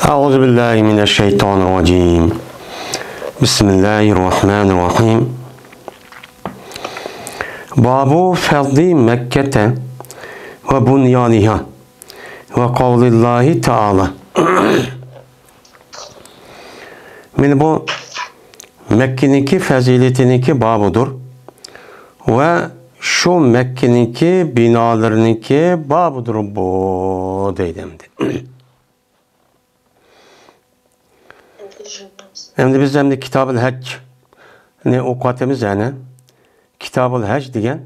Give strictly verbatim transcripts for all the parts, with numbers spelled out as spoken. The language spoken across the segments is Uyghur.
أعوذ بالله من الشيطان الرجيم. بسم الله الرحمن الرحيم. باب فضل مكة وبنيانها وقول الله تعالى. مانا بۇ مەككىنىڭكى پەزىلىتىنىڭكى بابىدۇر ۋە شۇ مەككىنىڭكى بىنالىرىنىڭكى بابىدۇر بۇ دەيدۇ ئەمدى. ئەمدى بىز ئەمدى كىتابۇل ھەجنى ئوقۇۋاتىمىز يەنى. كىتابۇل ھەج دېگەن،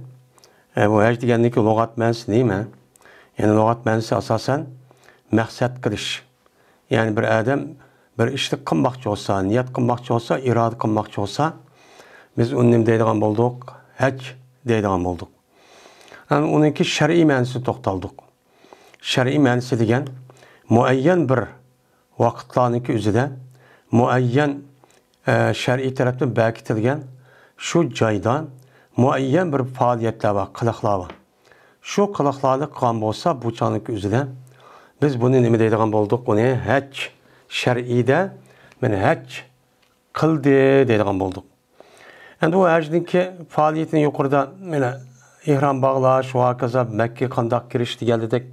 ئە، بۇ ھەج دېگەننىڭكى لۇغەت مەنىسى نېمە؟ يەنى لۇغەت مەنىسى ئاساسەن مەقسەت قىلىش. يەنى بىر ئادەم بىر ئىشنى قىلماقچى بولسا، نىيەت قىلماقچى بولسا، ئىرادە قىلماقچى بولسا، بىز ئۇنى نېمە دەيدىغان بولدۇق؟ ھەج دەيدىغان بولدۇق. ئەمدى ئۇنىڭكى شەرئىي مەنىسىگە توختالدۇق. شەرئىي مەنىسى دېگەن مۇئەييەن بىر ۋاقىتلارنىڭكى ئۆزىدە مۇئەييەن، ئە، شەرئىي تەرەپتىن بەكىتىلگەن شۇ جايدا مۇئەييەن بىر پائالىيەتلەر بار، قىلىقلار بار. شۇ قىلىقلارنى قىلغان بولسا، بۇ چاغنىڭكى ئۆزىدە بىز بۇنى نېمە دەيدىغان بولدۇق؟ ئۇنى ھەج، شەرئىيدە مانا ھەج قىلدى دەيدىغان بولدۇق. ئەمدى ئۇ ھەجنىڭكى پائالىيىتىنى يۇقىرىدا مانا ئېھرام باغلاش ۋە ھاكازا مەككىگە قانداق كىرىش دېگەندەك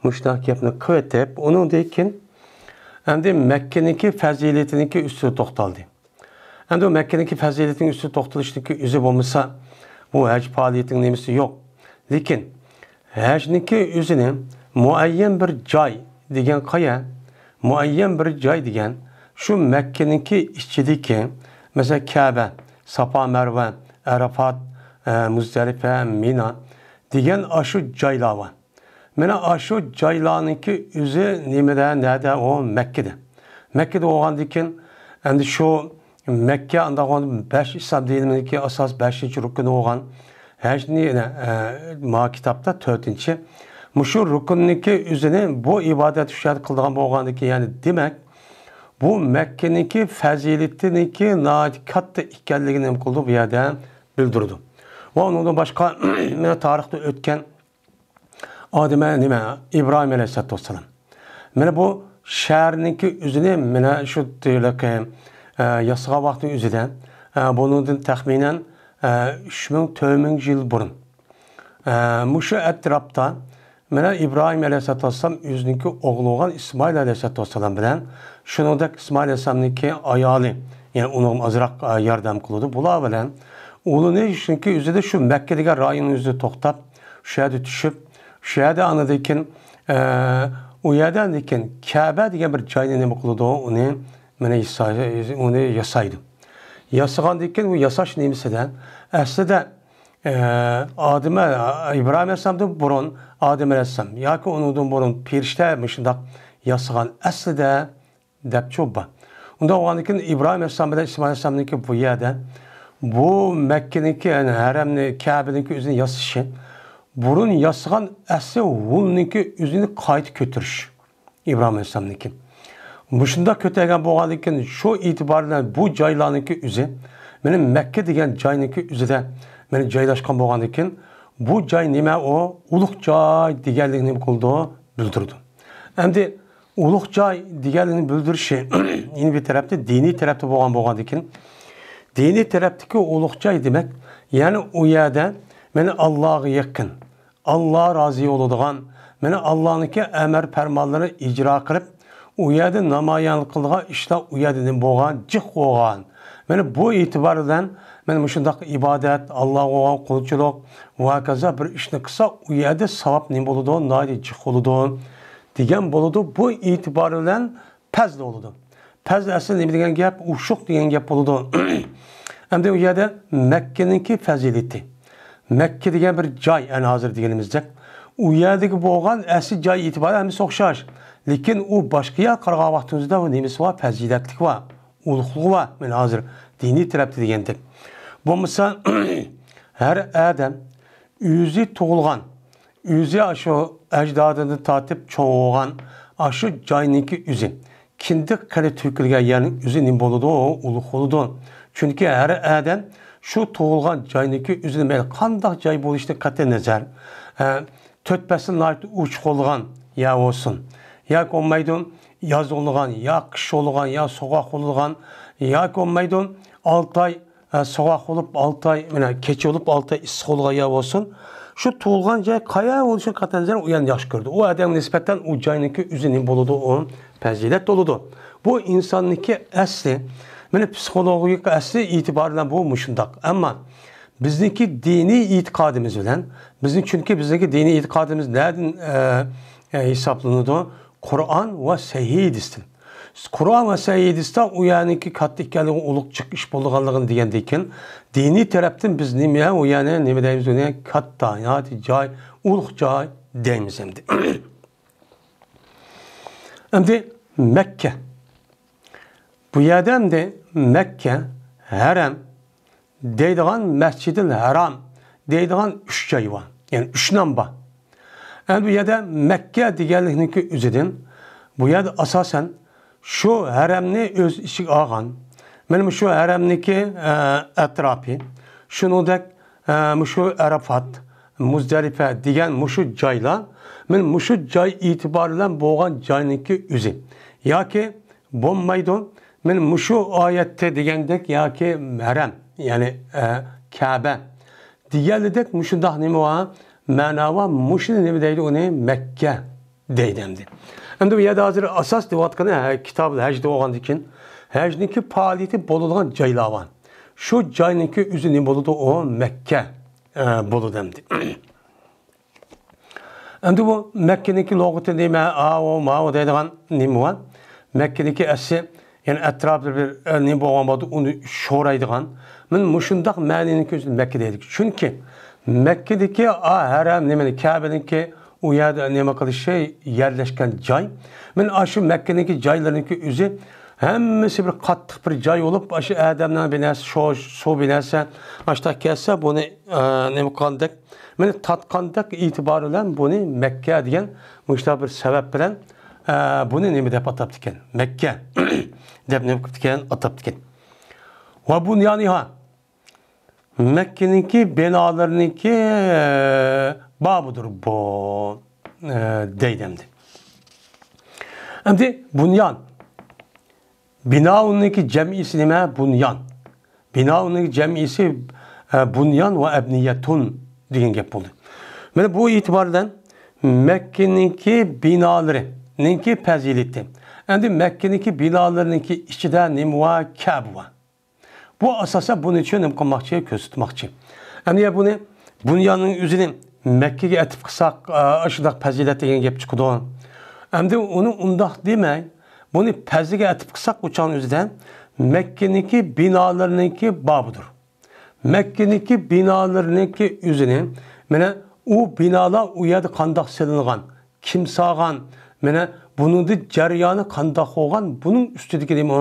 مۇشۇنداق گەپنى قىلىۋېتىپ، ئۇنىڭدىن كېيىن ئەمدى مەككىنىڭكى پەزىلىتىنىڭكى ئۈستىدە توختالدى. ئەمدى ئۇ مەككىنىڭكى پەزىلىتىنىڭ ئۈستىدە توختىلىشنىڭكى ئۆزى بولمىسا، بۇ ھەج پائالىيىتىنىڭ نېمىسى يوق. لېكىن ھەجنىڭكى ئۆزىنى مۇئەييەن بىر جاي دېگەن قايا؟ مۇئەييەن بىر جاي دېگەن شۇ مەككىنىڭكى ئىچىدىكى، مەسىلەن، كەبە، ساپا، مەرۋە، ئەرەفات، ئە، مۇزدەلىپە، مىنا دېگەن ئاشۇ جايلار بار. مانا ئاشۇ جايلارنىڭكى ئۆزى نېمىدە، نەدە؟ ئۇ مەككىدە. مەككىدە بولغاندىكىن، ئەمدى شۇ مەككە ئانداق بولغاندا بەش ئىسلام دىنىنىڭكى ئاساس بەشىنچى رۇكنى بولغان ھەجنى، ئە، ما كىتابتا تۆتىنچى. مۇشۇ رۇكننىڭكى ئۆزىنى بۇ ئىبادەت شۇ يەردە قىلىدىغان بولغاندىكىن، يەنى دېمەك، بۇ مەككىنىڭكى پەزىلىتىنىڭكى ناھايىتى كاتتا ئىكەنلىكىنى نېمە قىلىدۇ؟ بۇ يەردە بىلدۈرىدۇ. ۋە ئۇنىڭدىن باشقا، مانا تارىختا ئۆتكەن ئادەم نېمە؟ ئىبراھىم ئەلەيھىسسالاتۇ ۋەسسالام. مانا بۇ شەھەرنىڭكى ئۆزىنى مانا شۇ دېگۈلۈك، ئە، ياسىغان ۋاقتىنىڭ ئۆزىدە، ئە، بۇنىڭدىن تەخمىنەن، ئە، ئۈچ مىڭ، تۆت مىڭ يىل بۇرۇن، ئە، مۇشۇ ئەتراپتا مانا ئىبراھىم ئەلەيھىسسالاتۇ ۋەسسالام ئۆزىنىڭكى ئوغلى بولغان ئىسمائىل ئەلەيھىسسالاتۇ ۋەسسالام بىلەن شۇنىڭدەك ئىسمائىل ئەلەيھىسسالامنىڭكى ئايالى، يەنى ئۇنىڭغا ئازراق، ئە، ياردەم قىلىدۇ. بۇلار بىلەن ئۇلىنى شۇنىڭكى ئۆزىدە شۇ مەككە دېگەن رايوننىڭ ئۆزىدە توختاپ، شۇ يەردە چۈشۈپ، شۇ يەردە ئاندىن كېيىن، ئە، ئۇ يەردە ئاندىن كېيىن كەبە دېگەن بىر جاينى نېمە قىلىدۇ؟ ئۇنى، مانا، ياسا-، ئۇنى ياسايدۇ. ياسىغاندىن كېيىن ئۇ ياساش نېمىسىدە، ئەسلىدە، ئە، ئادەم، ئىبراھىم ئەلەيھىسسالامدىن بۇرۇن ئادەم ئەلەيھىسسالام ياكى ئۇنىڭدىن بۇرۇن پېرىشتە مۇشۇنداق ياسىغان ئەسلىدە دەپ چوبا. ئۇنداق بولغاندىن كېيىن ئىبراھىم ئەلەيھىسسالام بىلەن ئىسمائىل ئەلەيھىسسالامنىڭكى بۇ يەردە، بۇ مەككىنىڭكى، يەنى ھەرەمنى، كەبىنىڭكى ئۆزىنى ياسىشى، بۇرۇن ياسىغان ئەسلى ھۇلنىڭكى ئۆزىنى قايتا كۆتۈرۈش ئىبراھىم ئەلەيھىسسالامنىڭكى. مۇشۇنداق كۆتەرگەن بولغاندىن كېيىن، شۇ ئېتىبار بىلەن بۇ جايلارنىڭكى ئۆزى، مانا مەككە دېگەن جاينىڭكى ئۆزىدە مانا جايلاشقان بولغاندىن كېيىن، بۇ جاي نېمە ئۇ؟ ئۇلۇغ جاي دېگەنلىكنى نېمە قىلىدۇ؟ بىلدۈرىدۇ. ئەمدى ئۇلۇغ جاي دېگەنلىكنى بىلدۈرۈشى يەنە بىر تەرەپتە دىنىي تەرەپتە بولغان بولغاندىكىن، دىنىي تەرەپتىكى ئۇلۇغ جاي دېمەك، يەنى ئۇ يەردە مانا ئاللاغا يېقىن، ئاللا رازى بولىدىغان، مانا ئاللانىڭكى ئەمر پەرمانلىرىنى ئىجرا قىلىپ، ئۇ يەردە نامايانلىق قىلىدىغان ئىشلار ئۇ يەردە نېمە بولغان؟ جىق بولغان. مانا بۇ ئېتىبار بىلەن مانا مۇشۇنداق ئىبادەت، ئاللاغا بولغان قۇلچىلىق ۋە ھاكازا بىر ئىشنى قىلسا، ئۇ يەردە ساۋاب نېمە بولىدۇ؟ ناھايىتى جىق بولىدۇ دېگەن بولىدۇ. بۇ ئېتىبار بىلەن پەزلى بولىدۇ. پەزلى ئەسلى نېمە دېگەن گەپ؟ ئوشۇق دېگەن گەپ بولىدۇ. ئەمدى ئۇ يەردە مەككىنىڭكى پەزىلىتى. مەككە دېگەن بىر جاي، ئەنە ھازىر دېگىنىمىزدەك. ئۇ يەردىكى بولغان ئەسلى جاي ئېتىبارى ھەممىسى ئوخشاش. لېكىن ئۇ باشقا يەرگە قارىغان ۋاقتىمىزدا ئۇ نېمىسى بار؟ پەزىلەتلىكى بار، ئۇلۇغلۇقى بار. مانا ھازىر دىنىي تەرەپتە دېگەندەك. بولمىسا، ھەر ئادەم ئۆزى تۇغۇلغان، ئۆزى ئاشۇ ئەجدادىدىن تارتىپ چوڭ بولغان ئاشۇ جاينىڭكى ئۆزى، كىندىك قېنى تۆكۈلگەن يەرنىڭ ئۆزى نېمە بولىدۇ؟ ئۇلۇغ بولىدۇ. چۈنكى ھەر ئادەم شۇ تۇغۇلغان جاينىڭكى ئۆزىنى مەيلى قانداق جاي بولۇشىدىن قەتئىينەزەر، ئە، تۆت پەسىل ناھايىتى ئوچۇق بولىدىغان يەر بولسۇن ياكى بولمايدۇ ياز بولىدىغان، يا قىش بولىدىغان، يا سوغۇق بولىدىغان، ياكى بولمايدۇ ئالتە ئاي، ئە، سوغۇق بولۇپ، ئالتە ئاي، مانا، كېچە بولۇپ، ئالتە ئاي ئىسسىق بولىدىغان يەر بولسۇن. شۇ تۇغۇلغان جاي قايا بولۇشىغا قەتئىينەزەر، ئۇ يەرنى ياخشى كۆرىدۇ. ئۇ ئادەمگە نىسبەتەن ئۇ جاينىڭكى ئۆزى نېمە بولىدۇ؟ ئۇ پەزىلەت بولىدۇ. بۇ ئىنساننىڭكى ئەسلى، مانا، پسىخولوگىيىلىك ئەسلى ئېتىبارى بىلەن بۇ مۇشۇنداق. ئەمما بىزنىڭكى دىنىي ئېتىقادىمىز بىلەن، بىزنىڭ، چۈنكى بىزنىڭكى دىنىي ئېتىقادىمىز نەدىن، ئە، ئە، ھېسابلىنىدۇ؟ قۇرئان ۋە سەھىھ ھەدىستىن. قۇرئان ۋە سەھىھ ھەدىستە ئۇ يەرنىڭكى كاتتا ئىكەنلىكى، ئۇلۇغ جىق ئىش بولىدىغانلىقىنى دېگەندىن كېيىن، دىنىي تەرەپتىن بىز نېمە، ئۇ يەرنى نېمە دەيمىز، ئۇنى كاتتا، ناھايىتى جاي، ئۇلۇغ جاي دەيمىز ئەمدى. ئەمدى مەككە. بۇ يەردە ئەمدى مەككە، ھەرەم دەيدىغان، مەسجىدىل ھەرام دەيدىغان ئۈچ جاي بار. يەنى ئۈچ نام بار. ئەمدى بۇ يەردە مەككە دېگەنلىكنىڭكى ئۆزىدىن، بۇ يەردە ئاساسەن شۇ ھەرەمنى ئۆز ئىچىگە ئالغان، مانا مۇشۇ ھەرەمنىڭكى، ئە، ئەتراپى، شۇنىڭدەك، ئە، مۇشۇ ئەرەفات، مۇزدەلىپە دېگەن مۇشۇ جايلار، مانا مۇشۇ جاي ئېتىبارى بىلەن بولغان جاينىڭكى ئۆزى. ياكى بولمايدۇ، مانا مۇشۇ ئايەتتە دېگەندەك، ياكى ھەرەم، يەنى، ئە، كەبە دېگەنلىدەك مۇشۇنداق نېمە بار؟ مەنا بار. مۇشۇنى نېمە دەيدۇ؟ ئۇنى مەككە دەيدۇ ئەمدى. ئەمدى بۇ يەردە ھازىر ئاساس دەۋاتقىنى، ھە، كىتابىل ھەج دەۋالغاندىن كېيىن، ھەجنىڭكى پائالىيىتى بولىدىغان جايلار بار. شۇ جاينىڭكى ئۆزى نېمە بولىدۇ؟ ئۇ مەككە، ئە، بولىدۇ ئەمدى. ئەمدى بۇ مەككىنىڭكى لۇغىتى نېمە؟ ئاۋۇ، ماۋۇ دەيدىغان نېمە بار؟ مەككىنىڭكى ئەسلى، يەنى ئەتراپىدا بىر، ئە، نېمە بولغان بولدى، ئۇنى شورايدىغان. مانا مۇشۇنداق مەنىنىڭكى ئۆزىنى مەككە دەيدۇ. چۈنكى مەككىدىكى، ئا، ھەرەم نېمىنى، كەبىنىڭكى ئۇ يەردە نېمە قىلىشى، يەرلەشكەن جاي. مانا ئاشۇ مەككىنىڭكى جايلىرىنىڭكى ئۆزى ھەممىسى بىر قاتتىق بىر جاي بولۇپ، ئاشۇ ئادەمنىڭ بىناسى، شۇ سۇ بىناسى، ئاشۇنداق كەلسە، بۇنى، ئە، نېمە قىلغاندەك، مانا تارتقاندەك ئېتىبارى بىلەن بۇنى مەككە دېگەن مۇشۇنداق بىر سەۋەب بىلەن، ئە، بۇنى نېمە دەپ ئاتاپتىكەن؟ مەككە دەپ نېمە قىپتىكەن؟ ئاتاپتىكەن. ۋە بۇنيانىھا، مەككىنىڭكى بىنالىرىنىڭكى، ئە، بابىدۇر بۇ، ئە، دەيدۇ ئەمدى. ئەمدى بۇنيان. بىناۋنىڭكى جەمئىسى نېمە؟ بۇنيان. بىناۋنىڭكى جەمئىسى، ئە، بۇنيان ۋە ئەبنىيەتۇن دېگەن گەپ بولدى. مانا بۇ ئېتىبار بىلەن مەككىنىڭكى بىنالىرىنىڭكى پەزىلىتى. ئەمدى مەككىنىڭكى بىنالىرىنىڭكى ئىچىدە نېمە بار؟ كەبە بار. بۇ ئاساسەن بۇنى چۈشىنىپ قالماقچى، كۆرسەتمەكچى. ئەمدى يا بۇنى، بۇنياننىڭ ئۆزىنى مەككىگە ئەتىپ قىلساق، ئا، ئاشۇنداق پەزىلەت دېگەن گەپ چىقىدۇ. ئەمدى ئۇنى ئۇنداق دېمەي، بۇنى پەزىگە ئەتىپ قىلساق، ئۇ چاغنىڭ ئۆزىدە مەككىنىڭكى بىنالىرىنىڭكى بابىدۇر. مەككىنىڭكى بىنالىرىنىڭكى ئۆزىنى، مانا ئۇ بىنالار ئۇ يەردە قانداق سېلىنغان، كىم سالغان، مانا بۇنىڭدا جەريانى قانداق بولغان، بۇنىڭ ئۈستىدىكى نېمە؟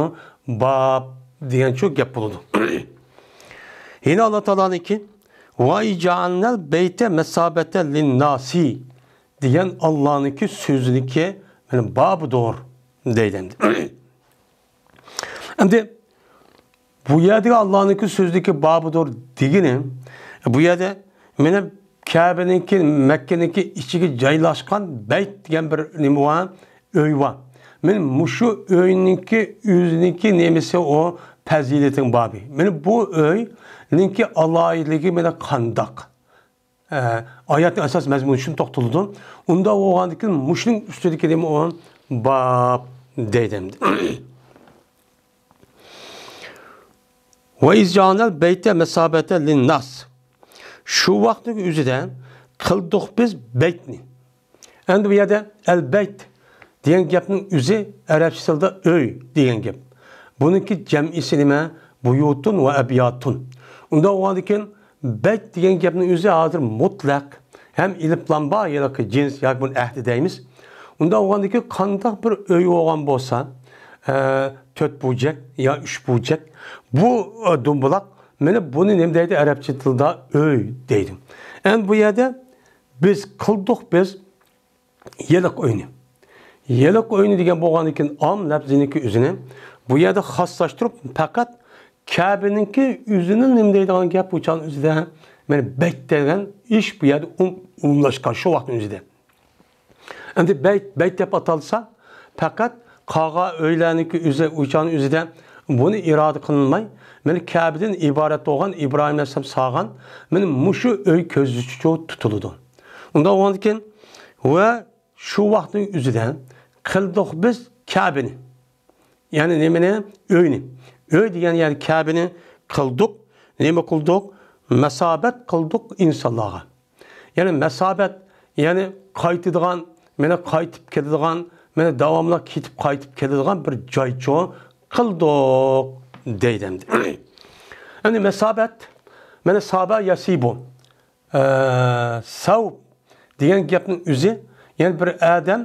باب دېگەن شۇ گەپ بولىدۇ. يەنە ئاللا تائالانىڭكى، ۋە جەئەلنەل بەيتە مەسابەتە لىنناسى دېگەن ئاللانىڭكى سۆزىنىڭكى، مانا، بابىدۇر دەيدۇ ئەمدى. ئەمدى بۇ يەردىكى ئاللانىڭكى سۆزىدىكى بابىدۇر دېگىنى، بۇ يەردە مانا كەبىنىڭكى، مەككىنىڭكى ئىچىگە جايلاشقان بەيت دېگەن بىر نېمە بار، ئۆي بار. مانا مۇشۇ ئۆينىڭكى ئۆزىنىڭكى نېمىسى، ئۇ پەزىلىتىنىڭ بابى. مانا بۇ ئۆينىڭكى ئالاھىدىلىكى مانا قانداق؟ ئە، ئايەتنىڭ ئاساس مەزمۇنى شۇنى توختىلىدۇ. ئۇنداق بولغاندىكىن مۇشۇنىڭ ئۈستىدىكى نېمە ئۇ؟ باب دەيدۇ ئەمدى. ۋە ئىز جەئەلنەل بەيتە مەسابەتە لىنناس. شۇ ۋاقىتنىڭ ئۆزىدە قىلدۇق بىز بەيتنى. ئەمدى بۇ يەردە ئەل بەيت دېگەن گەپنىڭ ئۆزى ئەرەبچە تىلدا ئۆي دېگەن گەپ. بۇنىڭكى جەمئىسى نېمە؟ بۇيۇتۇن ۋە ئەبياتۇن. ئۇنداق بولغاندىكىن بەيت دېگەن گەپنىڭ ئۆزى ھازىر مۇتلەق، ھەم ئېلىپلام بار، ياكى جىنس، ياكى بۇنى ئەھدى دەيمىز. ئۇنداق بولغاندىكىن قانداق بىر ئۆي بولغان بولسا، ئە، تۆت بۇرجەك يا ئۈچ بۇرجەك، بۇ، ئە، دومبىلاق، مانا بۇنى نېمە دەيدۇ؟ ئەرەبچە تىلدا ئۆي دەيدۇ. ئەمدى بۇ يەردە بىز قىلدۇق، بىز يېلىق ئۆينى. يېلىق ئۆينى دېگەن بولغاندىكىن ئام لەپزىنىڭكى ئۆزىنى بۇ يەردە خاسلاشتۇرۇپ، پەقەت كەبىنىڭكى ئۆزىنى نېمە دەيدىغان گەپ بۇ چاغنىڭ ئۆزىدە، مانا بەيت دېگەن ئىش بۇ يەردە ئوم-، ئومۇملاشقان شۇ ۋاقىتنىڭ ئۆزىدە. ئەمدى بەيت، بەيت دەپ ئاتالسا، پەقەت قالغان ئۆيلەرنىڭكى ئۆزى، ئۇيچانىڭ ئۆزىدە بۇنى ئىرادە قىلىنماي، مانا كەبىدىن ئىبارەت بولغان ئىبراھىم ئەلەيھىسسالام سالغان مانا مۇشۇ ئۆي كۆزدە تۇتۇلىدۇ. ئۇنداق بولغاندىكىن ۋە شۇ ۋاقىتنىڭ ئۆزىدە قىلدۇق بىز كەبىنى. يەنى نېمىنى؟ ئۆينى. ئۆي دېگەن يەنى كەبىنى قىلدۇق. نېمە قىلدۇق؟ مەسابەت قىلدۇق ئىنسانلارغا. يەنى مەسابەت، يەنى قايتىدىغان، مانا قايتىپ كېلىدىغان، مانا داۋاملىق كېتىپ قايتىپ كېلىدىغان بىر جايچۇ قىلدۇق دەيدۇ ئەمدى. ئەمدى مەسابەت، مانا سابا ياسىبۇ. ئە، سەۋ دېگەن گەپنىڭ ئۆزى، يەنى بىر ئادەم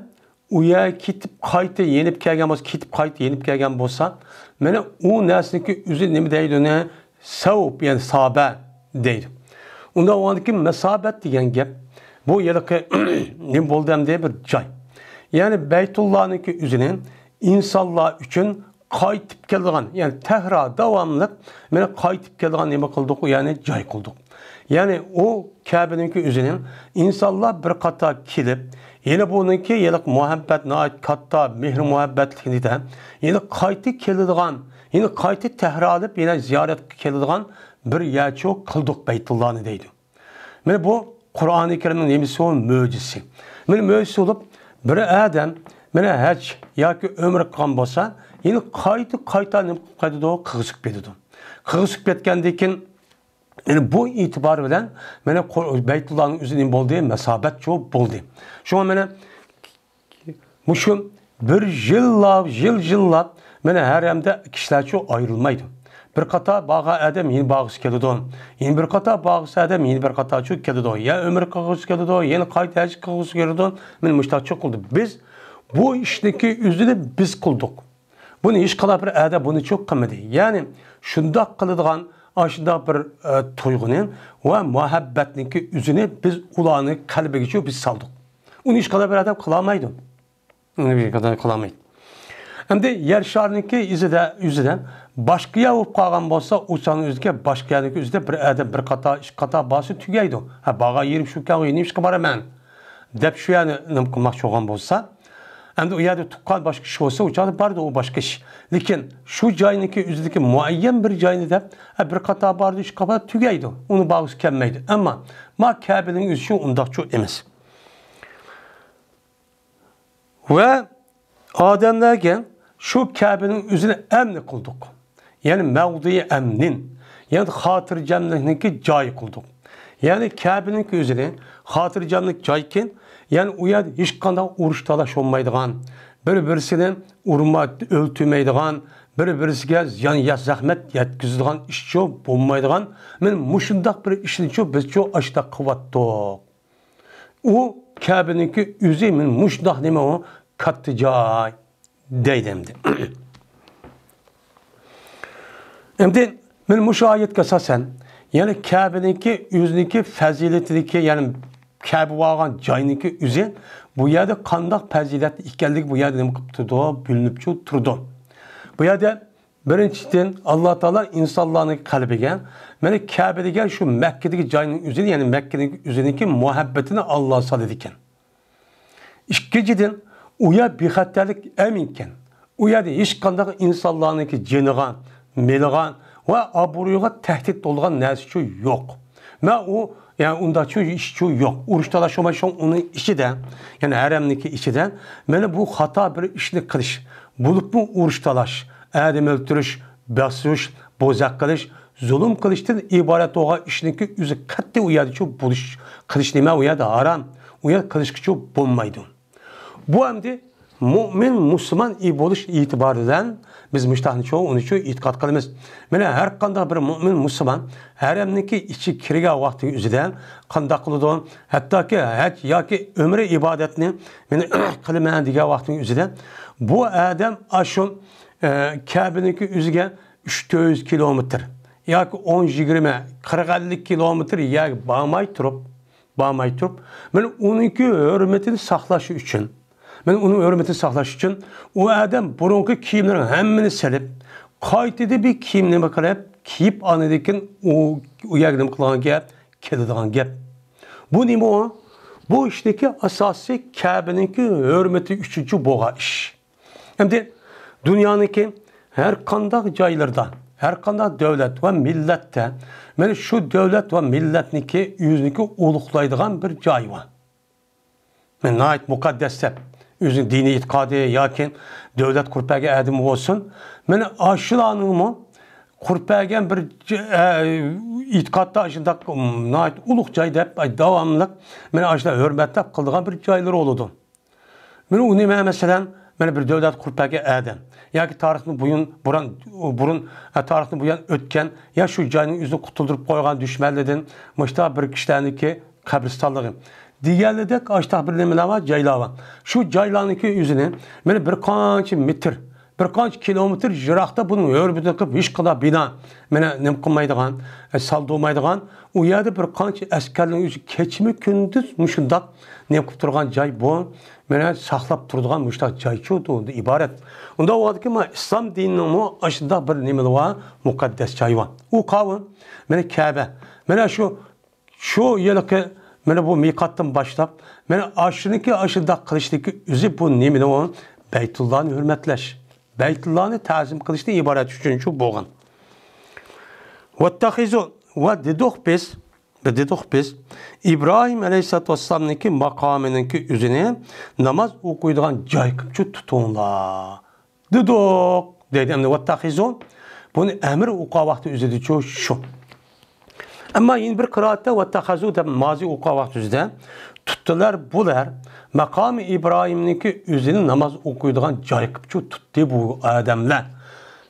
ئۇ يەرگە كېتىپ قايتا يېنىپ كەلگەن بولسا، كېتىپ قايتا يېنىپ كەلگەن بولسا، مانا ئۇ نەرسىنىڭكى ئۆزى نېمە دەيدۇ ئۇنى؟ سەۋ، يەنى سابە دەيدۇ. ئۇنداق بولغاندىكىن مەسابەت دېگەن گەپ، بۇ ھېلىقى نېمە بولدى ئەمدى؟ بىر جاي. يەنى بەيتۇللانىڭكى ئۆزىنى ئىنسانلار ئۈچۈن قايتىپ كېلىدىغان، يەنى تەكرار داۋاملىق مانا قايتىپ كېلىدىغان نېمە قىلدۇق؟ يەنى جاي قىلدۇق. يەنى ئۇ كەبىنىڭكى ئۆزىنى ئىنسانلار بىر قاتار كېلىپ، يەنە بۇنىڭكى ھېلىقى مۇھەببەت، ناھايىتى كاتتا مېھىر مۇھەببەتلىكىدە، يەنە قايتا كېلىدىغان، يەنە قايتا تەكرارلاپ، يەنە زىيارەتكە كېلىدىغان بىر يەرچۇ قىلدۇق بەيتۇللانى دەيدۇ. مانا بۇ قۇرئانى كەرىمنىڭ نېمىسى ئۇ؟ مۆجىزىسى. مانا مۆجىزىسى بولۇپ، بىر ئادەم مانا ھەج ياكى ئۆمرە قىلغان بولسا، يەنە قايتا قايتا نېمە قىلىپ قايتىدۇ؟ قىلغۇسى كېلىپ كېتىدۇ. قىلغۇسى كېلىپ كەتكەندىن كېيىن، يەنى بۇ ئېتىبار بىلەن مانا قۇر-، بەيتۇللانىڭ ئۆزى نېمە بولدى؟ مەسابەتچۇ بولدى. شۇڭا مانا مۇشۇ بىر يىللاپ، يىل يىللاپ مانا ھەرەمدە كىشىلەرچۇ ئايرىلمايدۇ. بىر قاتار بارغان ئادەم يەنە بارغۇسى كېلىدۇ. يەنە بىر قاتار بارغۇسى ئادەم يەنە بىر قاتارچۇ كېلىدۇ. يا ئۆمرە قىلغۇسى كېلىدۇ، يەنە قايتا ھەج قىلغۇسى كېلىدۇ. مانا مۇشۇنداقچۇ قىلدى. بىز بۇ ئىشنىڭكى ئۆزىنى بىز قىلدۇق. بۇنى ھېچقانداق بىر ئادەم بۇنىچۇ قىلمىدى. يەنى شۇنداق قىلىدىغان، ئاشۇنداق بىر، ئە، تۇيغۇنى ۋە مۇھەببەتنىڭكى ئۆزىنى بىز ئۇلارنىڭ قەلبىگىچۇ بىز سالدۇق. ئۇنى ھېچقانداق بىر ئادەم قىلالمايدۇ. ئۇنى ھېچقانداق قىلالمايدۇ. ئەمدى يەر شارىنىڭكى ئىزىدە، ئۆزىدە باشقا يەر بولۇپ قالغان بولسا، ئۇ چاغنىڭ ئۆزىدىكى باشقا يەرنىڭكى ئۆزىدە بىر ئادەم بىر قاتار، ئىككى قاتار بارسا تۈگەيدۇ. ھە، بارغان يېرىم شۇكەن، يەنە نېمە ئىشقا بارىمەن دەپ شۇ يەرنى نېمە قىلماقچى بولغان بولسا، ئەمدى ئۇ يەردە تۇغقان باشقا ئىش بولسا، ئۇ چاغدا بارىدۇ ئۇ باشقا ئىش. لېكىن شۇ جاينىڭكى ئۆزىدىكى مۇئەييەن بىر جاينى دەپ، ھە، بىر قاتار بارىدۇ، ئىككى قاتار تۈگەيدۇ. ئۇنى بارغۇسى كەلمەيدۇ. ئەمما ما كەبىنىڭ ئۆزى شۇ ئۇنداقچۇ ئەمەس. ۋە ئادەملەرگە شۇ كەبىنىڭ ئۆزىنى ئەمنى قىلدۇق. يەنى مەۋدىئى ئەمنىن، يەنى خاتىرجەملىكنىڭكى جايى قىلدۇق. يەنى كەبىنىڭكى ئۆزىنى خاتىرجەملىك جايكەن، يەنى ئۇ يەردە ھېچقانداق ئۇرۇش تالاش بولمايدىغان، بىر-بىرسىنى ئۇرما، ئۆلتۈرمەيدىغان، بىر-بىرسىگە زىيان يا زەخمەت يەتكۈزىدىغان ئىشچۇ بولمايدىغان، مانا مۇشۇنداق بىر ئىشنىچۇ بىزچۇ ئاشۇنداق قىلىۋاتتۇق. ئۇ كەبىنىڭكى ئۆزى مانا مۇشۇنداق نېمە ئۇ؟ كاتتا جاي دەيدۇ ئەمدى. ئەمدى مانا مۇشۇ ئايەتكە ئاساسەن، يەنى كەبىنىڭكى ئۆزىنىڭكى پەزىلىتىدىكى، يەنى كەبە بارغان جاينىڭكى ئۆزى بۇ يەردە قانداق پەزىلەت ئىكەنلىكى بۇ يەردە نېمە قىلىپ تۇرىدۇ؟ بىلىنىپچۇ تۇرىدۇ. بۇ يەردە بىرىنچىدىن، ئاللا تائالا ئىنسانلارنىڭ قەلبىگە، مانا كەبە دېگەن شۇ مەككىدىكى جاينىڭ ئۆزىنى، يەنى مەككىنىڭ ئۆزىنىڭكى مۇھەببىتىنى ئاللا سالىدىكەن. ئىككىنچىدىن، ئۇ يەر بىخەتەرلىك ئەمىنكەن. ئۇ يەردە ھېچقانداق ئىنسانلارنىڭكى جېنىغا، مېلىغا ۋە ئابرۇيىغا تەھدىت بولىدىغان نەرسىچۇ يوق. مە ئۇ، يەنى ئۇنداقچۇ ئىشچۇ يوق. ئۇرۇش تالاش بولماي شۇ ئۇنىڭ ئىچىدە، يەنى ھەرەمنىڭكى ئىچىدە مانا بۇ خاتا بىر ئىشنى قىلىش، بولۇپمۇ ئۇرۇش تالاش، ئادەم ئۆلتۈرۈش، باسىش، بوزەك قىلىش، زۇلۇم قىلىشتىن ئىبارەت بولغان ئىشنىڭكى ئۆزى قەتئىي ئۇ يەردىچۇ بولۇش، قىلىش نېمە؟ ئۇ يەردە ھارام. ئۇ يەر قىلىشقىچۇ بولمايدۇ. بۇ ئەمدى مۇئمىن، مۇسۇلمان ئى-، بولۇش ئېتىبارى بىلەن بىز مۇشتاقنىچۇ، ئۇنىچۇ ئېتىقاد قىلىمىز. مانا ھەر قانداق بىر مۇئمىن، مۇسۇلمان ھەرەمنىڭكى ئىچىگە كىرگەن ۋاقتى ئۆزىدە قانداق قىلىدۇ؟ ھەتتاكى ھەج ياكى ئۆمرە ئىبادەتنى مانا قىلىمەن دېگەن ۋاقتى ئۆزىدە بۇ ئادەم ئاشۇ، ئە، كەبىنىڭكى ئۆزىگە ئۈچ تۆت يۈز كىلومېتىر ياكى ئون، يىگىرمە، قىرىق، ئەللىك كىلومېتىر يەرگە بارماي تۇرۇپ، بارماي تۇرۇپ، مانا ئۇنىڭكى ھۆرمىتىنى ساقلاش ئۈچۈن، مانا ئۇنىڭ ھۆرمىتىنى ساقلاش ئۈچۈن ئۇ ئادەم بۇرۇنقى كىيىملىرىنىڭ ھەممىنى سېلىپ، قايتىدىن بىر كىيىم نېمە قىلىپ، كىيىپ ئاندىن كېيىن ئۇ، ئۇ يەرگە نېمە قىلغان گەپ؟ كېلىدىغان گەپ. بۇ نېمە ئۇ؟ بۇ ئىشتىكى ئاساسى كەبىنىڭكى ھۆرمىتى ئۈچۈنچى بولغان ئىش. ئەمدى دۇنيانىڭكى ھەر قانداق جايلىرىدا، ھەر قانداق دۆلەت ۋە مىللەتتە، مانا شۇ دۆلەت ۋە مىللەتنىڭكى ئۆزىنىڭكى ئۇلۇغلايدىغان بىر جايى بار. مانا ناھايىتى مۇقەددەس دەپ، ئۆزىنىڭ دىنىي ئېتىقادى ياكى دۆلەت قۇرۇپ بەرگەن ئادىمى بولسۇن، مانا ئاشۇلارنىڭمۇ قۇرۇپ بەرگەن بىر ج-، ئە، ئېتىقادتا ئاشۇنداق، م، ناھايىتى ئۇلۇغ جاي دەپ، ئاي، داۋاملىق مانا ئاشۇنداق ھۆرمەتلەپ قىلىدىغان بىر جايلىرى بولىدۇ. مانا ئۇنى مەن، مەسىلەن، مانا بىر دۆلەت قۇرۇپ بەرگەن ئادەم ياكى تارىخنى بۇيۇن، بۇران، بۇرۇن، ئە، تارىخنى بۇيان ئۆتكەن يا شۇ جاينىڭ ئۆزىنى قۇتۇلدۇرۇپ قويغان دۈشمەنلىرىدىن مۇشۇنداق بىر كىشىلەرنىڭكى قەبرىستانلىقى دېگەنلىدەك ئاشتاق بىر نېمىلەر بار، جايلار بار. شۇ جايلارنىڭكى ئۆزىنى مانا بىر قانچە مېتىر، بىر قانچە كىلومېتىر يىراقتا بۇنىڭ ھۆرمىتىنى قىلىپ ھېچقانداق بىنا مانا نېمە قىلمايدىغان، ئە، سالدۇرمايدىغان، ئۇ يەردە بىر قانچە ئەسكەرنىڭ ئۆزى كېچىمۇ كۈندۈز مۇشۇنداق نېمە قىلىپ تۇرغان جاي بۇ. مانا ساقلاپ تۇرىدىغان مۇشۇنداق جايچۇ ئىبارەت. ئۇنداق بولغاندىكىن مانا ئىسلام دىنىنىڭمۇ ئاشۇنداق بىر نېمىلىرى بار، مۇقەددەس جايى بار. ئۇ قاۋۇ، مانا كەبە. مانا شۇ شۇ ھېلىقى مانا بۇ مىقاتتىن باشلاپ، مانا ئاشۇنىڭكى ئاشۇنداق قىلىشنىڭكى ئۆزى بۇ نېمىنى ئۇ؟ بەيتۇللانى ھۆرمەتلەش، بەيتۇللانى تەزىم قىلىشتىن ئىبارەت ئۈچىنچى بولغان. ۋەتتەخىزۇ، ۋە دېدۇق بىز، دېدۇق بىز، ئىبراھىم ئەلەيھىسسالاتۇ ۋەسسالامنىڭكى ماقامىنىڭكى ئۆزىنى ناماز ئوقۇيدىغان جاي قىلىپچۇ تۇتۇڭلار. دېدۇق، دەيدۇ. ئەمدى ۋەتتەخىزۇ، بۇنى ئەمىر ئوقۇغان ۋاقتى ئۆزىدىچۇ شۇ. ئەمما يەنە بىر قىرائەتتە ۋەتتەخەزۇ دەپ مازى ئوقۇغان ۋاقتى ئۆزىدە تۇتتىلار بۇلار ماقامى ئىبراھىمنىڭكى ئۆزىنى ناماز ئوقۇيدىغان جاي قىلىپچۇ تۇتتى بۇ ئادەملەر.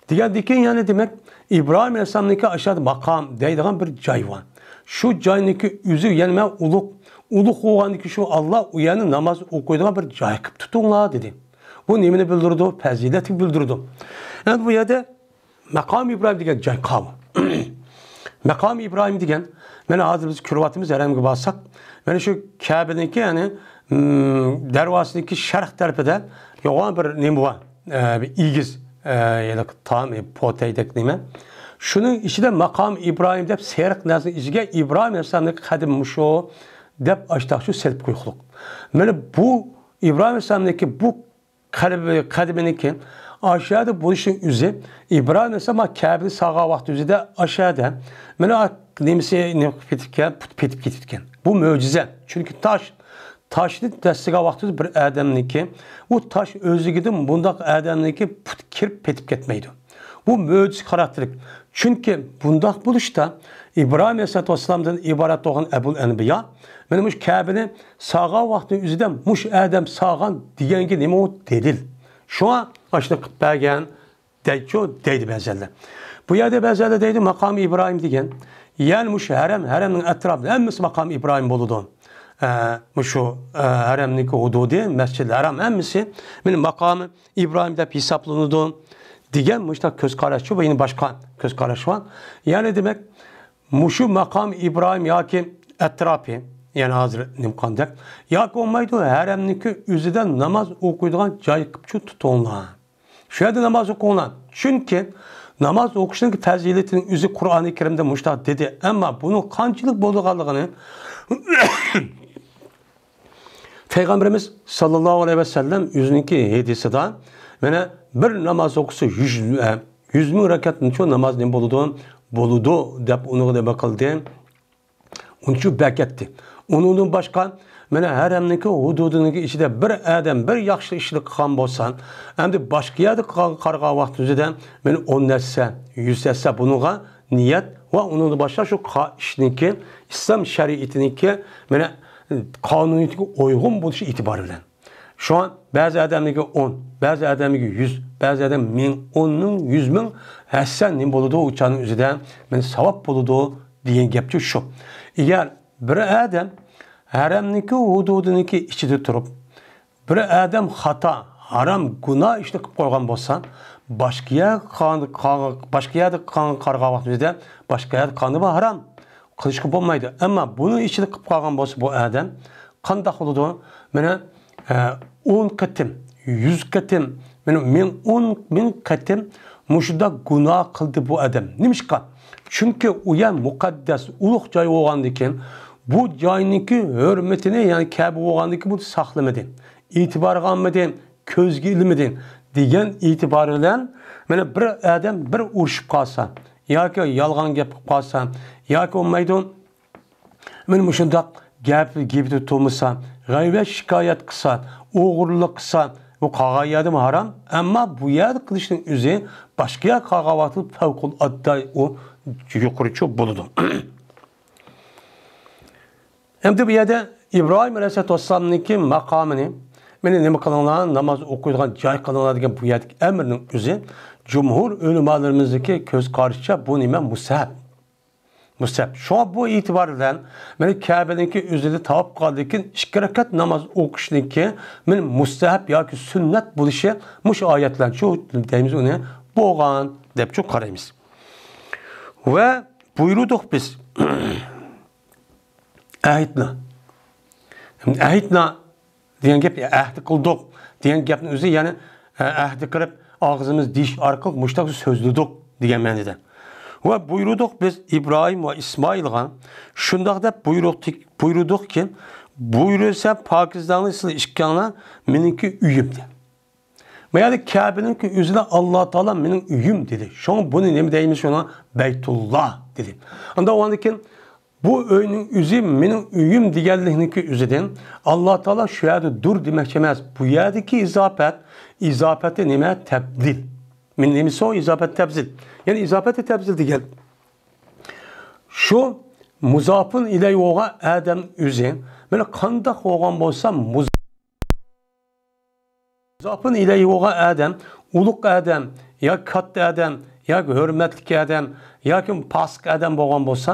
دېگەندىكىن، يەنى دېمەك، ئىبراھىم ئەلەيھىسسالامنىڭكى ئاشۇ يەردە ماقام دەيدىغان بىر جاي بار. شۇ جاينىڭكى ئۆزى يەنە مەن ئۇلۇغ، ئۇلۇغ بولغاندىكىن شۇ ئاللا ئۇ يەرنى ناماز ئوقۇيدىغان بىر جاي قىلىپ تۇتۇڭلار دېدى. بۇ نېمىنى بىلدۈرىدۇ؟ پەزىلەتنى بىلدۈرىدۇ. ئەمدى بۇ يەردە ماقام ئىبراھىم دېگەن جاي قاۋۇ. ماقام ئىبراھىم دېگەن، مانا ھازىر بىز كۆرۈۋاتىمىز، ھەرەمگە بارساق، مانا شۇ كەبىنىڭكى، يەنى، م، دەرۋازىسىنىڭكى شەرق تەرىپىدە يوغان بىر نېمە بار، ئە، بىر ئېگىز، ئە، يەنى تام، ئە، پوتەيدەك نېمە. شۇنىڭ ئىچىدە ماقام ئىبراھىم دەپ سېرىق نەرسىنىڭ ئىچىگە ئىبراھىم ئەلەيھىسسالامنىڭ قەدىمى مۇشۇ دەپ ئاشتاق شۇ سېلىپ قويۇقلۇق. مانا بۇ ئىبراھىم ئەلەيھىسسالامنىڭكى بۇ قەلبى، قەدىمىنىڭكى ئاشۇ يەردە بولۇشى ئۆزى ئىبراھىم ئەلەيھىسسالام كەبىنى سالغان ۋاقتى ئۆزىدە ئاشۇ يەردە مانا نېمىسى نېمە قىلىپ كېتىپتىكەن، پۇت پېتىپ كېتىپتىكەن. بۇ مۆجىزە. چۈنكى تاش، تاشنى دەسسىگەن ۋاقتىدا بىر ئادەمنىڭكى، ئۇ تاش ئۆزلۈكىدىن بۇنداق ئادەمنىڭكى پۇت كىرىپ پېتىپ كەتمەيدۇ. بۇ مۆجىزە خاراكتېرلىك. چۈنكى بۇنداق بولۇشتا ئىبراھىم ئەلەيھىسسالاتۇ ۋەسسالامدىن ئىبارەت بولغان ئەبۇل ئەنبىيا، مانا مۇشۇ كەبىنى سالغان ۋاقتىنىڭ ئۆزىدە مۇشۇ ئادەم سالغان دېگەنگە نېمە ئۇ دەلىل؟ شۇڭا ئاشۇنى قىلىپ بەرگەن دەيچۇ، دەيدۇ بەزەنلەر. بۇ يەردە بەزەنلەر دەيدۇ، ماقام ئىبراھىم دېگەن، يەنى مۇشۇ ھەرەم، ھەرەمنىڭ ئەتراپىدا ھەممىسى ماقام ئىبراھىم بولىدۇ. ئە، مۇشۇ، ئە، ھەرەمنىڭكى ھۇدۇدى، مەسجىدىل ھەرام ھەممىسى مېنىڭ ماقامى ئىبراھىم دەپ ھېسابلىنىدۇ دېگەن مۇشۇنداق كۆز قاراشچۇ ۋە يەنە باشقا كۆز قاراش بار. يەنى دېمەك، مۇشۇ ماقام ئىبراھىم ياكى ئەتراپى، يەنى ھازىر نېمە قانداق، ياكى بولمايدۇ، ھەرەمنىڭكى ئۆزىدە ناماز ئوقۇيدىغان جاي قىلىپچۇ تۇتۇڭلار. شۇ يەردە ناماز ئوقۇڭلار. چۈنكى ناماز ئوقۇشنىڭ پەزىلىتىنىڭ ئۆزى قۇرئانى كەرىمدە مۇشۇنداق دېدى. ئەمما بۇنىڭ قانچىلىك بولىدىغانلىقىنى پەيغەمبىرىمىز ساللاللاھۇ ئەلەيھى ۋەسەللەم ئۆزىنىڭكى ھەدىسىدا، مانا، بىر ناماز ئوقۇسا يۈز، ئە، يۈز مىڭ رەكەتنىچۇ ناماز نېمە بولىدۇ؟ بولىدۇ دەپ ئۇنىڭغا نېمە قىلدى؟ ئۇنچۇ بەرىكەتتى. ئۇنىڭدىن باشقا، مانا، ھەرەمنىڭكى ھۇدۇدىنىڭكى ئىچىدە بىر ئادەم بىر ياخشى ئىشنى قىلغان بولسا، ئەمدى باشقا يەردە قىلغانغا قارىغان ۋاقتىمىزدا، مانا، ئون ھەسسە، يۈز ھەسسە بۇنىڭغا نىيەت ۋە ئۇنىڭدىن باشقا شۇ قا-، ئىشنىڭكى، ئىسلام شەرىئىتىنىڭكى، مانا، قانۇنىيىتىگە ئۇيغۇن بولۇشى ئېتىبارى بىلەن. شۇڭا بەزى ئادەملەرگە ئون، بەزى ئادەملەرگە يۈز، بەزى ئادەم مىڭ، ئون مىڭ، يۈز مىڭ ھەسسە نېمە بولىدۇ، ئۇ چاغنىڭ ئۆزىدە مانا ساۋاب بولىدۇ دېگەن گەپچۇ شۇ. ئەگەر بىر ئادەم ھەرەمنىڭكى ھۇدۇدىنىڭكى ئىچىدە تۇرۇپ، بىر ئادەم خاتا، ھارام، گۇناھ ئىشنى قىلىپ قويغان بولسا، باشقا يەرگە قان-، قان-، باشقا يەردە قانغا قارىغان ۋاقتىمىزدا باشقا يەردە قانى بار ھارام. قىلىشقا بولمايدۇ. ئەمما بۇنىڭ ئىچىدە قىلىپ قالغان بولسا بۇ ئادەم قانداق بولىدۇ؟ مانا، ئە، ئون قېتىم، يۈز قېتىم، مانا مىڭ، ئون مىڭ قېتىم مۇشۇنداق گۇناھ قىلدى بۇ ئادەم. نېمىشقا؟ چۈنكى ئۇ يەر مۇقەددەس، ئۇلۇغ جاي بولغاندىكىن، بۇ جاينىڭكى ھۆرمىتىنى، يەنى كەبە بولغاندىكىن بۇنى ساقلىمىدى، ئېتىبارغا ئالمىدى، كۆزگە ئىلمىدى. دېگەن ئېتىبار بىلەن، مانا، بىر ئادەم بىر ئۇرۇشۇپ قالسا ياكى يالغان گەپ قىلىپ قالسا ياكى بولمايدۇ، مانا مۇشۇنداق گەپ گېپىدە تۇرمىسا، غەيۋەت شىكايەت قىلسا، ئوغرىلىق قىلسا، بۇ قالغان يەردىمۇ ھارام. ئەمما بۇ يەردە قىلىشنىڭ ئۆزى باشقا يەرگە قالغان ۋاقىتتا پەۋقۇلئاددە ئۇ يۇقىرىچۇ بولىدۇ. ئەمدى بۇ يەردە ئىبراھىم ئەلەيھىسسالاتۇ ۋەسسالامنىڭكى ماقامىنى، مانا نېمە قىلىڭلار، ناماز ئوقۇيدىغان جاي قىلىڭلار دېگەن بۇ يەردىكى ئەمرنىڭ ئۆزى جۇمھۇر ئۆلىمالىرىمىزنىڭكى كۆز قارىشىچە بۇ نېمە؟ مۇستەھەب. مۇستەھەب. شۇڭا بۇ ئېتىبار بىلەن مانا كەبىنىڭكى ئۆزىنى تاۋاپ قىلغاندىن كېيىن ئىككى رەكەت ناماز ئوقۇشنىڭكى مانا مۇستەھەب ياكى سۈننەت بولۇشى مۇشۇ ئايەت بىلەن شۇ دەيمىز ئۇنى بولغان دەپ شۇ قارايمىز. ۋە بۇيرۇدۇق بىز. ئەھدنا. ئەھدنا دېگەن گەپ، ئەھدى قىلدۇق دېگەن گەپنىڭ ئۆزى، يەنى، ئە، ئەھدى قىلىپ، ئاغزىمىز دېيىش ئارقىلىق مۇشۇنداق سۆزلىدۇق دېگەن مەنىدە. ۋە بۇيرۇدۇق بىز ئىبراھىم ۋە ئىسمائىلغا، شۇنداق دەپ بۇيرۇقتى-، بۇيرۇدۇقكى، بۇيرۇسا پاكىزلىقنى سىلەر ئىككىڭلار مېنىڭكى ئۆيۈمدە. ما يەردە كەبىنىڭكى ئۆزىدە ئاللا تائالا مېنىڭ ئۆيۈم دېدى. شۇڭا بۇنى نېمە دەيمىز؟ شۇڭا بەيتۇللا دېدى. ئاندا ئۇندىن كېيىن بۇ ئۆينىڭ ئۆزى مېنىڭ ئۆيۈم دېگەنلىكنىڭكى ئۆزىدىن ئاللا تائالا شۇ يەردە دۇر دېمەكچى ئەمەس. بۇ يەردىكى ئىزاپەت، ئىزاپەتى نېمە؟ تەبدىل. مېنىڭ نېمىسى ئۇ؟ ئىزاپەت تەبزىل. يەنى ئىزاپەتى تەبزىل دېگەن شۇ مۇزاپۇن ئىلەيھى بولغان ئادەم ئۆزى، مانا قانداق بولغان بولسا، مۇز-، مۇزاپۇن ئىلەيھى بولغان ئادەم، ئۇلۇغ ئادەم، ياكى كاتتا ئادەم، ياكى ھۆرمەتلىك ئادەم، ياكى پاسىق ئادەم بولغان بولسا،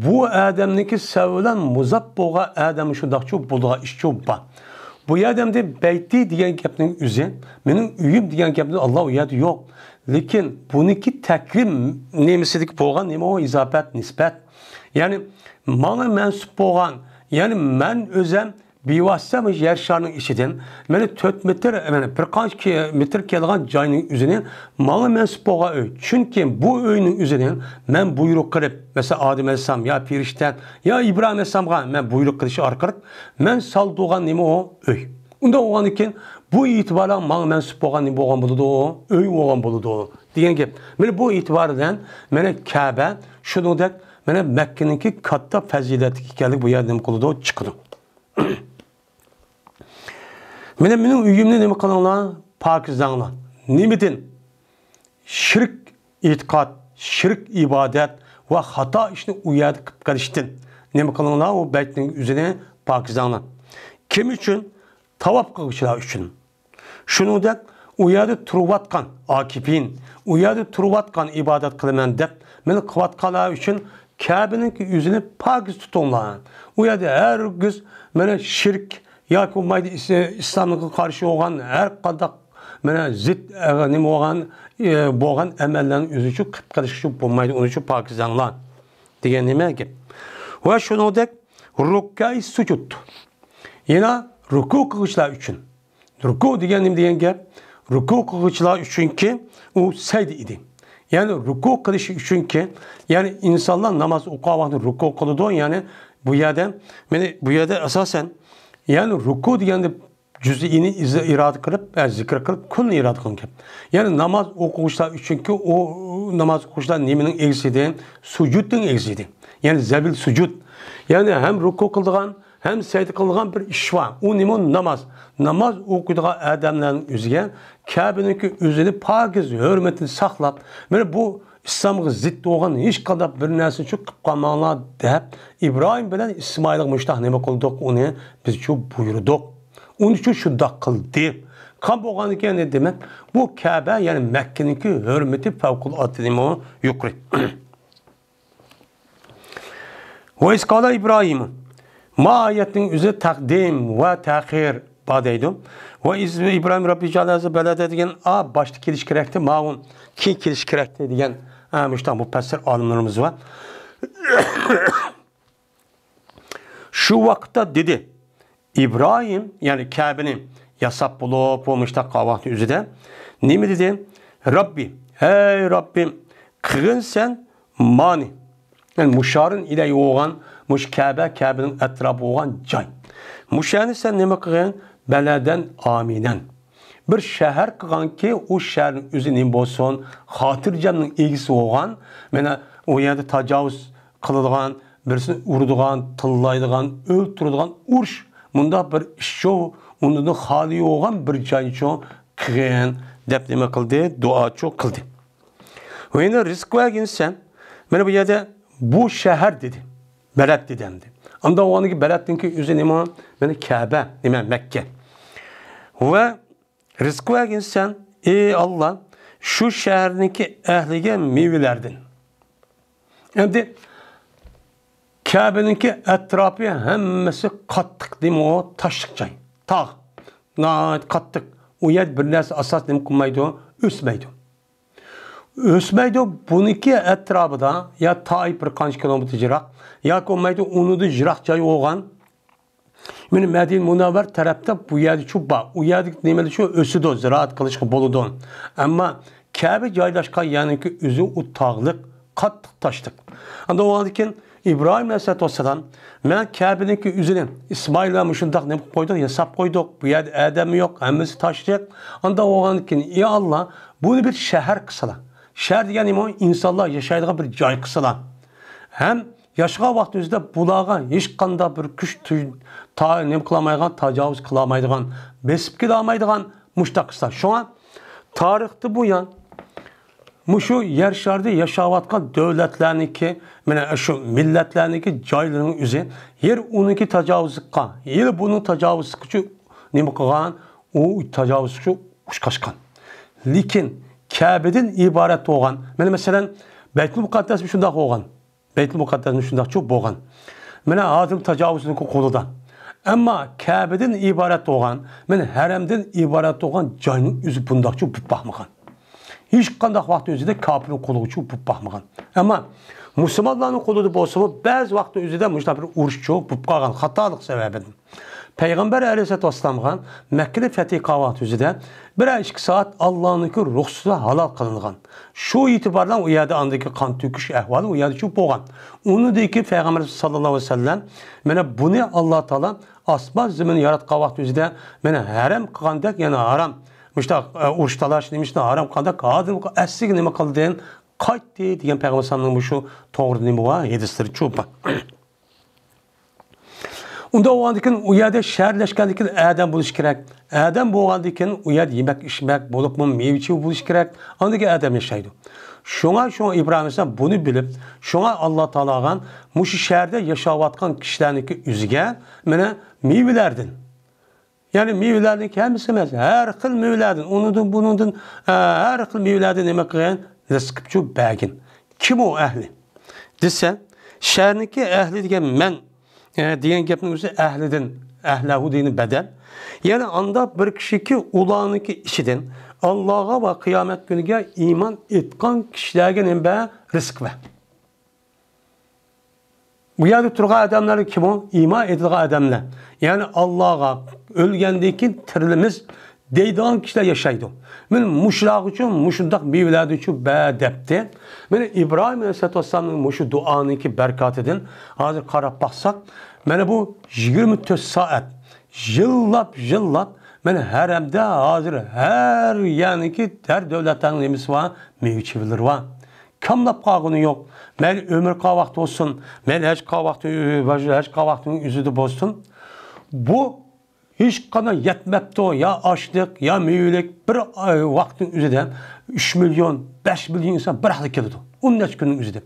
بۇ ئادەمنىڭكى سەۋەبى بىلەن مۇزاپ بولغان ئادەم شۇنداقچۇ بولىدىغان ئىشچۇ بار. بۇ ئادەمدە بەيتى دېگەن گەپنىڭ ئۆزى، مېنىڭ ئۆيۈم دېگەن گەپنى ئاللا ئۇ يەردە يوق. لېكىن بۇنىڭكى تەكرىم نېمىسىدىكى بولغان نېمە ئۇ؟ ئىزاپەت، نىسبەت. يەنى ماڭا مەنسۇپ بولغان، يەنى مەن ئۆزەم بىۋاسىتە مۇشۇ يەر شارىنىڭ ئىچىدىن، مانا تۆت مېتىر، مانا بىر قانچە كى-، مېتىر كېلىدىغان جاينىڭ ئۆزىنى ماڭا مەنسۇپ بولغان ئۆي. چۈنكى بۇ ئۆينىڭ ئۆزىنى مەن بۇيرۇق قىلىپ، مەسىلەن، ئادەم ئەلەيھىسسالام يا پېرىشتە يا ئىبراھىم ئەلەيھىسسالامغا مەن بۇيرۇق قىلىش ئارقىلىق مەن سالدۇرغان نېمە ئۇ؟ ئۆي. ئۇنداق بولغاندىن كېيىن بۇ ئېتىبارەن ماڭا مەنسۇپ بولغان نېمە بولغان بولىدۇ؟ ئۆي بولغان بولىدۇ دېگەن گەپ. مانا بۇ ئېتىبار بىلەن مانا كەبە شۇنىڭدەك مانا مەككىنىڭكى كاتتا پەزىلەتلىك ئىكەنلىكى بۇ يەردىن نېمە قىلىدۇ؟ چىقىدۇ. مانا مېنىڭ ئۆيۈمنى نېمە قىلىڭلار؟ پاكىزلاڭلار. نېمىدىن؟ شىرك ئېتىقاد، شىرك ئىبادەت ۋە خاتا ئىشنى ئۇ يەردە قىلىپ قېلىشتىن نېمە قىلىڭلار؟ ئۇ بەيتنىڭ ئۆزىنى پاكىزلاڭلار. كىم ئۈچۈن؟ تاۋاپ قىلغۇچىلار ئۈچۈن. شۇنىڭدەك ئۇ يەردە تۇرۇۋاتقان ئاكىپىن، ئۇ يەردە تۇرۇۋاتقان ئىبادەت قىلىمەن دەپ مېنى قىلىۋاتقانلار ئۈچۈن كەبىنىڭكى ئۆزىنى پاكىز تۇتۇڭلار. ئۇ يەردە ھەرگىز مانا شىرك ياكى بولمايدۇ ئىس-، ئىسلامغا قارشى بولغان ھەر قانداق مانا زىت، ئە، نېمە بولغان، ئە، بولغان ئەمەللەرنى ئۆزى ئۈچۈن قىلىپ قېلىشقا بولمايدۇ. ئۇنىڭ ئۈچۈن پاكىزلاڭلار دېگەن نېمە گەپ؟ ۋە شۇنىڭدەك رۇككەي سۇجۇد. يەنە رۇكۇ قىلغۇچىلار ئۈچۈن. رۇكۇ دېگەن نېمە دېگەن گەپ؟ رۇكۇ قىلغۇچىلار ئۈچۈنكى ئۇ سەجدە ئىدى. يەنى رۇكۇ قىلىش ئۈچۈنكى، يەنى ئىنسانلار ناماز ئوقۇغان ۋاقتىدا رۇكۇ قىلىدۇ. يەنى بۇ يەردە، مانا بۇ يەردە ئاساسەن، يەنى رۇكۇ دېگەندە جۈزئىنى ئىز-، ئىرادە قىلىپ، ئە، زىكىر قىلىپ، كۈلنى ئىرادە قىلغان گەپ. يەنى ناماز ئوقۇغۇچىلار ئۈچۈنكى ئۇ، ئۇ ناماز ئوقۇغۇچىلار نېمىنىڭ ئىگىسى ئىدى؟ سۇجۇدنىڭ ئىگىسى ئىدى. يەنى زەبىل سۇجۇد. يەنى ھەم رۇكۇ قىلىدىغان، ھەم سەجدە قىلىدىغان بىر ئىش بار. ئۇ نېمە؟ ناماز. ناماز ئوقۇيدىغان ئادەملەرنىڭ ئۆزىگە كەبىنىڭكى ئۆزىنى پاكىز ھۆرمىتىنى ساقلاپ، مانا بۇ ئىسلامغا زىت بولغان ھېچقانداق بىر نەرسىنى قىلىپ قالماڭلار دەپ، ئىبراھىم بىلەن ئىسمائىلغا مۇشۇنداق نېمە قىلدۇق؟ ئۇنى بىز شۇ بۇيرۇدۇق. ئۇنى شۇ شۇنداق قىلدى. قان بولغاندىكىن، دېمەك، بۇ كەبە، يەنى مەككىنىڭكى ھۆرمىتى پەۋقۇلئاددە نېمە يۇقىرى. ۋە ئىز قالە ئىبراھىم. ما ئايەتنىڭ ئۆزى تەقدىم ۋە تەخىر بار دەيدۇ. ۋە ئىز ئىبراھىم رەببى جەئەل ھازا بەلەدە دېگەن، ئا، باشتا كېلىش كېرەكتى، ماۋۇ كېيىن كېلىش كېرەكتى دېگەن، ئا، مۇشۇنداق مۇپەسسىر ئالىملىرىمىز بار. شۇ ۋاقىتتا دېدى، ئىبراھىم، يەنى كەبىنى ياساپ بولۇپ، بۇ مۇشۇنداق قالغان ۋاقىتنىڭ ئۆزىدە نېمە دېدى؟ رەببى، ھەي رەببىم، قىلغىن سەن مانى، يەنى مۇشارىن ئىلەيھى بولغان مۇشۇ كەبە، كەبىنىڭ ئەتراپى بولغان جاي. مۇشۇ يەرنى سەن نېمە قىلغىن؟ بەلەدەن ئامىنەن. بىر شەھەر قىلغانكى، ئۇ شەھەرنىڭ ئۆزى نېمە بولسۇن، خاتىرجەمنىڭ ئىگىسى بولغان، مانا ئۇ يەردە تاجاۋۇز قىلىدىغان، بىرسىنى ئۇرىدىغان، تىللايدىغان، ئۆلتۈرىدىغان ئۇرۇش، مۇنداق بىر ئىشچۇ، ئۇنىڭدىن خالىي بولغان بىر جاينىچۇ قىلغىن دەپ نېمە قىلدى؟ دۇئاچۇ قىلدى. ۋە يەنە رىزىق بەرگىنسەن، مانا بۇ يەردە بۇ شەھەر دېدى. بەلەد دېدى ئەمدى. ئاندا ئۇنىڭكى بەلەدنىڭكى ئۆزى نېمە؟ مانا كەبە، نېمە، مەككە. ۋە رىزىق بەرگىنسەن، ئى ئاللا، شۇ شەھەرنىڭكى ئەھلىگە مېۋىلەردىن. ئەمدى كەبىنىڭكى ئەتراپى ھەممىسى قاتتىق، نېمە ئۇ، تاشلىق جاي، تاغ، ناھايىتى قاتتىق. ئۇ يەردە بىر نەرسە ئاساس نېمە قىلمايدۇ، ئۆسمەيدۇ. ئۆسمەيدۇ. بۇنىڭكى ئەتراپىدا يا تائىپ بىر قانچە كىلومېتىر يىراق، ياكى بولمايدۇ، ئۇنىڭدىن يىراق جاي بولغان. مانا مەدىنە مۇنەۋۋەر تەرەپتە بۇ يەردىچۇ بار. ئۇ يەردىكى نېمىلەرچۇ ئۆسىدۇ، زىرائەت قىلىشقا بولىدۇ. ئەمما كەبە جايلاشقان يەرنىڭكى ئۆزى ئۇ تاغلىق، قاتتىق تاشلىق. ئاندا ئۇنىڭدىن كېيىن ئىبراھىم ئەلەيھىسسالاتۇ ۋەسسالام، مەن كەبىنىڭكى ئۆزىنى ئىسمائىل بىلەن مۇشۇنداق نېمە قىلىپ قويدۇق، ياساپ قويدۇق. بۇ يەردە ئادەممۇ يوق، ھەممىسى تاشلىق. ئاندا ئۇنىڭدىن كېيىن، ئى ئاللا، بۇنى بىر شەھەر قىلسىلا. شەھەر دېگەن نېمە؟ ئىنسانلار ياشايدىغان بىر جاي قىلسىلا. ھەم ياشىغان ۋاقتى ئۆزىدە بۇلارغا ھېچقانداق بىر كۈچ تۈ-، تا-، نېمە قىلالمايدىغان، تاجاۋۇز قىلالمايدىغان، بېسىپ كېلەلمەيدىغان مۇشۇنداق قىلسا. شۇڭا تارىختا بۇيان مۇشۇ يەر شارىدا ياشاۋاتقان دۆلەتلەرنىڭكى، مانا شۇ مىللەتلەرنىڭكى جايلىرىنىڭ ئۆزى، يەر ئۇنىڭكى تاجاۋۇزلۇققا، يەر بۇنىڭ تاجاۋۇزلۇقىچۇ نېمە قىلغان، ئۇ تاجاۋۇزلۇقچۇ ئۇچقاشقان. لېكىن كەبىدىن ئىبارەت بولغان، مانا مەسىلەن، بەيتۇل مۇقەددەس شۇنداق بولغان. بەيتۇل مۇقەددەس شۇنداقچۇ بولغان. مانا ھازىر تاجاۋۇزنىڭكى قولىدا. ئەمما كەبىدىن ئىبارەت بولغان، مانا ھەرەمدىن ئىبارەت بولغان جاينىڭ ئۆزى بۇنداقچۇ بولۇپ باقمىغان. ھېچقانداق ۋاقىت ئۆزىدە كاپىرنىڭ قولىغىچۇ بولۇپ باقمىغان. ئەمما مۇسۇلمانلارنىڭ قولىدا بولسىمۇ، بەزى ۋاقىت ئۆزىدە مۇشۇنداق بىر ئۇرۇشچۇ بولۇپ قالغان خاتالىق سەۋەبىدىن. پەيغەمبەر ئەلەيھىسسالاتۇ ۋەسسالامغا مەككىنى فەتھى قىلغان ۋاقتى ئۆزىدە بىرەر ئىككى سائەت ئاللانىڭكى رۇخسىتى ھالال قىلىنغان. شۇ ئېتىبار بىلەن ئۇ يەردە ئاندىكى قان تۆكۈش ئەھۋالى ئۇ يەردە چۈش بولغان. ئۇنىڭدىن كېيىن پەيغەمبەر ساللاللاھۇ ئەلەيھى ۋەسەللەم، مانا بۇنى ئاللا تائالا ئاسمان زېمىننى ياراتقان ۋاقتى ئۆزىدە، مانا ھەرەم قىلغاندەك، يەنى ھارام، مۇشۇنداق، ئە، ئۇرۇش تالاش نېمىشنى ھارام قىلغاندەك، ھازىر ئەسلىگە نېمە قىلدىن قايتتى دېگەن پەيغەمبەر ئەلەيھىسسالامنىڭ مۇشۇ توغرىدا نېمە بار؟ ھەدىسلىرى چوپان. ئۇنداق بولغاندىن كېيىن ئۇ يەردە شەھەرلەشكەندىن كېيىن ئادەم بولۇشى كېرەك. ئادەم بولغاندىن كېيىن ئۇ يەردە يېمەك ئىچمەك بولۇپمۇ مېۋە چېۋە بولۇشى كېرەك. ئاندىن كېيىن ئادەم ياشايدۇ. شۇڭا، شۇڭا ئىبراھىم ئەلەيھىسسالام بۇنى بىلىپ، شۇڭا ئاللا تائالاغا مۇشۇ شەھەردە ياشاۋاتقان كىشىلەرنىڭكى ئۆزىگە مانا مېۋىلەردىن، يەنى مېۋىلەرنىڭكى ھەممىسى ئەمەس، ھەر خىل مېۋىلەردىن، ئۇنىڭدىن، بۇنىڭدىن، ئە، ھەر خىل مېۋىلەردىن نېمە قىلغىن؟ رىزىق قىلىپچۇ بەرگىن. كىم ئۇ ئەھلى؟ دېسە، شەھەرنىڭكى ئەھلى دېگەن مەن، ئە، دېگەن گەپنىڭ ئۆزى ئەھلىدىن، ئەھلەھۇ دېگىنى بەدەل. يەنى ئاندا بىر كىشىكى ئۇلارنىڭكى ئىچىدىن ئاللاغا ۋە قىيامەت كۈنىگە ئىمان ئېيتقان كىشىلەرگە نېمە بەر؟ رىزىق بەر. بۇ يەردە تۇرغان ئادەملەر كىم ئۇ؟ ئىمان ئېيتىدىغان ئادەملەر. يەنى ئاللاغا ئۆلگەندىن كېيىن تىرىلىمىز دەيدىغان كىشىلەر ياشايدۇ. مانا مۇشۇلارغىچۇ مۇشۇنداق مېۋىلەردىنچۇ بەر دەپتى. مانا ئىبراھىم ئەلەيھىسسالاتۇ ۋەسسالامنىڭ مۇشۇ دۇئانىڭكى بەرىكاتىدىن ھازىر قاراپ باقساق، مانا بۇ يىگىرمە تۆت سائەت يىللاپ، يىللاپ، مانا ھەرەمدە ھازىر ھەر يەرنىڭكى، ھەر دۆلەتلەرنىڭ نېمىسى بار؟ مېۋە چېۋىلىرى بار. كاملاپ قالغىنى يوق. مەيلى ئۆمرە قىلغان ۋاقتى بولسۇن، مەيلى ھەج قىلغان ۋاقتى، ھەج قىلغان ۋاقتىنىڭ ئۆزىدە بولسۇن. بۇ ھېچقانداق يەتمەپتۇ، يا ئاشلىق، يا مېۋىلىك بىر ئاي ۋاقىتنىڭ ئۆزىدە ئۈچ مىليون، بەش مىليون ئىنسان بىر ھەپتە كېلىدۇ. ئون نەچچە كۈننىڭ ئۆزىدە.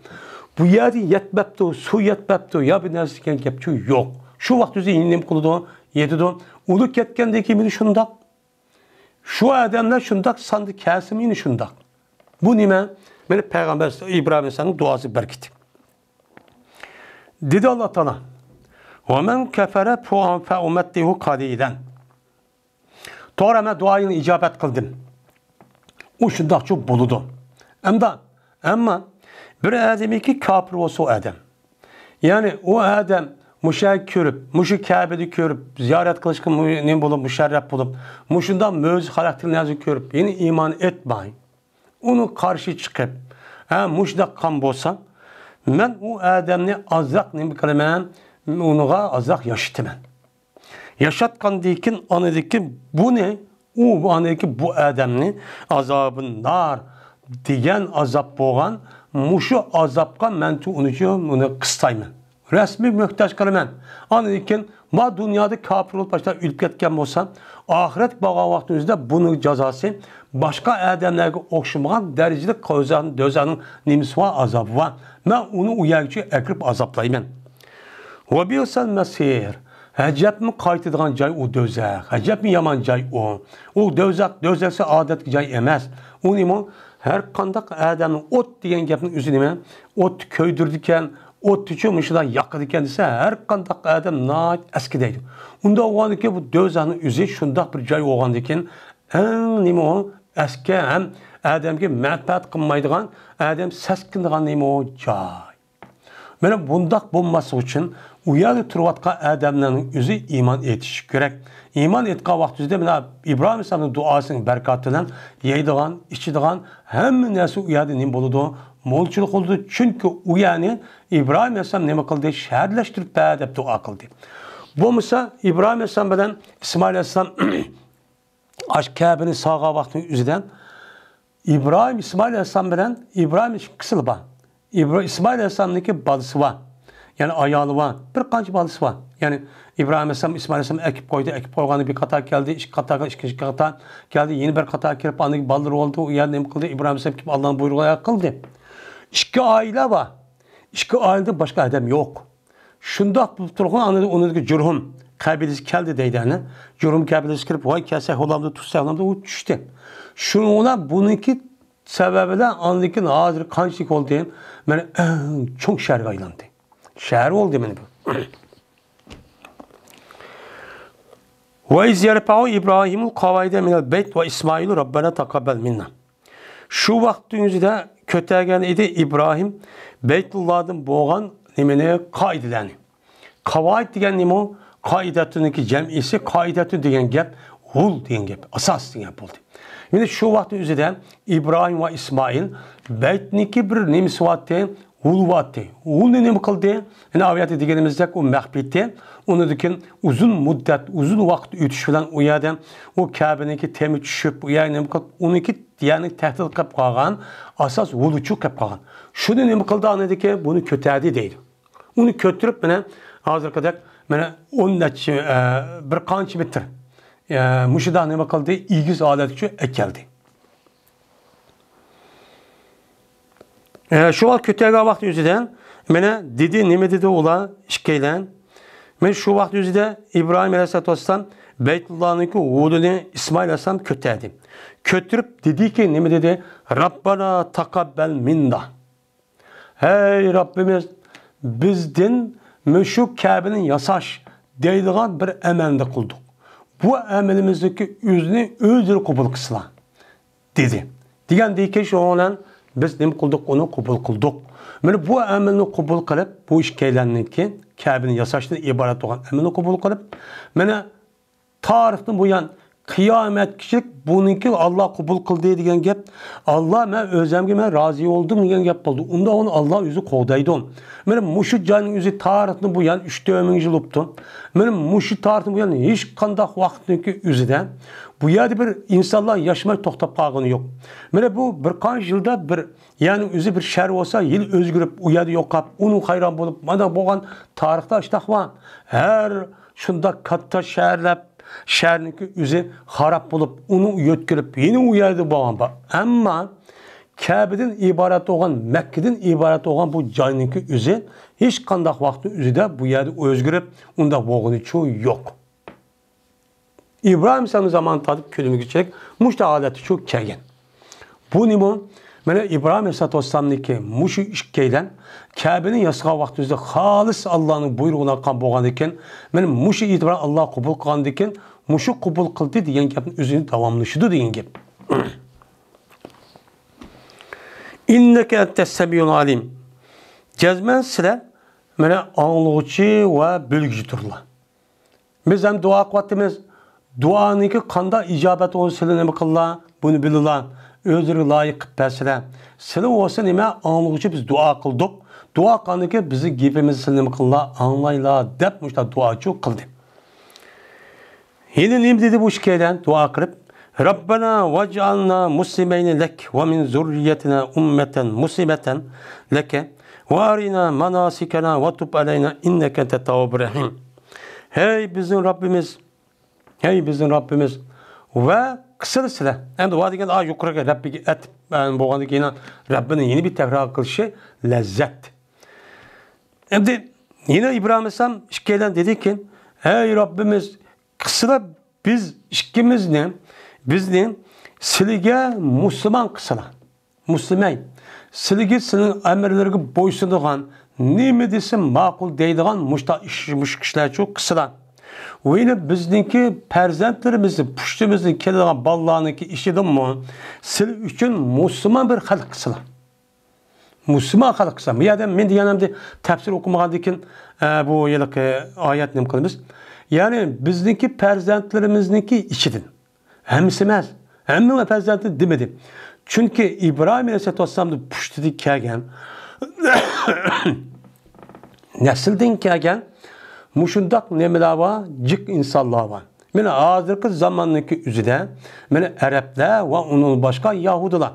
بۇ يەردە يەتمەپتۇ، سۇ يەتمەپتۇ، يا بىر نەرسە دېگەن گەپچۇ يوق. شۇ ۋاقىت ئۆزى نېمە قىلىدۇ؟ يېتىدۇ. ئۇلۇ كەتكەندىن كېيىن مېنى شۇنداق. شۇ ئادەملەر شۇنداق ساندا كەلسىمۇ يەنە شۇنداق. بۇ نېمە؟ مانا پەيغەمبەر ئىبراھىم ئەلەيھىسسالامنىڭ دۇئاسى بەرىكىتى. دېدى ئاللا تائالا، «ۋە مەن كەفەرە فەئۇمەتتىھۇ قەلىلەن.» توغرا، مەن دۇئايىڭنى ئىجابەت قىلدىم. ئۇ شۇنداقچۇ بولىدۇ. ئەمدا، ئەمما بىر ئادەمكى كاپىر بولسا ئۇ ئادەم. يەنى ئۇ ئادەم مۇشۇ يەرگە كۆرۈپ، مۇشۇ كەبىنى كۆرۈپ، زىيارەت قىلىشقا مۇ-، نېمە بولۇپ، مۇشەررەپ بولۇپ، مۇشۇنداق مۆجىزە خاراكتېرلىك نەرسىنى كۆرۈپ، يەنە ئىمان ئېيتماي، ئۇنىڭ قارشى چىقىپ، ھە، مۇشۇنداق قىلغان بولسا، مەن ئۇ ئادەمنى ئازراق نېمە قىلىمەن، ئۇنىڭغا ئازراق ياشىتىمەن. ياشاتقاندىن كېيىن، ئاندىن كېيىن بۇنى ئۇ ئاندىن كېيىن بۇ ئادەمنى ئازابى نار دېگەن ئازاب بولغان، مۇشۇ ئازابقا مەن ئۇنى ئۇنى قىستايمەن. رەسمىي مۆھتاج قىلىمەن. ئاندىن كېيىن ما دۇنيادا كاپىر بولۇپ باشلاپ ئۆلۈپ كەتكەن بولسا، ئاخىرەت بارغان ۋاقتىمىزدا بۇنىڭ جازاسى باشقا ئادەملەرگە ئوخشىمىغان دەرىجىلىك دوزاخ، دوزاخنىڭ نېمىسى بار، ئازابى بار. مەن ئۇنى ئۇ يەرگىچە ئەكىرىپ ئازابلايمەن. ۋە بىئسەل مەسىر. ئەجەبمۇ قايتىدىغان جاي ئۇ دوزاخ. ئەجەبمۇ يامان جاي ئۇ. ئۇ دوزاخ، دوزاخ ئادەتتىكى جاي ئەمەس. ئۇ نېمە؟ ھەر قانداق ئادەمنى ئوت دېگەن گەپنىڭ ئۆزى نېمە؟ ئوتتا كۆيدۈرىدىكەن، ئوتتىچۇ مۇشۇنداق ياقىدىكەن دېسە، ھەر قانداق ئادەم ناھايىتى ئەسكى دەيدۇ. ئۇنداق بولغاندىكىن بۇ دوزاخنىڭ ئۆزى شۇنداق بىر جاي بولغاندىكىن، ئەڭ نېمە ئۇ؟ ئەسكى ھەم ئادەمگە مەنپەئەت قىلمايدىغان، ئادەم سەسكىنىدىغان نېمە ئۇ؟ جاي. مانا بۇنداق بولماسلىقى ئۈچۈن ئۇ يەردە تۇرۇۋاتقان ئادەملەرنىڭ ئۆزى ئىمان ئېيتىشى كېرەك. ئىمان ئېيتقان ۋاقتىمىزدا مانا ئىبراھىم ئەلەيھىسسالامنىڭ دۇئاسىنىڭ بەرىكاتى بىلەن يەيدىغان، ئىچىدىغان ھەممە نەرسە ئۇ يەردە نېمە بولىدۇ؟ مولچىلىق بولىدۇ. چۈنكى ئۇ يەرنى ئىبراھىم ئەلەيھىسسالام نېمە قىلدى؟ شەھەرلەشتۈرۈپ بەر دەپ دۇئا قىلدى. بولمىسا ئىبراھىم ئەلەيھىسسالام بىلەن ئىسمائىل ئەلەيھىسسالام ئاشۇ كەبىنى سالغان ۋاقتىنىڭ ئۆزىدە ئىبراھىم، ئىسمائىل ئەلەيھىسسالام بىلەن ئىبراھىم ئىككىسىلا بار. ئىبرا-، ئىسمائىل ئەلەيھىسسالامنىڭكى بالىسى بار. يەنى ئايالى بار. بىر قانچە بالىسى بار. يەنى ئىبراھىم ئەلەيھىسسالام ئىسمائىل ئەلەيھىسسالامنى ئەكىپ قويدى، ئەكىپ قويغاندا بىر قاتار كەلدى، ئىككى قاتار، ئىككىنچى قاتار كەلدى، يەنە بىر قاتار كىرىپ، ئاندىن كېيىن بالىلىرى بولدى، ئۇ يەردە نېمە قىلدى؟ ئىبراھىم ئەلەيھىسسالام كېلىپ ئاللانىڭ بۇيرۇقىنى قىلدى. ئىككى ئائىلە بار. ئىككى ئائىلىدىن باشقا ئادەم يوق. شۇنداق بولۇپ تۇرغان ئاندىن ئۇنىڭدىكى جۇرھۇم قەبىلىسى كەلدى دەيدۇ، ئەنە. جۇرھۇم قەبىلىسى كىرىپ، ۋاي كەلسەك بولامدۇ، تۇتساق بولامدۇ، ئۇ چۈشتى. شۇنىڭ بىلەن بۇنىڭكى سەۋەبى بىلەن ئاندىن كېيىن ھازىر قانچىلىك بولدى؟ مانا ئەڭ چوڭ شەھەرگە ئايلاندى. شەھەر بولدى مانا بۇ. وَإِذْ يَرْفَعُ إِبْرَاهِيمُ الْقَوَاعِدَ مِنَ الْبَيْتِ وَإِسْمَاعِيلُ رَبَّنَا تَقَبَّلْ مِنَّا. شۇ ۋاقىتنىڭ ئۆزىدە كۆتەرگەن ئىدى ئىبراھىم بەيتۇللاھتىن بولغان نېمىنى، قائىدىلەرنى. قاۋائىد دېگەن نېمە؟ قائىدەتۇننىڭكى جەمئىسى، قائىدەتۇن دېگەن گەپ ھۇل دېگەن گەپ، ئاساس دېگەن گەپ بولدى. يەنى شۇ ۋاقىتنىڭ ئۆزىدە ئىبراھىم ۋە ئىسمائىل بەيتنىڭكى بىر نېمىسى بارتى، ھۇل بارتى. ھۇلنى نېمە قىلدى؟ يەنى ئاۋۇ يەردە دېگىنىمىزدەك ئۇ مەخپىيتى. ئۇنىڭدىن كېيىن ئۇزۇن مۇددەت، ئۇزۇن ۋاقىت ئۆتۈش بىلەن ئۇ يەردە ئۇ كەبىنىڭكى تېمى چۈشۈپ، ئۇ يەر نېمە قىلىپ، ئۇنىڭكى يەرنى تەھدىت قىلىپ قالغان ئاساس ھۇلىچۇ قىلىپ قالغان. شۇنى نېمە قىلدى ئاندىن كېيىن؟ بۇنى كۆتەردى دەيدۇ. ئۇنى كۆتۈرۈپ، مانا، ھازىرقىدەك، مانا، ئون نەچچە، ئە، بىر قانچە مېتىر، ئە، مۇشۇنداق نېمە قىلدى؟ ئېگىز ھالەتكىچە ئەكەلدى. ئە، شۇ ۋاقىت كۆتەرگەن ۋاقتى ئۆزىدە، مانا، دېدى، نېمە دېدى ئۇلار ئىككىيلەن؟ مانا شۇ ۋاقىت ئۆزىدە ئىبراھىم ئەلەيھىسسالاتۇ ۋەسسالام بەيتۇللانىڭكى ھۇلىنى ئىسمائىل ئەلەيھىسسالام كۆتەردى. كۆتۈرۈپ دېدىكى، نېمە دېدى؟ رەببەنا تەقەببەل مىننا. ھەي رەببىمىز، بىزدىن مۇشۇ كەبىنى ياساش دەيدىغان بىر ئەمەلنى قىلدۇق. بۇ ئەمىلىمىزنىڭكى ئۆزىنى ئۆزلىرى قوبۇل قىلسىلا، دېدى. دېگەندىن كېيىن شۇنىڭ بىلەن بىز نېمە قىلدۇق؟ ئۇنى قوبۇل قىلدۇق. مانا بۇ ئەمەلنى قوبۇل قىلىپ، بۇ ئىككىيلەننىڭكى كەبىنى ياساشتىن ئىبارەت بولغان ئەمەلنى قوبۇل قىلىپ، مانا تارىختىن بۇيان قىيامەتكىچىلىك بۇنىڭكى ئاللا قوبۇل قىلدى دېگەن گەپ، ئاللا مەن ئۆزۈمگە مەن رازى بولدۇم دېگەن گەپ بولدى. ئۇنداق ئۇنى ئاللا ئۆزى قوغدايدۇ. مانا مۇشۇ جاينىڭ ئۆزى تارىختىن بۇيان ئۈچ تۆت مىڭ يىل بوپتۇ. مانا مۇشۇ تارىختىن بۇيان ھېچقانداق ۋاقىتنىڭكى ئۆزىدە بۇ يەردە بىر ئىنسانلار ياشىماي توختاپ قالغىنى يوق. مانا بۇ بىر قانچە يىلدا بىر يەرنىڭ ئۆزى بىر شەھەر بولسا، يىل ئۆزگىرىپ، ئۇ يەردە يوقاپ، ئۇنىڭ ھەيران بولۇپ، مانا بولغان تارىختا ئىشتاق بار. ھەر شۇنداق كاتتا شەھەرلەر، شەھەرنىڭكى ئۆزى خاراب بولۇپ، ئۇنى يۆتكىلىپ، يەنە ئۇ يەردە بولغان بار. ئەمما كەبىدىن ئىبارەت بولغان، مەككىدىن ئىبارەت بولغان بۇ جاينىڭكى ئۆزى ھېچقانداق ۋاقىتنىڭ ئۆزىدە بۇ يەردە ئۆزگىرىپ، ئۇنداق بولغىنىچۇ يوق. ئىبراھىم ئەلەيھىسسالام زامانى تارتىپ كۈنىمىزگىچىلىك مۇشۇ ھالەتتە شۇ كەلگەن. بۇ نېمە؟ مانا ئىبراھىم ئەلەيھىسسالاتۇ ۋەسسالامنىڭكى مۇشۇ ئىككىيلەن كەبىنى ياسىغان ۋاقتىمىزدا خالىس ئاللانىڭ بۇيرۇغىنى ئالغان بولغاندىكىن، مانا مۇشۇ ئېتىبارەن ئاللا قوبۇل قىلغاندىكىن، مۇشۇ قوبۇل قىلدى دېگەن گەپنىڭ ئۆزىنى داۋاملىشىدۇ دېگەن گەپ. ئىننەكە ئەنتەس سەمىئۇل ئالىم. جەزمەن سىلەر مانا ئاڭلىغۇچى ۋە بىلگۈچىدۇرلا. بىز ھەم دۇئا قىلىۋاتىمىز. دۇئانىڭكى قانداق ئىجابەت بولسا سىلى نېمە قىلىلا، بۇنى بىلىلا، ئۆزلىرىگە لايىق قىلىپ بەرسىلە. سىلى بولسا نېمە، ئاڭلىغۇچى، بىز دۇئا قىلدۇق. دۇئا قىلغاندىن كېيىن بىزنىڭ گېپىمىزنى سىلى نېمە قىلىلا، ئاڭلايلا دەپ مۇشۇنداق دۇئاچۇ قىلدى. يەنە نېمە دېدى بۇ ئىككىيلەن دۇئا قىلىپ؟ ربنا واجعلنا مسلمين لك ومن ذريتنا أمة مسلمة لك وأرنا مناسكنا وتب علينا إنك أنت التواب الرحيم. ھەي بىزنىڭ رەببىمىز، ھەي بىزنىڭ رەببىمىز، ۋە قىسىل سىلە. ئەمدى ۋە دېگەن ئا يۇقىرىقى رەببىگە ئەتىپ، ئە، بولغاندىن كېيىن رەببىنى يەنە بىر تەكرار قىلىشى لەززەت. ئەمدى يەنە ئىبراھىم ئەلەيھىسسالام ئىككىيلەن دېدىكى، ھەي رەببىمىز، قىسىلا بىز ئىككىمىزنى، بىزنى سىلىگە مۇسۇلمان قىسىلا. مۇسلىمەي، سىلىگە سىلىنىڭ ئەمىرلىرىگە بويسۇنىدىغان، نېمە دېسە ماقۇل دەيدىغان مۇشتا ئىش، مۇشۇ كىشىلەرچۇ قىسىلا. ۋە يەنە بىزنىڭكى پەرزەنتلىرىمىزنى، پۇشتىمىزدىن كېلىدىغان بالىلارنىڭكى ئىچىدىنمۇ سىلى ئۈچۈن مۇسۇلمان بىر خەلق قىسىلا. مۇسۇلمان خەلق قىسىلا. بۇ يەردە مەن دېگەن ئەمدى تەپسىر ئوقۇمىغاندىن كېيىن، ئە، بۇ ھېلىقى ئايەت نېمە قىلىمىز؟ يەنى بىزنىڭكى پەرزەنتلىرىمىزنىڭكى ئىچىدىن. ھەممىسى ئەمەس. ھەممىڭلار پەرزەنتى دېمىدى. چۈنكى ئىبراھىم ئەلەيھىسسالاتۇ ۋەسسالامنىڭ پۇشتىدىن كەلگەن، نەسلىدىن كەلگەن مۇشۇنداق نېمىلەر بار، جىق ئىنسانلار بار. مانا ھازىرقى زاماننىڭكى ئۆزىدە، مانا ئەرەبلەر ۋە ئۇنىڭ باشقا يەھۇدىيلار.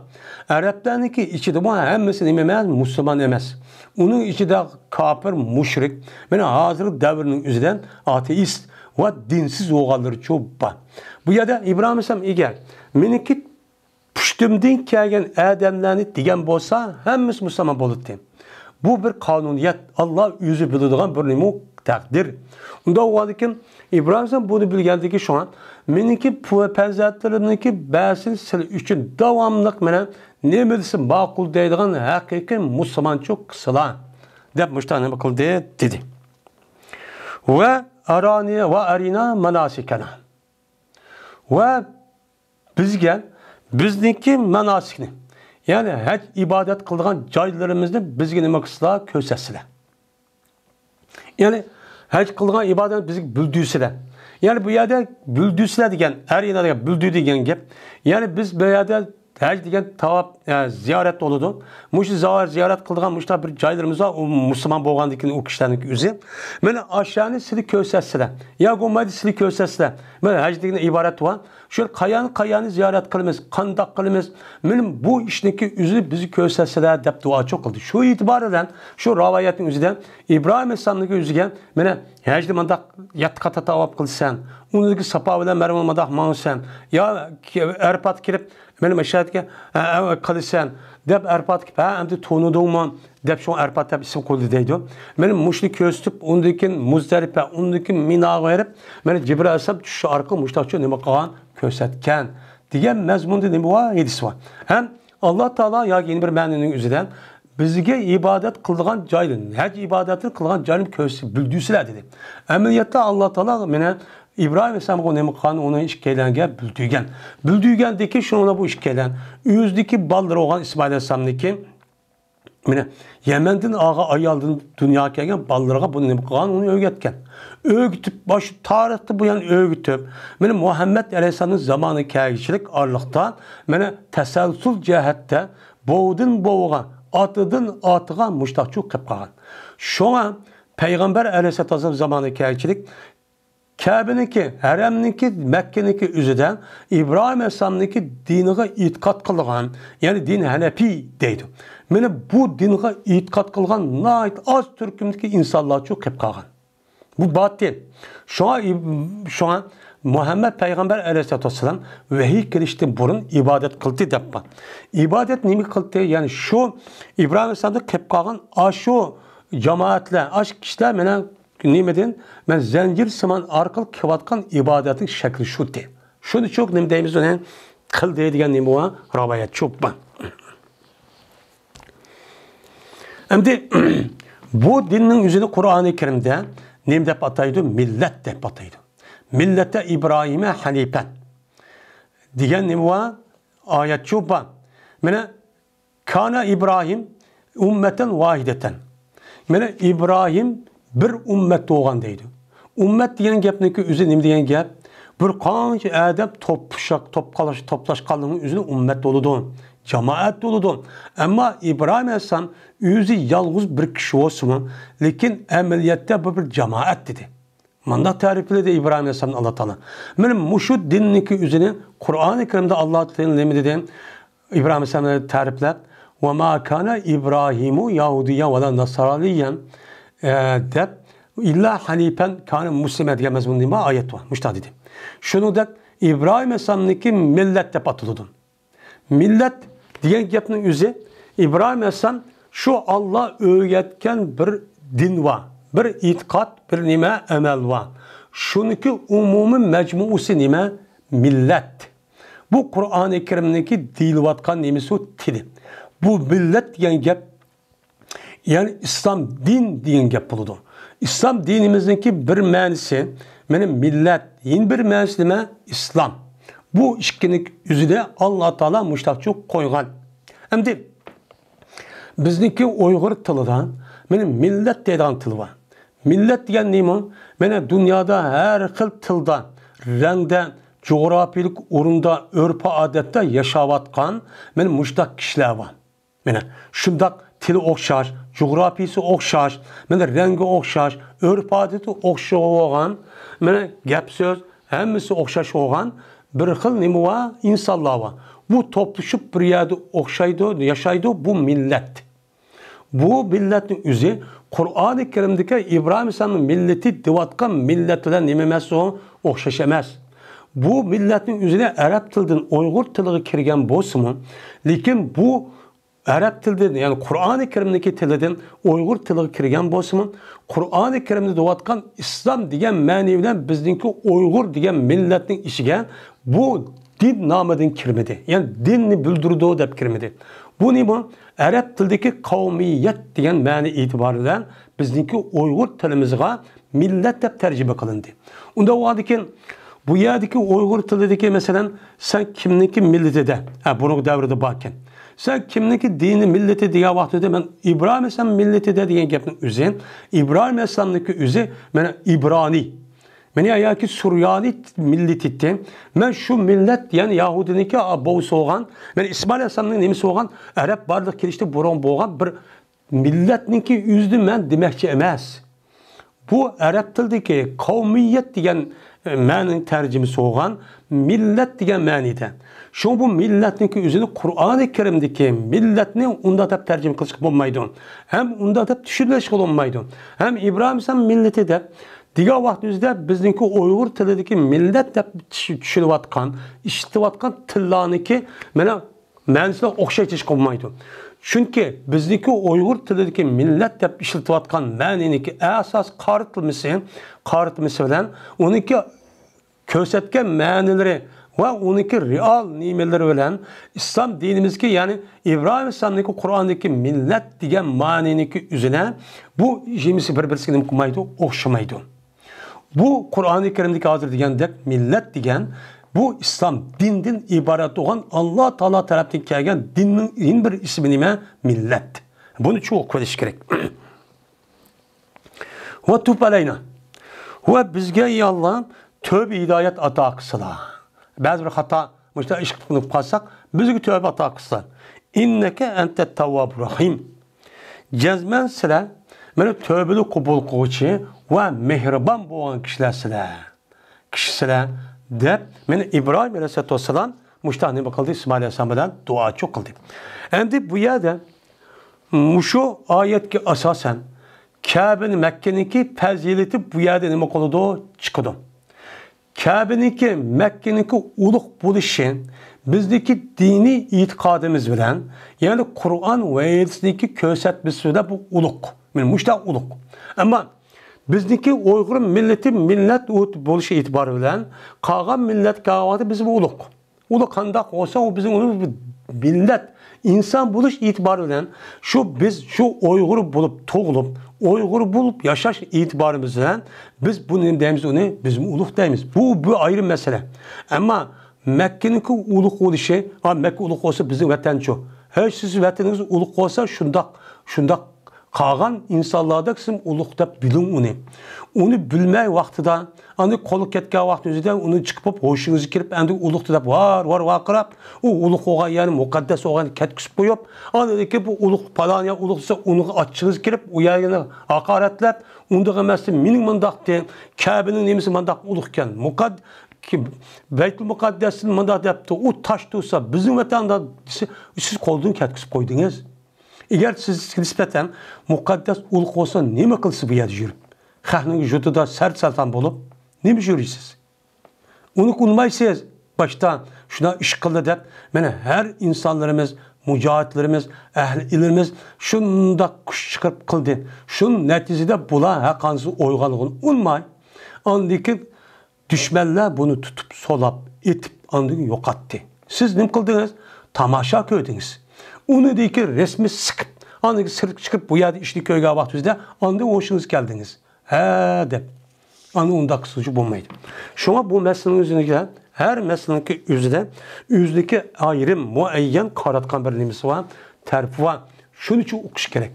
ئەرەبلەرنىڭكى ئىچىدىمۇ ھەممىسى نېمە ئەمەس، مۇسۇلمان ئەمەس. ئۇنىڭ ئىچىدە كاپىر، مۇشرىك، مانا ھازىرقى دەۋرنىڭ ئۆزىدە ئاتېئىست ۋە دىنسىز بولغانلىرىچۇ بار. بۇ يەردە ئىبراھىم ئەلەيھىسسالام ئەگەر مېنىڭكى پۇشتۇمدىن كەلگەن ئادەملەرنى دېگەن بولسا، ھەممىسى مۇسۇلمان بولاتتى. بۇ بىر قانۇنىيەت، ئاللا ئۆزى بىلىدىغان بىر نېمە تەقدىر. ئۇنداق بولغاندىكىن، ئىبراھىم ئەلەيھىسسالام بۇنى بىلگەندىكى شۇڭا، مېنىڭكى پۇ-، پەرزەنتلىرىمنىڭكى بەزىسىنى سىلى ئۈچۈن داۋاملىق مانا نېمە دېسە ماقۇل دەيدىغان ھەقىقىي مۇسۇلمانچۇ قىسىلا، دەپ مۇشۇنداق نېمە قىلدى، دېدى. ۋە ئارانى ۋە ئەرىنا ماناسىكەنا. ۋە بىزگە بىزنىڭكى ماناسىكنى، يەنى ھەج ئىبادەت قىلىدىغان جايلىرىمىزنى بىزگە نېمە قىلسىلا، كۆرسەتسىلە. يەنى ھەج قىلىدىغان ئىبادەتنى بىزگە بىلدۈرسىلە. يەنى بۇ يەردە بىلدۈرسىلە دېگەن، ئەرىنا دېگەن، بىلدۈر دېگەن گەپ. يەنى بىز بۇ يەردە ھەج دېگەن تاۋاپ، ئە، زىيارەت بولىدۇ. مۇشۇ زاۋار زىيارەت قىلىدىغان مۇشۇنداق بىر جايلىرىمىز بار، ئۇ مۇسۇلمان بولغاندىن كېيىن ئۇ كىشىلەرنىڭ ئۆزى. مانا ئاشۇلارنى سىلى كۆرسەتسىلە. يا بولمايدۇ سىلى كۆرسەتسىلە. مانا ھەج دېگەن ئىبارەت بار. شۇ قايانى، قايانى زىيارەت قىلىمىز، قانداق قىلىمىز؟ مانا بۇ ئىشنىڭكى ئۆزىنى بىزگە كۆرسەتسىلە دەپ دۇئاچۇ قىلدى. شۇ ئېتىبار بىلەن شۇ رىۋايەتنىڭ ئۆزىدە ئىبراھىم ئەلەيھىسسالامنىڭكى ئۆزىگە مانا ھەجدە مانداق يەتتە قاتا تاۋاپ قىلىسەن، ئۇنىڭدىن كېيىن ساپا بىلەن مەرۋانى مانداق ماڭىسەن، يا ئەرپاتقا كېلىپ مانا مەشھەدكە، ھە، ھە، قىلىسەن دەپ ئەرپاتقا كېلىپ، ھە، ئەمدى تونۇدۇڭمۇ؟ دەپ شۇڭا ئەرپات دەپ ئىسىم قويدى دەيدۇ. مانا مۇشۇنى كۆرسىتىپ، ئۇندىن كېيىن مۇزدەلىپە، ئۇندىن كېيىن مىناغا بېرىپ، مانا جىبرىل ئەلەيھىسسالام چۈشۈش ئارقىلىق مۇشۇنداقچە نېمە قىلغان، كۆرسەتكەن دېگەن مەزمۇندا نېمە بار؟ ھەدىس بار. ھەم ئاللا تائالا ياكى يەنە بىر مەنىنىڭ ئۆزىدە بىزگە ئىبادەت قىلىدىغان جايلىرىنى، ھەج ئىبادەتىنى قىلىدىغان جايلىرىنى كۆرسىتىپ بىلدۈرسىلە دېدى. ئەمەلىيەتتە ئاللا تائالا مانا ئىبراھىم ئەلەيھىسسالامغا نېمە قىلغان، ئۇنى ئىككىيلەنگە بىلدۈرگەن. بىلدۈرگەندىكى شۇنىڭ بۇ ئىككىيلەن ئۆزىدىكى بالىلىرى بولغان ئىسمائىل ئەلەيھىسسالامنىڭكى مانا يەمەندىن ئالغان ئايالدىن دۇنياغا كەلگەن بالىلىرىغا بۇنى نېمە قىلغان، ئۇنى ئۆگەتكەن. ئۆگىتىپ، باش تارىختىن بۇيان ئۆگىتىپ، مانا مۇھەممەد ئەلەيھىسسالامنىڭ زامانىغا كەلگۈچىلىك ئارىلىقتا مانا تەسەلسۇل جەھەتتە بوۋىدىن بوۋىغا، ئاتىدىن ئاتىغا مۇشتاقچۇ قىلىپ قالغان. شۇڭا پەيغەمبەر ئەلەيھىسسالاتۇ ۋەسسالام زامانىغا كەلگۈچىلىك كەبىنىڭكى، ھەرەمنىڭكى، مەككىنىڭكى ئۆزىدە ئىبراھىم ئەلەيھىسسالامنىڭكى دىنىغا ئېتىقاد قىلغان، يەنى دىن ھەنەپىي دەيدۇ. مانا بۇ دىنغا ئېتىقاد قىلغان ناھايىتى ئاز تۈركۈمدىكى ئىنسانلارچۇ قېلىپ قالغان. بۇ باتىل. شۇڭا، شۇڭا مۇھەممەد پەيغەمبەر ئەلەيھىسسالاتۇ ۋەسسالام ۋەھىي كېلىشتىن بۇرۇن ئىبادەت قىلدى دەپ بار. ئىبادەت نېمە قىلدى؟ يەنى شۇ ئىبراھىم ئەلەيھىسسالامدىن قېلىپ قالغان ئاشۇ جامائەتلەر، ئاشۇ كىشىلەر مانا نېمىدىن؟ مەن زەنجىر سىمان ئارقىلىق كېلىۋاتقان ئىبادەتنىڭ شەكلى شۇتى. شۇنى چوق نېمە دەيمىز ئۇنى؟ قىلدى دېگەن نېمە بار؟ رىۋايەت چوق بار. ئەمدى بۇ دىننىڭ ئۆزىنى قۇرئانى كەرىمدە نېمە دەپ ئاتايدۇ؟ مىللەت دەپ ئاتايدۇ. مىللەتە ئىبراھىمە ھەنىپەن دېگەن نېمە بار؟ ئايەت چوق بار. مانا كانا ئىبراھىم ئۇممەتەن ۋاھىدەتەن. مانا ئىبراھىم بىر ئۈممەت بولغان دەيدۇ. ئۈممەت دېگەن گەپنىڭكى ئۆزى نېمە دېگەن گەپ؟ بىر قانچە ئادەم توپلىشاق-، توپقالاش-، توپلاشقانلىقنىڭ ئۆزىنى ئۈممەت بولىدۇ، جامائەت بولىدۇ. ئەمما ئىبراھىم ئەلەيھىسسالام ئۆزى يالغۇز بىر كىشى بولسىمۇ، لېكىن ئەمەلىيەتتە بۇ بىر جامائەت دېدى. مانداق تەرىپلىدى ئىبراھىم ئەلەيھىسسالامنى ئاللا تائالا. مانا مۇشۇ دىننىڭكى ئۆزىنى قۇرئانى كەرىمدە ئاللا تائالا نېمە دېدى؟ ئىبراھىم ئەلەيھىسسالامنى تەرىپلەپ، «ۋە ما كانە ئىبراھىمۇ يەھۇدىييەن ۋە لا نەسرانىييەن» ئە، دەپ، «ئىللا ھەنىفەن كانە مۇسلىمەن» دېگەن مەزمۇندا نېمە ئايەت بار، مۇشۇنداق دېدى. شۇنىڭدەك ئىبراھىم ئەلەيھىسسالامنىڭكى مىللەت دەپ ئاتىلىدۇ. مىللەت دېگەن گەپنىڭ ئۆزى ئىبراھىم ئەلەيھىسسالام شۇ ئاللا ئۆگەتكەن بىر دىن بار، بىر ئېتىقاد، بىر نېمە ئەمەل بار. شۇنىڭكى ئومۇمىي مەجمۇئىسى نېمە؟ مىللەت. بۇ قۇرئانى كەرىمنىڭكى دېيىلىۋاتقان نېمىسى تىلى. بۇ مىللەت دېگەن گەپ، يەنى ئىسلام دىن دېگەن گەپ بولىدۇ. ئىسلام دىنىمىزنىڭكى بىر مەنىسى، مانا مىللەت، يەنە بىر مەنىسى نېمە؟ ئىسلام. بۇ ئىككىنىڭ ئۆزىدە ئاللا تائالا مۇشتاقچۇ قويغان. ئەمدى بىزنىڭكى ئۇيغۇر تىلىدا مانا مىللەت دەيدىغان تىل بار. مىللەت دېگەن نېمە؟ مانا دۇنيادا ھەر خىل تىلدا، رەڭدە، جۇغراپىيىلىك ئورۇندا، ئۆرپ-ئادەتتە ياشاۋاتقان مانا مۇشتاق كىشىلەر بار. مانا شۇنداق تىلى ئوخشاش، جۇغراپىيىسى ئوخشاش، مانا رەڭگى ئوخشاش، ئۆرپ-ئادىتى ئوخشاش بولغان، مانا گەپ-سۆز ھەممىسى ئوخشاش بولغان بىر خىل نېمە بار؟ ئىنسانلار بار. بۇ توپلىشىپ بىر يەردە ئوخشايدۇ، ياشايدۇ، بۇ مىللەت. بۇ مىللەتنىڭ ئۆزى قۇرئانى كەرىمدىكى ئىبراھىم ئەلەيھىسسالامنىڭ مىللىتى دەۋاتقان مىللەت بىلەن نېمە ئەمەس ئۇ؟ ئوخشاش ئەمەس. بۇ مىللەتنىڭ ئۆزىنى ئەرەب تىلىدىن ئۇيغۇر تىلىغا كىرگەن بولسىمۇ، لېكىن بۇ ئەرەب تىلىدىن، يەنى قۇرئانى كەرىمدىكى تىلىدىن ئۇيغۇر تىلىغا كىرگەن بولسىمۇ، قۇرئانى كەرىمدە دەۋاتقان ئىسلام دېگەن مەنى بىلەن بىزنىڭكى ئۇيغۇر دېگەن مىللەتنىڭ ئىچىگە بۇ دىن نامىدىن كىرمىدى. يەنى دىننى بىلدۈرىدۇ دەپ كىرمىدى. بۇنى بۇ ئەرەب تىلىدىكى قەۋمىيەت دېگەن مەنە ئېتىبارى بىلەن بىزنىڭكى ئۇيغۇر تىلىمىزغا مىللەت دەپ تەرجىمە قىلىندى. ئۇنداق بولغاندىكىن، بۇ يەردىكى ئۇيغۇر تىلىدىكى، مەسىلەن، سەن كىمنىڭكى مىللىتى دە، ھە، بۇرۇنقى دەۋردە باركەن. سەن كىمنىڭكى دىنى، مىللىتى دېگەن ۋاقتىدا مەن ئىبراھىم ئەلەيھىسسالام مىللىتى دە دېگەن گەپنىڭ ئۆزى، ئىبراھىم ئەلەيھىسسالامنىڭكى ئۆزى، مانا، ئىبرانىي. مانا ياكى سۇريانىي مىللىتى. مەن شۇ مىللەت، يەنى يەھۇدىينىڭكى بوۋىسى بولغان، مانا ئىسمائىل ئەلەيھىسسالامنىڭ نېمىسى بولغان، ئەرەب بارلىققا كېلىشتە بۇرۇن بولغان بىر مىللەتنىڭكى ئۆزىنى مەن دېمەكچى ئەمەس. بۇ ئەرەب تىلىدىكى قەۋمىيەت دېگەن، ئە، مەنىنىڭ تەرجىمىسى بولغان مىللەت دېگەن مەنىدە. شۇڭا بۇ مىللەتنىڭكى ئۆزىنى قۇرئانى كەرىمدىكى مىللەتنى ئۇنداق دەپ تەرجىمە قىلىشقا بولمايدۇ. ھەم ئۇنداق دەپ چۈشىنىشكە بولمايدۇ. ھەم ئىبراھىم ئەلەيھىسسالام مىللىتى دەپ دېگەن ۋاقىت ئۆزىدە بىزنىڭكى ئۇيغۇر تىلىدىكى مىللەت دەپ چۈ-، چۈشىنىۋاتقان، ئىشلىتىۋاتقان تىللارنىڭكى، مانا، مەنىسىنى ئوخشاش دېيىشكە بولمايدۇ. چۈنكى بىزنىڭكى ئۇيغۇر تىلىدىكى مىللەت دەپ ئىشلىتىۋاتقان مەنىنىڭكى ئاساس قارىتىلمىسى، قارىتىلمىسى بىلەن ئۇنىڭكى كۆرسەتكەن مەنىلىرى ۋە ئۇنىڭكى رېئال نېمىلىرى بىلەن ئىسلام دىنىمىزدىكى، يەنى ئىبراھىم ئەلەيھىسسالامنىڭكى قۇرئاندىكى مىللەت دېگەن مەنىنىڭكى ئۆزىنى بۇ نېمىسى بىر-بىرسىگە نېمە قىلمايدۇ؟ ئوخشىمايدۇ. بۇ قۇرئانى كەرىمدىكى ھازىر دېگەندەك مىللەت دېگەن بۇ ئىسلام دىنىدىن ئىبارەت بولغان ئاللا تائالا تەرەپتىن كەلگەن دىننىڭ يەنە بىر ئىسمى نېمە؟ مىللەت. بۇنى چوڭقۇر بىلىش كېرەك. ۋە تۇب ئەلەينا. ۋە بىزگە، يا ئاللا، تۆبە ھىدايەت ئاتا قىلسىلا. بەزى بىر خاتا مۇشۇنداق ئىش قىلىپ قالساق، بىزگە تۆبە ئاتا قىلسىلا. ئىننەكە ئەنتەت تەۋۋابۇر رەھىم. جەزمەن سىلەر مانا تۆبىنى قوبۇل قىلغۇچى ۋە مېھرىبان بولغان كىشىلەر سىلەر. كىشى سىلەر دەپ، مانا ئىبراھىم ئەلەيھىسسالاتۇ ۋەسسالام مۇشۇنداق نېمە قىلدى؟ ئىسمائىل ئەلەيھىسسالام بىلەن دۇئاچۇ قىلدى. ئەمدى بۇ يەردە مۇشۇ ئايەتكە ئاساسەن كەبىنى مەككىنىڭكى پەزىلىتى بۇ يەردە نېمە قىلىدۇ؟ چىقىدۇ. كەبىنىڭكى، مەككىنىڭكى ئۇلۇغ بولۇشى بىزنىڭكى دىنىي ئېتىقادىمىز بىلەن، يەنى قۇرئان ۋە ھەدىسنىڭكى كۆرسەتمىسى بىلەن بۇ ئۇلۇغ. مانا مۇشۇنداق ئۇلۇغ. ئەمما بىزنىڭكى ئۇيغۇر مىللىتى مىللەت بولۇشى ئېتىبارى بىلەن قالغان مىللەتكە قارىغاندا بىزمۇ ئۇلۇغ. ئۇلۇغ قانداق بولسا، ئۇ بىزنىڭ ئۇلۇغ مىللەت، ئىنسان بولۇش ئېتىبارى بىلەن شۇ بىز شۇ ئۇيغۇر بولۇپ تۇغۇلۇپ، ئۇيغۇر بولۇپ ياشاش ئېتىبارىمىز بىلەن بىز بۇنى نېمە دەيمىز، ئۇنى بىزمۇ ئۇلۇغ دەيمىز. بۇ، بۇ ئايرىم مەسىلە. ئەمما مەككىنىڭكى ئۇلۇغ بولۇشى، ھا، مەككە ئۇلۇغ بولسا بىزنىڭ ۋەتەنچۇ؟ ھە، سىز ۋەتىنىڭىز ئۇلۇغ بولسا شۇنداق، شۇنداق قالغان ئىنسانلاردەك سىز ئۇلۇغ دەپ بىلىڭ ئۇنى. ئۇنى بىلمەي ۋاقتىدا، ئاندىن قولغا كەتكەن ۋاقىتنىڭ ئۆزىدە ئۇنى چىقىپ ھوشىڭىزغا كىرىپ، ئەمدى ئۇلۇغدۇر دەپ ۋار-ۋار ۋارقىراپ، ئۇ ئۇلۇغ بولغان يەرنى، مۇقەددەس بولغان يەرنى كەتكۈزۈپ قويۇپ، ئاندىن كېيىن بۇ ئۇلۇغ پالان يەر ئۇلۇغ دېسە، ئۇنىڭغا ئاچچىقىڭىز كىرىپ، ئۇ يەرنى ھاقارەتلەپ، ئۇنداق ئەمەستى، مېنىڭ مۇنداقتى، كەبىنىڭ نېمىسى مۇنداق ئۇلۇغكەن، مۇقەد-، كى-، بەيتۇل مۇقەددەسنى مۇنداق دەپتۇ، ئۇ تاش تۇرسا، بىزنىڭ ۋەتەندە دېسە، سىز قولدىن كەتكۈزۈپ قويدىڭىز. ئەگەر سىزگە نىسبەتەن مۇقەددەس ئۇلۇغ بولسا، نېمە قىلىسىز بۇ يەردە يۈرۈپ؟ خەقنىڭ يۇرتىدا سەر-سەرسان بولۇپ، نېمە يۈرىسىز؟ ئۇنى ئۇنىمايسىز. باشتا شۇنداق ئىش قىلدى دەپ، مانا ھەر ئىنسانلىرىمىز، مۇجاھىدلىرىمىز، ئەھلى ئىلمىمىز شۇنداق كۈچ چىقىرىپ قىلدى. شۇ نەتىجىدە بۇلار ھەققانسىز ئويغانلىقىنى ئۇنىماي، ئاندىن كېيىن دۈشمەنلەر بۇنى تۇتۇپ، سولاپ، ئېتىپ، ئاندىن يوقاتتى. سىز نېمە قىلدىڭىز؟ تاماشا كۆردىڭىز. ئۇنىدىكى رەسمى سىقىپ، ئاندىن كېيىن سىرتقا چىقىپ، بۇ يەردە ئىشنى كۆرگەن ۋاقتىڭىزدا ئاندىن ھوشىڭىز كەلدىڭىز. ھە دەپ. ئاندىن ئۇنداق قىلسىچۇ بولمايدۇ. شۇڭا بۇ مەسىلىنىڭ ئۆزىدە، ھەر مەسىلىنىڭكى ئۆزىدە ئۆزىدىكى ئايرىم، مۇئەييەن قاراتقان بىر نېمىسى بار، تەرىپى بار. شۇنى ئۇقۇش كېرەك.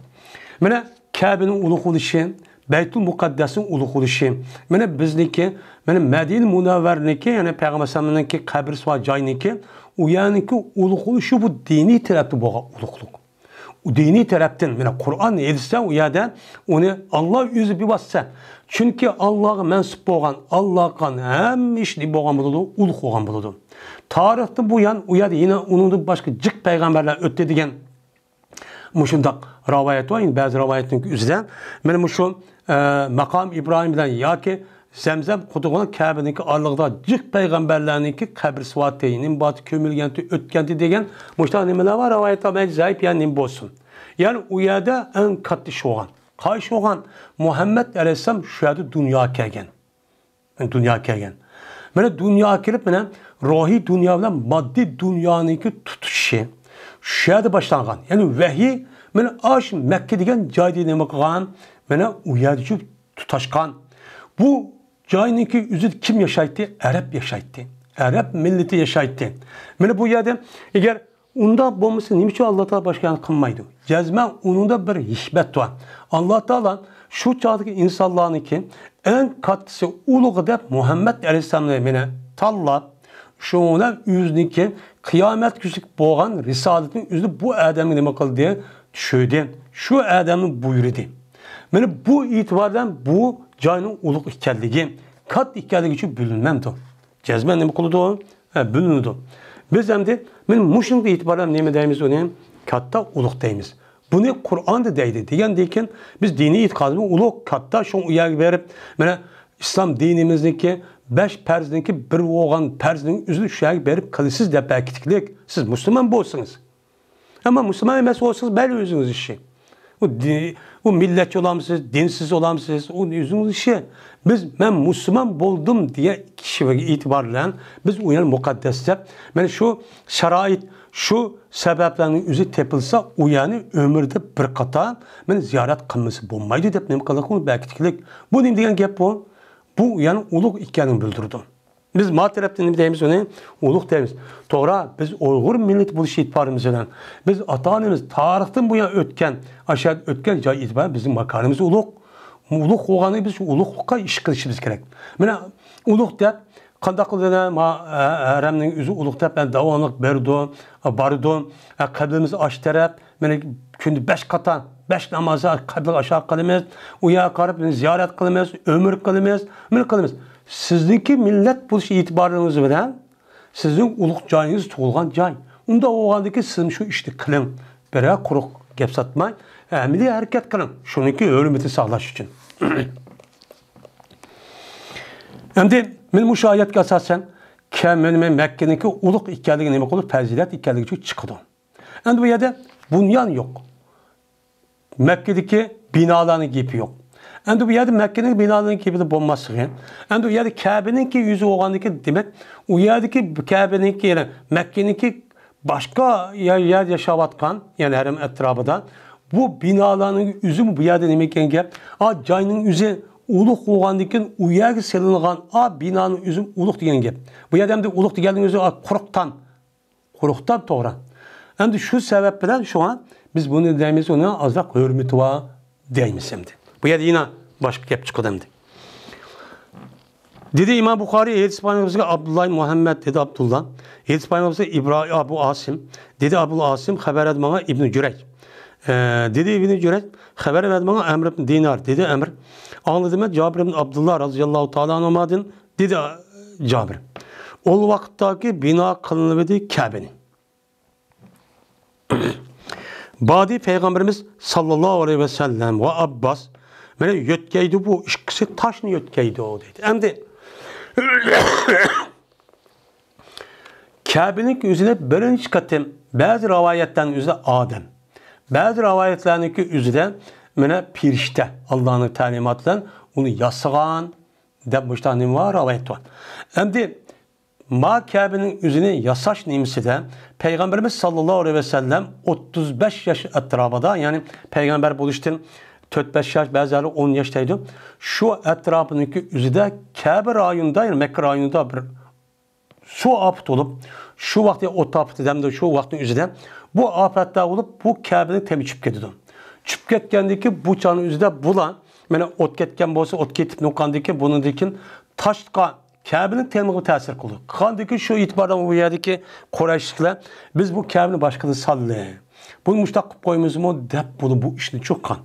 مانا كەبىنىڭ ئۇلۇغ بولۇشى، بەيتۇل مۇقەددەسنىڭ ئۇلۇغ بولۇشى، مانا بىزنىڭكى، مانا مەدىنە مۇنەۋۋەرىنىڭكى، يەنى پەيغەمبەر ئەلەيھىسسالامنىڭكى قەبرىسى بار جاينىڭكى، ئۇ يەرنىڭكى ئۇلۇغ بولۇشى بۇ دىنىي تەرەپتە بولغان ئۇلۇغلۇق. ئۇ دىنىي تەرەپتىن، مانا قۇرئان، ھەدىستە ئۇ يەردە ئۇنى ئاللا ئۆزى بىۋاسىتە. چۈنكى ئاللاغا مەنسۇپ بولغان، ئاللا قىلغان ھەممە ئىش نېمە بولغان بولىدۇ؟ ئۇلۇغ بولغان بولىدۇ. تارىختىن بۇيان ئۇ يەردە يەنە ئۇنىڭدىن باشقا جىق پەيغەمبەرلەر ئۆتتى دېگەن مۇشۇنداق رىۋايەت بار. ئەمدى بەزى رىۋايەتنىڭ ئۆزىدە، مانا مۇشۇ، ئە، مەقام ئىبراھىم بىلەن ياكى زەمزەم قۇدۇقىنىڭ كەبىنىڭكى ئارىلىقىدا جىق پەيغەمبەرلەرنىڭكى قەبرىسى بارتى، نېمە بارتى، كۆمۈلگەنتى، ئۆتكەنتى دېگەن مۇشۇنداق نېمىلەر بار، رىۋايەتلەر، مەيلى زەئىپ يا نېمە بولسۇن. يەنى ئۇ يەردە ئەڭ كاتتا ئىش بولغان. قايسى بولغان؟ مۇھەممەد ئەلەيھىسسالام شۇ يەردە دۇنياغا كەلگەن. دۇنياغا كەلگەن. مانا دۇنياغا كېلىپ، مانا روھىي دۇنيا بىلەن ماددىي دۇنيانىڭكى تۇتىشىشى شۇ يەردە باشلانغان. يەنى ۋەھىي مانا ئاشۇ مەككە دېگەن جايدا نېمە قىلغان؟ مانا ئۇ يەردە شۇ تۇتاشقان. بۇ جاينىڭكى ئۆزىدە كىم ياشايتتى؟ ئەرەب ياشايتتى. ئەرەب مىللىتى ياشايتتى. مانا بۇ يەردە ئەگەر ئۇنداق بولمىسا، نېمە ئۈچۈن ئاللا تائالا باشقا يەرنى قىلمايدۇ؟ جەزمەن ئۇنىڭدا بىر ھېكمەت بار. ئاللا تائالا شۇ چاغدىكى ئىنسانلارنىڭكى ئەڭ كاتتىسى، ئۇلۇغى دەپ مۇھەممەد ئەلەيھىسسالامنى مانا تاللاپ، شۇنىڭ بىلەن ئۆزىنىڭكى قىيامەتكۈچىلىك بولغان رىسالىتىنى ئۆزىنى بۇ ئادەمگە نېمە قىلدى؟ چۈشۈردى. شۇ ئادەمنى بۇيرۇدى. مانا بۇ ئېتىبار بىلەن بۇ جاينىڭ ئۇلۇغ ئىكەنلىكى، كاتتا ئىكەنلىكى ئۈچۈن بىلىنمەمدۇ؟ جەزمەن نېمە قىلىدۇ؟ ھە، بىلىنىدۇ. بىز ئەمدى، مانا مۇشۇنىڭغا ئېتىبار بىلەن نېمە دەيمىز ئۇنى؟ كاتتا ئۇلۇغ دەيمىز. بۇنى قۇرئاندا دەيدۇ دېگەندىن كېيىن، بىز دىنىي ئېتىقادىمىز ئۇلۇغ، كاتتا، شۇڭا ئۇ يەرگە بېرىپ، مانا ئىسلام دىنىمىزنىڭكى بەش پەرزنىڭكى بىر بولغان پەرزنىڭ ئۆزىنى شۇ يەرگە بېرىپ قىلىسىز دەپ بەرگىلىك. سىز مۇسۇلمان بولسىڭىز. ئەمما مۇسۇلمان ئەمەس بولسىڭىز، مەيلى، ئۆزىڭىز ئىشى. ئۇ دى-، ئۇ مىللەتچى بولامسىز، دىنسىز بولامسىز، ئۇ ئۆزىڭىز ئىشى. بىز، مەن مۇسۇلمان بولدۇم دېگەن كىشىگە ئېتىبار بىلەن بىز ئۇ يەرنى مۇقەددەس دەپ، مانا شۇ شارائىت، شۇ سەۋەبلەرنىڭ ئۆزى تېپىلسا، ئۇ يەرنى ئۆمرىدە بىر قېتىم مانا زىيارەت قىلمىسا بولمايدۇ دەپ نېمە قىلدۇق؟ بۇ بەكىتكىلىك. بۇ نېمە دېگەن گەپ بۇ؟ بۇ يەنى ئۇلۇغ ئىكەنلىكىنى بىلدۈرىدۇ. بىز ما تەرەپتىن نېمە دەيمىز ئۇنى؟ ئۇلۇغ دەيمىز. توغرا، بىز ئۇيغۇر مىللىتى بولۇش ئېتىبارىمىز بىلەن، بىز ئاتا-ئانىمىز تارىختىن بۇيان ئۆتكەن، ئاشۇ يەردە ئۆتكەن جاي ئېتىبارى بىزنىڭ ماكانىمىز ئۇلۇغ. ئۇلۇغ بولغاندا بىز شۇ ئۇلۇغلۇققا ئىش قىلىشىمىز كېرەك. مانا ئۇلۇغ دەپ قانداق قىلىدۇ؟ ما-، ھە-، ھەرەمنىڭ ئۆزى ئۇلۇغ دەپ داۋاملىق بېرىدۇ، بارىدۇ. ھە، قىبلىمىز ئاشۇ تەرەپ. مانا كۈندە بەش قاتا، بەش نامازدا قىبلىگە ئاشۇ قىلىمىز، ئۇ يەرگە قاراپ زىيارەت قىلىمىز، ئۆمرە قىلىمىز، مانا قىلىمىز. سىزنىڭكى مىللەت بولۇش ئېتىبارىڭىز بىلەن سىزنىڭ ئۇلۇغ جايىڭىز تۇغۇلغان جاي. ئۇنداق بولغاندىكىن سىزمۇ شۇ ئىشنى قىلىڭ. بىرەر قۇرۇق گەپ ساتماي، ئەمەلىي ھەرىكەت قىلىڭ. شۇنىڭكى ھۆرمىتىنى ساقلاش ئۈچۈن. ئەمدى مانا مۇشۇ ئايەتكە ئاساسەن، كە-، مانا، مانا مەككىنىڭكى ئۇلۇغ ئىكەنلىكى نېمە قىلىدۇ؟ پەزىلەت ئىكەنلىكى چىقىدۇ. ئەمدى بۇ يەردە بۇنيان يوق. مەككىدىكى بىنالارنىڭ گېپى يوق. ئەمدى بۇ يەردە مەككىنىڭ بىنالىرىنىڭ گېپىدە بولماسلىقى، ئەمدى ئۇ يەردە كەبىنىڭكى ئۆزى بولغاندىكىن، دېمەك، ئۇ يەردىكى كەبىنىڭكى، يەنى مەككىنىڭكى باشقا يەر، يەر ياشاۋاتقان، يەنى ھەرەم ئەتراپىدا بۇ بىنالارنىڭ ئۆزىمۇ بۇ يەردە نېمە ئىكەن گەپ؟ ئا، جاينىڭ ئۆزى ئۇلۇغ بولغاندىكىن، ئۇ يەرگە سېلىنغان ئا بىنانىڭ ئۆزى ئۇلۇغ دېگەن گەپ. بۇ يەردە ئەمدى ئۇلۇغ دېگەننىڭ ئۆزى، ئا، قۇرۇق تام. قۇرۇق تام، توغرا. ئەمدى شۇ سەۋەب بىلەن شۇڭا بىز بۇنى دەيمىز، ئۇنىڭ ئازراق ھۆرمىتى بار، دەيمىز ئەمدى. بۇ يەردە يەنە باشقا گەپ چىقىدۇ ئەمدى. دېدى ئىمام بۇخارىي، ھەدىس پايغەمبىرىمىزگە ئابدۇللا ئىبن مۇھەممەد، دېدى ئابدۇللا. ھەدىس پايغەمبىرىمىزگە ئىبرا-، ئابۇ ئاسىم، دېدى ئابۇل ئاسىم، خەۋەر بەردى ماڭا ئىبنى جۈرەيج. ئە، دېدى ئىبنى جۈرەيج، خەۋەر بەردى ماڭا ئەمر ئىبن دىنار، دېدى ئەمر. ئاڭلىدىم مەن جابىر ئىبن ئابدۇللا رازىياللاھۇ تائالا ئانھۇمادىن، دېدى جابىر. ئۇ ۋاقىتتاكى بىنا قىلىنىۋىدى كەبىنى. باردى پەيغەمبىرىمىز ساللاللاھۇ ئەلەيھى ۋەسەللەم ۋە ئابباس، مانا يۆتكەيدۇ بۇ ئىككىسى تاشنى يۆتكەيدۇ دەيدۇ. ئەمدى كەبىنىڭ ئۆزىدە بىرىنچى قېتىم بەزى رىۋايەتلەرنىڭ ئۆزىدە ئادەم، بەزى رىۋايەتلەرنىڭكى ئۆزىدە مانا پىرىشتە ئاللانىڭ تەلىماتى بىلەن ئۇنى ياسىغان دەپ مۇشۇنداق نېمە بار، رىۋايەت بار. ئەمدى ما كەبىنىڭ ئۆزىنى ياساش نېمىسىدە پەيغەمبىرىمىز ساللاللاھۇ ئەلەيھى ۋەسەللەم ئوتتۇز بەش ياش ئەتراپىدا، يەنى پەيغەمبەر بولۇشتىن تۆت بەش ياش، بەزىلەر ئون ياش دەيدۇ. شۇ ئەتراپىنىڭكى ئۆزىدە كەبە رايونىدا، يەنى مەككە رايونىدا بىر سۇ ئاپىتى بولۇپ، شۇ ۋاقتى ئوت ئاپىتى دەمدۇ، شۇ ۋاقىتنىڭ ئۆزىدە بۇ ئاپەتلەر بولۇپ، بۇ كەبىنىڭ تېمى چۈشۈپ كېتىدۇ. چۈشۈپ كەتكەندىن كېيىن بۇ چاغنىڭ ئۆزىدە بۇلار، مانا ئوت كەتكەن بولسا، ئوت كېتىپ نوقاندىن كېيىن، بۇنىڭدىن كېيىن تاشقا كەبىنىڭ تېمىغا تەسىر قىلىدۇ. قىلغاندىن كېيىن شۇ ئېتىباردىن ئۇ يەردىكى قۇرەيشلىكلەر، بىز بۇ كەبىنى باشقىدىن سالدى. بۇنى مۇشۇنداق قىلىپ قويىمىزمۇ دەپ بۇنى بۇ ئىشنى چۇققان.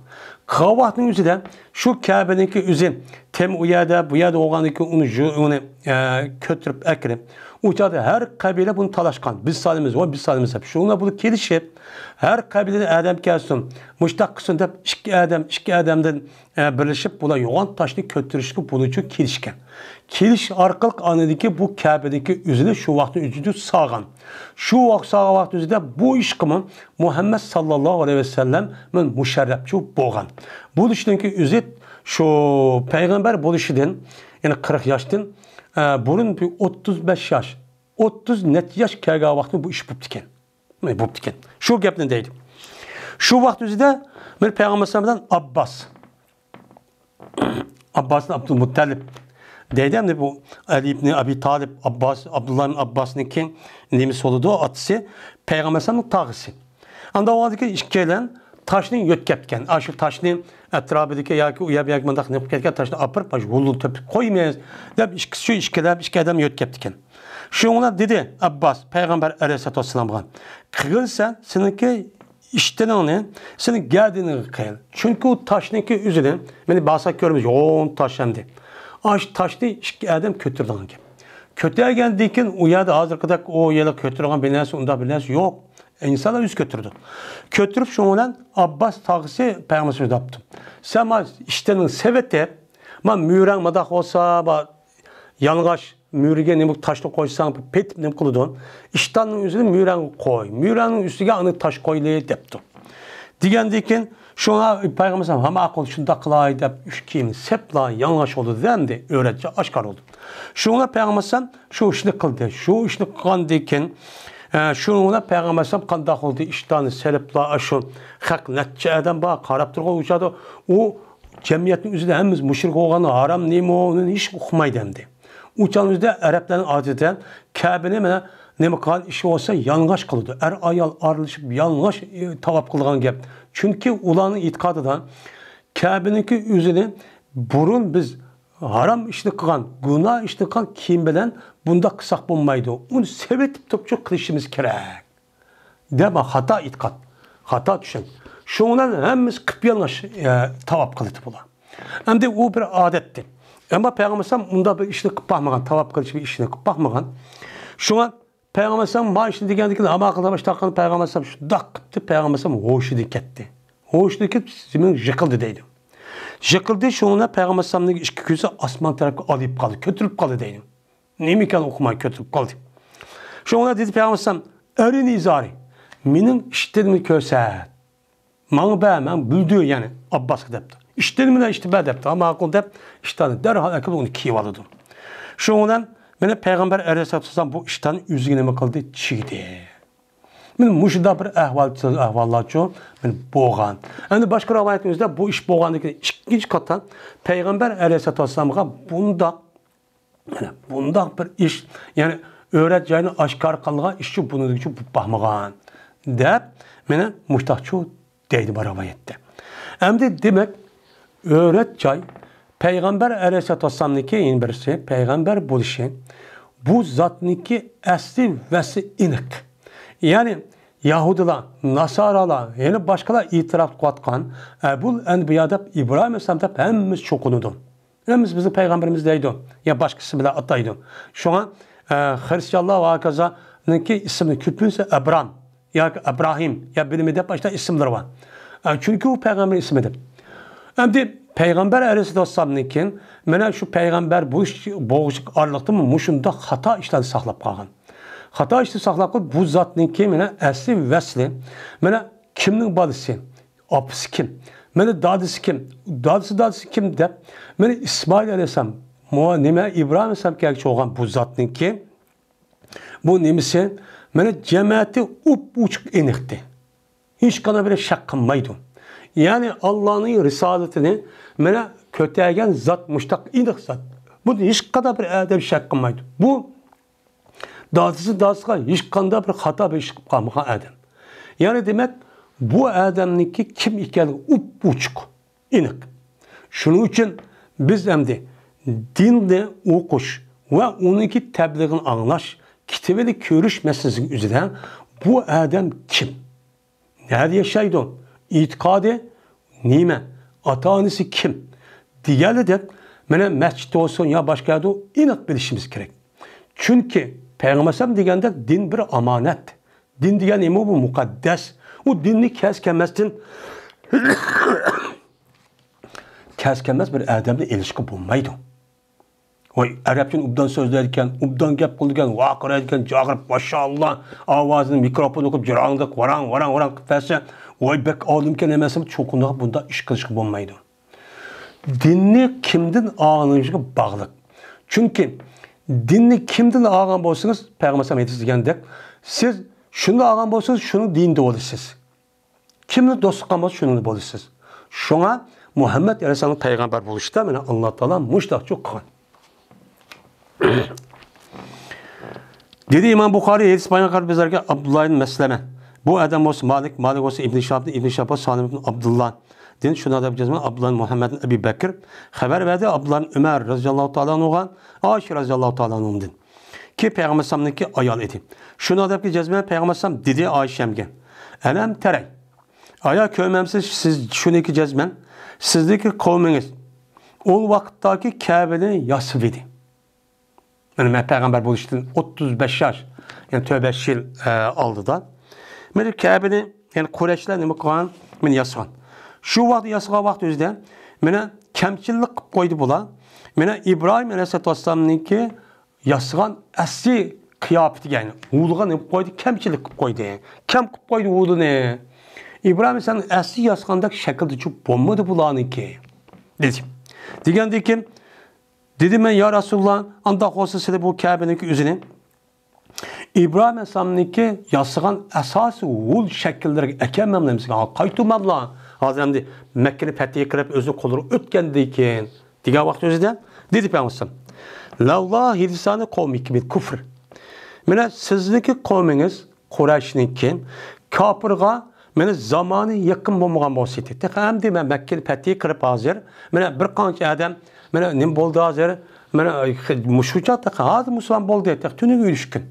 قىلغان ۋاقتىنىڭ ئۆزىدە شۇ كەبىنىڭكى ئۆزى تېمى ئۇ يەردە، بۇ يەردە بولغاندىن كېيىن ئۇنى، ئۇنى، ئە، كۆتۈرۈپ ئەكىرىپ، ئۇ چاغدا ھەر قەبىلە بۇنى تالاشقان. بىز سالىمىز، ۋاي بىز سالىمىز دەپ. شۇنىڭ بىلەن بۇلار كېلىشىپ، ھەر قەبىلىدىن ئادەم كەلسۇن، مۇشۇنداق قىلسۇن دەپ ئىككى ئادەم، ئىككى ئادەمدىن ئە، بىرلىشىپ، بۇلار يوغان تاشنى كۆتۈرۈشكە بۇلىچۇ كېلىشكەن. كېلىش ئارقىلىق ئاندىكى بۇ كەبىنىڭكى ئۆزىنى شۇ ۋاقىتنىڭ ئۆزىدە سالغان. شۇ ۋاقىت سالغان ۋاقىت ئۆزىدە بۇ ئىشقىمۇ مۇھەممەد ساللاللاھۇ ئەلەيھى ۋەسەللەم مۇشەررەپچۇ بولغان. بۇ ئىشنىڭكى ئۆزى شۇ پەيغەمبەر بولۇشىدىن، يەنى قىرىق ياشتىن، ئە، بۇرۇن بىر ئوتتۇز بەش ياش، ئوتتۇز نەچچە ياش كەلگەن ۋاقتىدا بۇ ئىش بوپتىكەن. بوپتىكەن. شۇ گەپنى دەيدۇ. شۇ ۋاقىت ئۆزىدە مانا پەيغەمبەر ئەلەيھىسسالام بىلەن ئابباس. ئابباسنى ئابدۇلمۇتتەلىپ دەيدۇ. ئەمدى بۇ ئەلى ئىبنى ئەبى تالىپ، ئابباس، ئابدۇللا ئىبن ئابباسنىڭكى نېمىسى بولىدۇ، ئاتىسى. پەيغەمبەر ئەلەيھىسسالامنىڭ تاغىسى. ئاندا بولغاندىكىن ئىككىيلەن تاشنى يۆتكەپتىكەن. ئاشۇ تاشنى ئەتراپىدىكى ياكى ئۇ يەر بۇ يەرگە مۇنداق نېمە قىلىپ كەتكەن تاشنى ئاپىرىپ، ماشۇ ھۇلۇل تۆپۈپ قويىمىز دەپ ئىككىسى شۇ ئىككىلەپ ئىككى ئادەم يۆتكەپتىكەن. شۇڭا دېدى ئابباس پەيغەمبەر ئەلەيھىسسالاتۇ ۋەسسالامغا، قىلغىنسەن سېنىڭكى ئىشتىنىڭنى سېنىڭ گەدىنىڭگە قىل. چۈنكى ئۇ تاشنىڭكى ئۆزىنى، مانا بارسا كۆرىمىز، يوغان تاش ئەمدى. ئاشۇ تاشنى ئىككى ئادەم كۆتۈرىدىغان گەپ. كۆتەرگەندىن كېيىن ئۇ يەردە ھازىرقىدەك ئۇ يەردە كۆتۈرىدىغان بىر نەرسە، ئۇنداق بىر نەرسە يوق. ئىنسانلار ئۆزى كۆتۈرىدۇ. كۆتۈرۈپ شۇنىڭ بىلەن ئابباس تاغىسى پەيغەمبەر دەپتۇ. سەن ما ئىشتىنىڭ سېۋىتىپ، ما مۈرەڭ ماداق بولسا، ما يالىڭاچ مۈرىگە نېمە تاشنى قويساڭ، پېتىپ نېمە قىلىدۇ؟ ئىشتاننىڭ ئۆزىنى مۈرەڭگە قوي، مۈرەڭنىڭ ئۈستىگە ئاندىن تاش قويلى دەپتۇ. دېگەندىن كېيىن شۇڭا پەيغەمبەر ھە ماقۇل شۇنداق قىلاي دەپ ئۈچ كىيىمنى سەپلا يالىڭاچ بولدى دېدى، ئەمدى ئۆرەتچە ئاشكارا بولدى. شۇڭا پەيغەمبەر شۇ ئىشنى قىلدى. شۇ ئىشنى قىلغاندىن كېيىن، ئە، شۇنىڭ بىلەن پەيغەمبەر قانداق قىلدى؟ ئىشتاننى سېلىپلا شۇ خەق نەچچە ئادەم بار قاراپ تۇرغان ئۇ چاغدا ئۇ جەمئىيەتنىڭ ئۆزىدە ھەممىمىز مۇشرىك بولغان ھارام نېمە ئۇنى ھېچ ئۇقمايدۇ ئەمدى. ئۇ چاغنىڭ ئۆزىدە ئەرەبلەرنىڭ ئادىتىدە كەبىنى مانا نېمە قىلغان ئىشى بولسا يالىڭاچ قىلىدۇ. ئەر ئايال ئارىلىشىپ يالىڭاچ، ئى، تاۋاپ قىلىدىغان گەپ. چۈنكى ئۇلارنىڭ ئېتىقادىدا كەبىنىڭكى ئۆزىنى بۇرۇن بىز ھارام ئىشنى قىلغان، گۇناھ ئىشنى قىلغان كىيىم بىلەن بۇنداق قىلساق بولمايدۇ. ئۇنى سېۋىتىپ تۇرۇپچۇ قىلىشىمىز كېرەك. دەپ خاتا ئېتىقاد، خاتا چۈشەنچە. شۇنىڭ بىلەن ھەممىسى قىپيالىڭاچ، ئە، تاۋاپ قىلىدۇ بۇلار. ئەمدى ئۇ بىر ئادەتتى. ئەمما پەيغەمبەر ئەلەيھىسسالام ئۇنداق بىر ئىشنى قىلىپ باقمىغان، تاۋاپ قىلىش بىر ئىشنى قىلىپ باقمىغان. شۇڭا پەيغەمبەر ئەلەيھىسسالام ما ئىشنى دېگەندىن كېيىن، ھاما قىلدى، باشتا قىلدى، پەيغەمبەر ئەلەيھىسسالام شۇنداق قىپتۇ، پەيغەمبەر ئەلەيھىسسالام ھوشىدىن كەتتى. ھوشىدىن كېتىپ زېمىنغا يىقىلدى دەيدۇ. يىقىلدى، شۇنىڭ بىلەن پەيغەمبەر ئەلەيھىسسالامنىڭ ئىككى كۆزى ئاسمان تەرەپكە ئالىيىپ قالدى، كۆتۈرۈلۈپ قالدى دەيدۇ. نېمە ئىكەن ئۇقماي كۆتۈرۈپ قالدى. شۇڭا دېدى پەيغەمبەر ئەلەيھىسسالام، ئەرىنى ئىزارى، مېنىڭ ئىشتىنىمنى كۆرسەت. ماڭا بەر، مەن بىلدۈر، يەنى ئابباسقا دەپتۇ. ئىشتىنىمنى ئىشتە بەر دەپتۇ. ھە، ماقۇل دەپ، ئىشتاننى دەرھال ئەكېلىپ ئۇنى كىيىۋالىدۇ. شۇنىڭ بىلەن مانا پەيغەمبەر ئەلەيھىسسالاتۇ ۋەسسالام بۇ ئىشتاننى ئۆزىگە نېمە قىلدى؟ چىگدى. مانا مۇشۇنداق بىر ئەھۋال، ئەھۋاللارچۇ مانا بولغان. ئەمدى باشقا رىۋايەتنىڭ ئۆزىدە بۇ ئىش بولغاندىن كېيىن ئىككىنچى قېتىم پەيغەمبەر ئەلەيھىسسالاتۇ ۋەسسالامغا بۇنداق مانا بۇنداق بىر ئىش، يەنى ئۆرەت جاينى ئاشكارا قىلغان ئىشچۇ بۇنىڭدىكىچۇ بولۇپ باقمىغان دەپ، مانا مۇشتاقچۇ دەيدۇ بۇ رىۋايەتتە. ئەمدى دېمەك، ئۆرەت جاي پەيغەمبەر ئەلەيھىسسالاتۇ ۋەسسالامنىڭكى يەنە بىرسى پەيغەمبەر بولۇشى، بۇ زاتنىڭكى ئەسلى ۋەسلى ئېنىق. يەنى يەھۇدىيلار، ناسارالار، يەنە باشقىلار ئېتىراپ قىلىۋاتقان ئەبۇل ئەنبىيا دەپ، ئىبراھىم ئەلەيھىسسالام دەپ ھەممىسى چوقۇنىدۇ. ھەممىسى بىزنىڭ پەيغەمبىرىمىز دەيدۇ، يا باشقا ئىسىم بىلەن ئاتايدۇ. شۇڭا، ئە، خرىستىيانلار ۋە ھاكازانىڭكى ئىسمى كۆپىنچىسى ئابرام ياكى ئىبراھىم يا بىلمەي دەپ ئاشۇنداق ئىسىملىرى بار. ئە، چۈنكى ئۇ پەيغەمبەر ئىسمى دەپ. ئەمدى پەيغەمبەر ئەلەيھىسسالاتۇ ۋەسسالامدىن كېيىن مانا شۇ پەيغەمبەر بولۇش، بولغۇچە ئارىلىقتىمۇ مۇشۇنداق خاتا ئىشلارنى ساقلاپ قالغان. خاتا ئىشنى ساقلاپ قويۇپ، بۇ زاتنىڭكى مانا ئەسلى ۋەسلى، مانا كىمنىڭ بالىسى، ئاپىسى كىم، مانا دادىسى كىم، دادىسى، دادىسى كىم دەپ، مانا ئىسمائىل ئەلەيھىسسالام، مو-، نېمە، ئىبراھىم ئەلەيھىسسالام كەلگۈچە بولغان بۇ زاتنىڭكى، بۇ نېمىسى، مانا جەمەتى ئوپئوچۇق ئېنىقتى. ھېچقانداق بىر شەك قىلمايدۇ. يەنى ئاللانىڭ رىسالىتىنى مانا كۆتەرگەن زات مۇشتاق ئېنىق زات. بۇنى ھېچقانداق بىر ئادەم شەك قىلمايدۇ. بۇ دادىسى دادىسىغا ھېچقانداق بىر خاتا بىر ئىش قىلىپ قالمىغان ئادەم. يەنى دېمەك، بۇ ئادەمنىڭكى كىم ئىكەنلىكى ئوپئوچۇق، ئېنىق. شۇنىڭ ئۈچۈن بىز ئەمدى دىننى ئوقۇش ۋە ئۇنىڭكى تەبلىغىنى ئاڭلاش، كىتابىنى كۆرۈش مەسىلىسىنىڭ ئۆزىدە بۇ ئادەم كىم؟ نەدە ياشايدۇ؟ ئېتىقادى نېمە؟ ئاتا-ئانىسى كىم؟ دېگەنلىدەك، مانا مەسچىت بولسۇن يا باشقا يەردە ئېنىق بىلىشىمىز كېرەك. چۈنكى پەيغەمبەر ئەلەيھىسسالام دېگەندەك دىن بىر ئامانەت. دىن دېگەن نېمە؟ بۇ مۇقەددەس. ئۇ دىننى كەس كەلمەستىن، كەس كەلمەس بىر ئادەمدىن ئېلىشقا بولمايدۇ. ۋاي، ئەرەبچىنى ئوبدان سۆزلەيدىكەن، ئوبدان گەپ قىلىدىكەن، ۋارقىرايدىكەن، جاغىرىپ، ماشائاللا، ئاۋازىنى مىكروفونغا قىلىپ جاراڭدەك ۋاراڭ، ۋاراڭ، ۋاراڭ قىلىپ بەرسە، ۋاي، بەك ئالىمكەن ئەمەسمۇ، چوقۇنداق بۇنداق ئىش قىلىشقا بولمايدۇ. دىننى كىمدىن ئاڭلىشىغا باغلىق. چۈنكى دىننى كىمدىن ئاڭلىغان بولسىڭىز، پەيغەمبەر ئەلەيھىسسالام ھەدىس دېگەندەك، سىز شۇنى ئاڭلىغان بولسىڭىز، شۇنىڭ دىنىدا بولىسىز. كىمنى دوست تۇتقان بولسا، شۇنىڭدا بولىسىز. شۇڭا مۇھەممەد ئەلەيھىسسالامنىڭ پەيغەمبەر بولۇشىدا مانا ئاللا تائالا مۇشۇنداق قىلغان. دېدى ئىمام بۇخارىي، ھەدىس بايان قىلىپ بىزلەرگە ئابدۇللا ئىبن مەسلەمە. بۇ ئادەم بولسا مالىك، مالىك بولسا ئىبن شىھاب، ئىبن شىھاب بولسا سالىم ئىبن ئابدۇللادىن، شۇنداق دەپ جەزمەن ئابدۇللا ئىبن مۇھەممەدتىن ئەبى بەكر خەۋەر بەردى، ئابدۇللا ئىبن ئۆمەر رەزىياللاھۇ تائالا ئەنھۇغا، ئائىشە رەزىياللاھۇ تائالا ئەنھۇدىن. كى پەيغەمبەر ئەلەيھىسسالامنىڭكى ئايالى ئىدى. شۇنىڭ دەپكى جەزمەن پەيغەمبەر ئەلەيھىسسالام دېدى ئائىشەمگە، ئەلەم تەرەي، ئايا كۆرمەمسىز سىز شۇنىكى جەزمەن، سىزنىڭكى قومىڭىز ئۇ ۋاقىتتاكى كەبىنى ياساپ ئىدى. يەنى مەن پەيغەمبەر بولۇشتىن ئوتتۇز بەش ياش، يەنى تۆت بەش يىل، ئە، ئالدىدا. مانا كەبىنى، يەنى قۇرەيشلەر نېمە قىلغان؟ مانا ياسىغان. شۇ ۋاقىت ياسىغان ۋاقىت ئۆزىدە مانا كەمچىللىك قىلىپ قويدى بۇلار. مانا ئىبراھىم ئەلەيھىسسالاتۇ ۋەسسالامنىڭكى ياسىغان ئەسلى قىياپىتىگە، يەنى ھۇلىغا نېمە قىلىپ قويدى؟ كەمچىللىك قىلىپ قويدى. كەم قىلىپ قويدى ھۇلىنى. ئىبراھىم ئەلەيھىسسالام ئەسلى ياسىغاندەك شەكىلدىچۇ بولمىدى بۇلارنىڭكى، دېدى. دېگەندىن كېيىن، دېدىم مەن، يا رەسۇلاللا، ئانداق بولسا سىلى بۇ كەبىنىڭكى ئۆزىنى ئىبراھىم ئەلەيھىسسالامنىڭكى ياسىغان ئاساسىي ھۇل شەكىللىرىگە ئەكەلمەملەمسىز؟ قايتۇرماملا. ھازىر ئەمدى مەككىنى پەتھى قىلىپ، ئۆزىنىڭ قوللىرىغا ئۆتكەندىن كېيىن، دېگەن ۋاقىت ئۆزىدە دېدى پەيغەمبەر ئەلەيھىسسالام، لەۋلا ھىدسانى قومىكى بىل كۇفر. مانا سىزنىڭكى قومىڭىز، قۇرەيشنىڭكى، كاپىرغا مانا زامانى يېقىن بولمىغان بولسا ئىدى. تېخى ئەمدى مەن مەككىنى پەتھى قىلىپ ھازىر، مانا بىر قانچە ئادەم، مانا نېمە بولدى ھازىر، مانا مۇشۇ چاغ تېخى ھازىر مۇسۇلمان بولدى، تېخى تۈنۈگۈن ئۈچ كۈن.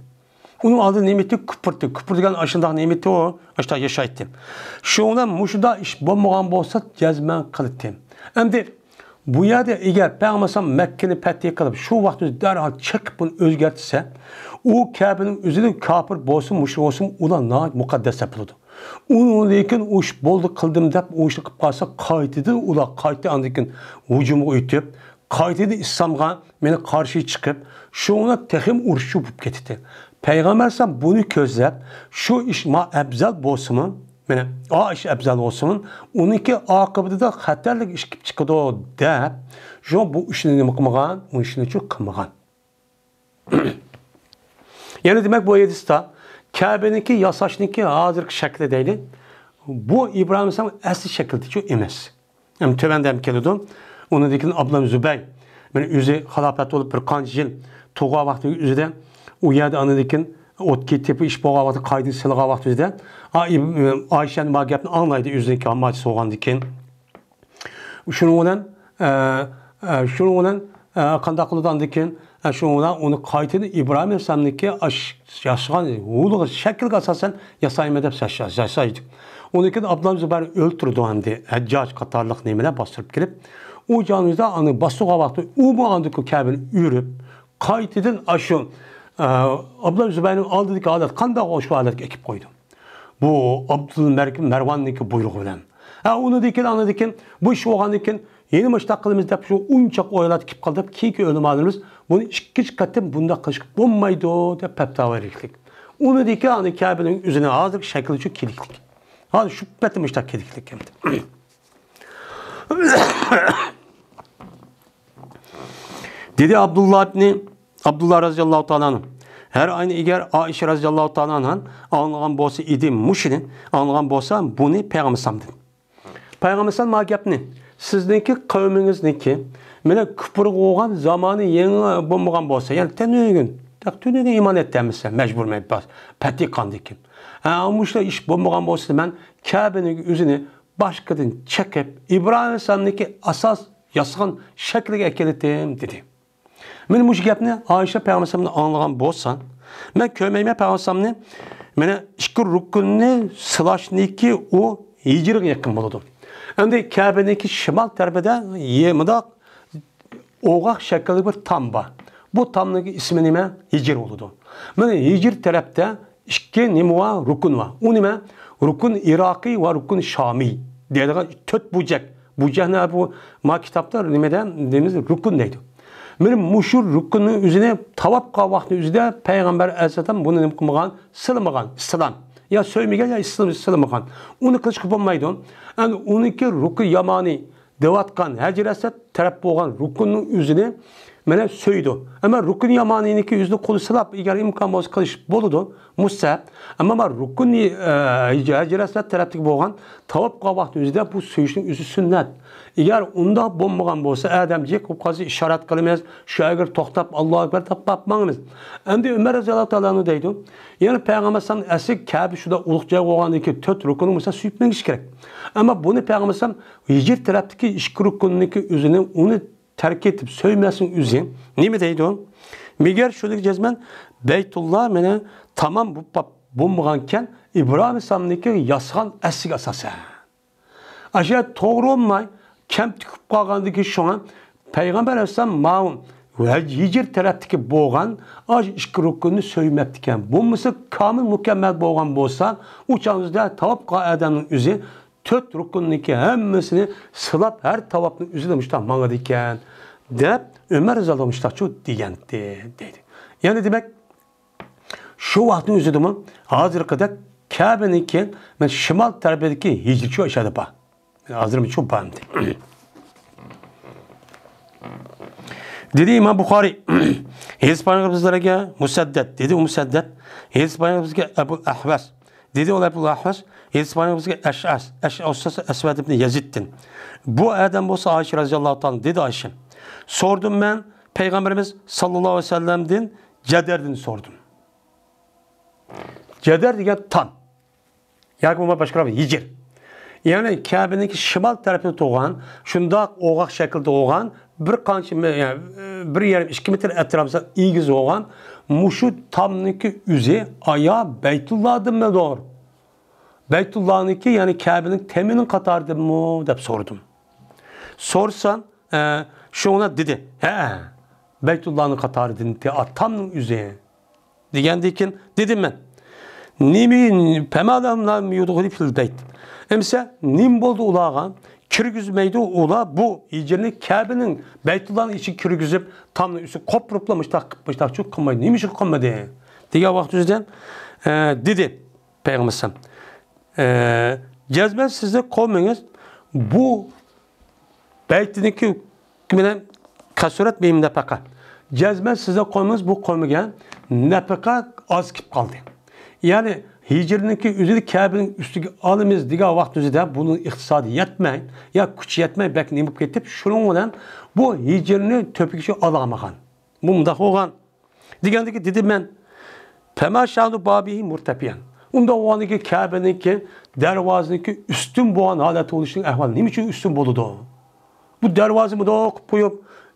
ئۇنىڭ ئالدىدا نېمە ئىدى؟ كۇپۇر ئىدى. كۇپۇر دېگەن ئاشۇنداق نېمە ئىدى ئۇ؟ ئاشۇنداق ياشايتتى. شۇنىڭ بىلەن مۇشۇنداق ئىش بولمىغان بولسا جەزمەن قىلاتتىم. ئەمدى بۇ يەردە ئەگەر پەيغەمبەر ئەلەيھىسسالام مەككىنى پەتھى قىلىپ، شۇ ۋاقىت ئۆزى دەرھال چېقىپ بۇنى ئۆزگەرتسە، ئۇ كەبىنىڭ ئۆزىدە كاپىر بولسۇن، مۇشرىك بولسۇن، ئۇلار ناھايىتى مۇقەددەس دەپ بولىدۇ. ئۇنىڭدىن كېيىن ئۇ ئىش بولدى، قىلدىم دەپ ئۇ ئىشنى قىلىپ قالسا، قايتىدىن ئۇلار قايتا ئاندىن كېيىن ھۇجۇمغا ئۆتۈپ، قايتىدىن ئىسلامغا مانا قارشى چىقىپ، شۇڭا تېخىمۇ ئۇرۇشچۇ بولۇپ كېتىتتى. پەيغەمبەر ئەلەيھىسسالام بۇنى كۆزلەپ، شۇ ئىش ما ئەپزەل بولسىمۇ، مانا ئا ئىش ئەپزەل بولسىمۇ، ئۇنىڭكى ئاقىۋىتىدە خەتەرلىك ئىش كېلىپ چىقىدۇ دەپ، شۇ بۇ ئىشنى نېمە قىلمىغان؟ ئۇ ئىشنى چۇ قىلمىغان. يەنى دېمەك، بۇ ھەدىستە كەبىنىڭكى ياساشنىڭكى ھازىرقى شەكلى دەيلى، بۇ ئىبراھىم ئەلەيھىسسالام ئەسلى شەكلىدىچۇ ئەمەس. ھەم تۆۋەندە ھەم كېلىدۇ. ئۇنىڭدىن كېيىن ئابدۇللا زۇبەي، مانا ئۆزى خىلاپەت بولۇپ بىر قانچە يىل تۇرغان ۋاقتى ئۆزىدە، ئۇ يەردە ئاندىن كېيىن ئوت كېتىپ ئىش بولغان ۋاقتى قايتىدىن سېلىغان ۋاقتى ئۆزىدە، ئا، ئىب-، ئائىشەنىڭ بۇ گەپنى ئاڭلايدۇ، ئۆزىنىڭكى ئامماچىسى بولغاندىن كېيىن. شۇنىڭ بىلەن، ئە، ئە، شۇنىڭ بىلەن، ئە، قانداق قىلىدۇ ئاندىن كېيىن؟ ئە، شۇنىڭ بىلەن ئۇنى قايتىدىن ئىبراھىم ئەلەيھىسسالامنىڭكى ئاش-، ياسىغان ھۇلىغا، شەكلىگە ئاساسەن ياسايمەن دەپ ياسا-، ياسايدۇ. ئۇنىڭ كېيىن ئابدۇللا زۇبەيرنى ئۆلتۈرىدۇ ئەمدى. ھەججاج قاتارلىق نېمىلەر باستۇرۇپ كېلىپ، ئۇ جانىدا ئۇنى باستۇرغان ۋاقتى ئۇمۇ ئاندىن كېيىن كەبىنى ئۆرۈپ، قايتىدىن ئاشۇ، ئە، ئابدۇللا زۇبەيرنىڭ ئالدىدىكى ھالەت قانداق، شۇ ھالەتكە ئەكىپ قويىدۇ. بۇ ئابدۇلمەلىك مەرۋاننىڭكى بۇيرۇغى بىلەن. ھە، ئۇنىڭدىن كېيىن، ئاندىن كېيىن بۇ ئىش بولغاندىن كېيىن يەنە مۇشۇنداق قىلىمىز دەپ، شۇ ئۇنچە ئويلار كېلىپ قالدى دەپ، كېيىنكى ئۆلىمالىرىمىز بۇنى ئىككىنچى قېتىم بۇنداق قىلىشقا بولمايدۇ دەپ پەتىۋا بەرگەنلىك. ئۇنىڭدىن كېيىن ئاندىن كەبىنىڭ ئۆزىنى ھازىرقى شەكلىچۇ كېلىكلىك. ھازىر شۇ پېتى مۇشۇنداق كېلىكلىك ئەمدى. دېدى ئابدۇللا ئىبنى، ئابدۇللا رەزىياللاھۇ تائالا ئەنھۇ. ھەر ئاينى ئەگەر ئائىشە رەزىياللاھۇ تائالا ئەنھا ئاڭلىغان بولسا ئىدى، مۇشۇنى ئاڭلىغان بولسا، بۇنى پەيغەمبەر ئەلەيھىسسالامدىن. پەيغەمبەر ئەلەيھىسسالام ما گەپنى، سىزنىڭكى قەۋمىڭىزنىڭكى مانا كۇپۇرغا بولغان زامانى يېڭى بولمىغان بولسا، يەنى تۈنۈگۈن، تەق تۈنۈگۈن ئىمان ئەتتى ھەممىسى، مەجبۇر مەيت باس، پەتىقاندىكى. ھە، مۇشۇنداق ئىش بولمىغان بولسا، مەن كەبىنىڭ ئۆزىنى باشقىدىن چېقىپ، ئىبراھىم ئەلەيھىسسالامنىڭكى ئاساس ياسىغان شەكلىگە ئەكېلىتتىم، دېدى. مانا مۇشۇ گەپنى ئائىشە پەيغەمبەر ئەلەيھىسسالامدىن ئاڭلىغان بولسا، مەن كۆرمەيمەن پەيغەمبەر ئەلەيھىسسالامنى، مانا ئىككى رۇكۇننى سىلاشنىكى ئۇ ھىجرىگە يېقىن بولىدۇ. ئەمدى كەبىنىڭكى شىمال تەرىپىدە يە-، مۇنداق ئوغاق شەكىللىك بىر تام بار. بۇ تامنىڭ ئىسمى نېمە؟ ھىجىر بولىدۇ. مانا ھىجىر تەرەپتە ئىككى نېمە بار؟ رۇكۇن بار. ئۇ نېمە؟ رۇكۇن ئىراقىي ۋە رۇكۇن شامىي دەيدىغان تۆت بۇرجەك. بۇرجەكنى بۇ ما كىتابتا نېمىدە دەيمىز، رۇكۇن دەيدۇ. مانا مۇشۇ رۇكۇننىڭ ئۆزىنى تاۋاپ قىلغان ۋاقتىنىڭ ئۆزىدە پەيغەمبەر ئەلەيھىسسالام بۇنى نېمە قىلمىغان؟ سىلىمىغان، ئىسلام. يا سۆيمىگەن، يا ئىسلام، سىلىمىغان. ئۇنى قىلىشقا بولمايدۇ. ئەمدى ئۇنىڭكى رۇكۇن يامانى دەۋاتقان ھەجەر ئەسۋەد تەرەپ بولغان رۇكۇننىڭ ئۆزىنى مانا سۆيىدۇ. ئەمما رۇكۇن يامانىنىڭكى ئۆزىنى قولى سىلاپ، ئەگەر ئىمكان بولسا قىلىش بولىدۇ، مۇستەھەب. ئەمما ما رۇكۇن، ئە، ھەجەر ئەسۋەد تەرەپتىكى بولغان تاۋاپ قىلغان ۋاقتى ئۆزىدە بۇ سۆيۈشنىڭ ئۆزى سۈننەت. ئەگەر ئۇنداق بولمىغان بولسا، ئادەم جىق بولۇپ قالسا، ئىشارەت قىلىمىز، شۇ يەرگە توختاپ، ئاللاھۇ ئەكبەر دەپ باپ ماڭىمىز. ئەمدى ئۆمەر رەزىياللاھۇ تائالا ئەنھۇ دەيدۇ، يەنى پەيغەمبەر ئەلەيھىسسالام ئەسلى كەبە شۇنداق ئۇلۇغ جاي بولغاندىن كېيىن تۆت رۇكۇننى بولسا سۆيۈپ مېڭىش كېرەك. ئەمما بۇنى پەيغەمبەر ئەلەيھىسسالام ھىجىر تەرەپتىكى ئىككى رۇكۇننىڭكى ئۆزىنى ئۇنى تەرك ئېتىپ سۆيمەسنىڭ ئۆزى نېمە دەيدۇ؟ مېگەر شۇنىڭ جەزمەن بەيتۇللا مانا تامام بولۇپ بولمىغانكەن، ئىبراھىم ئەلەيھىسسالامنىڭكى ياسىغان ئەسلىگە ئاساسەن. ئاشۇ توغرا بولماي، كەمتۈك بولۇپ قالغاندىكىن شۇڭا پەيغەمبەر ئەلەيھىسسالام ماۋۇ ھىجىر تەرەپتىكى بولغان ئاشۇ ئىككى رۇكۇننى سۆيمەپتىكەن. بولمىسا كامىل مۇكەممەل بولغان بولسا، ئۇ چاغدا تاۋاپ قىلغان ئادەمنىڭ ئۆزى تۆت رۇكۇننىڭكى ھەممىسىنى سىلاپ، ھەر تاۋاپنىڭ ئۆزىدە مۇشۇنداق ماڭىدىكەن، دەپ ئۆمەر رەزىياللاھۇ مۇشۇنداقچۇ دېگەنتى، دەيدۇ. يەنى دېمەك، شۇ ۋاقىتنىڭ ئۆزىدىمۇ ھازىرقىدەك كەبىنىڭكى مەن شىمال تەرىپىدىكى ھىجرىچۇ ئاشۇ يەردە بار. ھازىرمۇ شۇ بار ئەمدى. دېدى ئىمام بۇخارىي، ھەدىس بايان بىزلەرگە مۇسەددەد، دېدى ئۇ مۇسەددەد، ھەدىس بايان بىزگە ئەبۇل ئەھۋەس، دېدى ئۇ ئەبۇل ئەھۋەس، ھەدىس بايان بىزگە ئەشئەس، ئەشئەس ئەسۋەد ئىبنى يەزىدتىن. بۇ ئادەم بولسا ئائىشە رەزىياللاھۇ تائالا، دېدى ئائىشە. سورىدىم مەن پەيغەمبىرىمىز ساللاللاھۇ ئەلەيھى ۋەسەللەمدىن جەدەردىن سورىدىم. جەدەر دېگەن تام. ياكى بولمىسا باشقا ھىجىر. يەنى كەبىنىڭكى شىمال تەرىپىدە تۇرغان، شۇنداق ئوغاق شەكىلدە بولغان، بىر قانچە مە-، يەنى، بىر يېرىم، ئىككى مېتىر ئەتراپىدا ئېگىز بولغان مۇشۇ تامنىڭكى ئۆزى ئايا بەيتۇللادىنمىدۇر؟ بەيتۇللانىڭكى، يەنى كەبىنىڭ تېمىنىڭ قاتارىدىنمۇ؟ دەپ سورىدىم. سورىسام، ئە، شۇڭا دېدى، ھە، بەيتۇللانىڭ قاتارىدىن، تامنىڭ ئۆزى. دېگەندىن كېيىن دېدىم مەن، نېمە، پەما لەھۇم لەم يۇدخۇلۇ فىل بەيت. ئەمىسە نېمە بولدى ئۇلارغا؟ كىرگۈزمەيدۇ ئۇلار بۇ ھىجىرنى كەبىنىڭ، بەيتۇللانىڭ ئىچىگە كىرگۈزۈپ، تامنىڭ ئۈستىگە قوپۇرۇپلا مۇشتاق قىلىپ، مۇشتاقچۇ قىلمايدۇ. نېمە ئۈچۈن قىلمىدى؟ دېگەن ۋاقىت ئۆزىدە، ئە، دېدى پەيغەمبەر ئەلەيھىسسالام، ئە، جەزمەن سىزنىڭ قومىڭىز بۇ بەيتىنىڭكى بىلەن كەسۇرەت بىھىم نەپەقە. جەزمەن سىزنىڭ قومىڭىز بۇ قومىغا نەپەقە ئاز كېلىپ قالدى. يەنى ھىجىرنىڭكى ئۆزىنى كەبىنىڭ ئۈستىگە ئالىمىز دېگەن ۋاقىت ئۆزىدە بۇنىڭ ئىقتىسادى يەتمەي، يا كۈچى يەتمەي، بەك نېمە بولۇپ كېتىپ، شۇنىڭ بىلەن بۇ ھىجىرنى تۆپىگىچە ئالالمىغان. بۇ مۇنداق بولغان. دېگەندىكى دېدىم مەن، پەما شانۇ بابىھى مۇرتەپىئەن. ئۇنداق بولغاندىكى كەبىنىڭكى دەرۋازىنىڭكى ئۈستۈن بولغان ھالەتتە بولۇشىنىڭ ئەھۋالى نېمە ئۈچۈن ئۈستۈن بولىدۇ؟ بۇ دەرۋازىنى مۇنداق قىلىپ قويۇپ،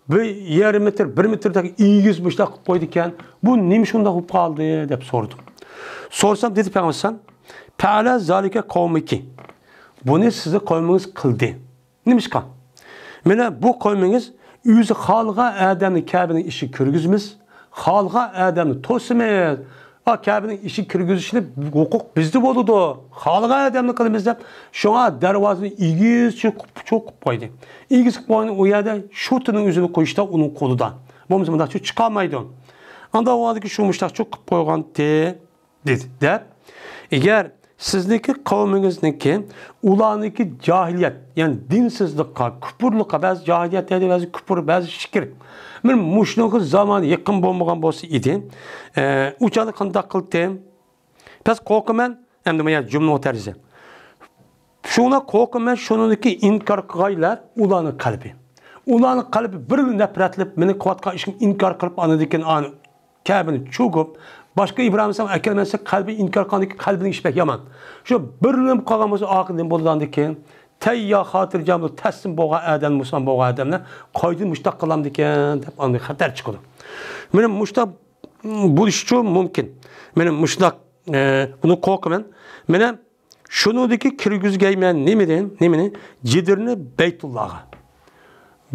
بىر يېرىم مېتىر، بىر مېتىردەك ئېگىز مۇشۇنداق قىلىپ قويىدىكەن. بۇ نېمە شۇنداق بولۇپ قالدى؟» دەپ سورىدىم. سورىسام، دېدى پەيغەمبەر ئەلەيھىسسالام، «فەئەلە زالىكە قەۋمۇكى.» بۇنى سىزنىڭ قەۋمىڭىز قىلدى. نېمىشقا؟ مانا بۇ قەۋمىڭىز ئۆزى خالىغان ئادەمنى كەبىنىڭ ئىچىگە كىرگۈزىمىز، خالىغان ئادەمنى توسىمىز. ئا، كەبىنىڭ ئىچىگە كىرگۈزۈشنى ھوقۇق بىزدە بولىدۇ. خالىغان ئادەمنى قىلىمىز دەپ، شۇڭا دەرۋازىنى ئېگىز چوقۇپ، چوقۇپ قويدى. ئېگىز قىلىپ قويغان ئۇ يەردە شۇتىنىڭ ئۆزىنى قويۇشتا ئۇنىڭ قولىدا. بولمىسا مۇنداقچە چىقالمايدۇ. ئاندىن ئۇ ھالدىكى شۇ مۇشتاقچە قىلىپ قويغانتى. دېدى، دەپ. ئەگەر سىزنىڭكى قەۋمىڭىزنىڭكى، ئۇلارنىڭكى جاھىلىيەت، يەنى دىنسىزلىققا، كۇپۇرلۇققا، بەزى جاھىلىيەت دەيدۇ، بەزى كۇپۇر، بەزى شىرك. مانا مۇشۇنىڭغا زامانى يېقىن بولمىغان بولسا ئىدى. ئە، ئۇ چاغدا قانداق قىلدىم؟ بەس قورقىمەن، ئەمدى مانا جۈملە ئوتتۇرىسى. شۇڭا قورقىمەن، شۇنىڭدىكى ئىنكار قىلغايلار ئۇلارنىڭ قەلبى. ئۇلارنىڭ قەلبى بىرلا نەپرەتلىنىپ، مېنىڭ قىلىۋاتقان ئىشىمنى ئىنكار قىلىپ، ئاندىن كېيىن ئانى كەبىنى چۆكۈپ، باشقا ئىبراھىم ئەلەيھىسسالام ئەكەلمەسلىك قەلبى ئىنكار قىلغاندىكى قەلبىنىڭ ئىشى بەك يامان. شۇ بىرلىنىپ قالغان بولسا، ئاخىرى نېمە بولىدىكەن؟ تەييار خاتىرجەم بولۇپ، تەسلىم بولغان ئادەم، مۇسۇلمان بولغان ئادەملەر قايتىدىن مۇشتاق قىلامدىكەن دەپ ئاندىن خەتەر چىقىدۇ. مانا مۇشتاق بولۇشىچۇ مۇمكىن. مانا مۇشتاق، ئە، بۇنى قورقىمەن. مانا شۇنىڭدىكى كىرگۈزگەيمەن نېمىدىن؟ نېمىنى؟ جىدىرنى بەيتۇللاغا.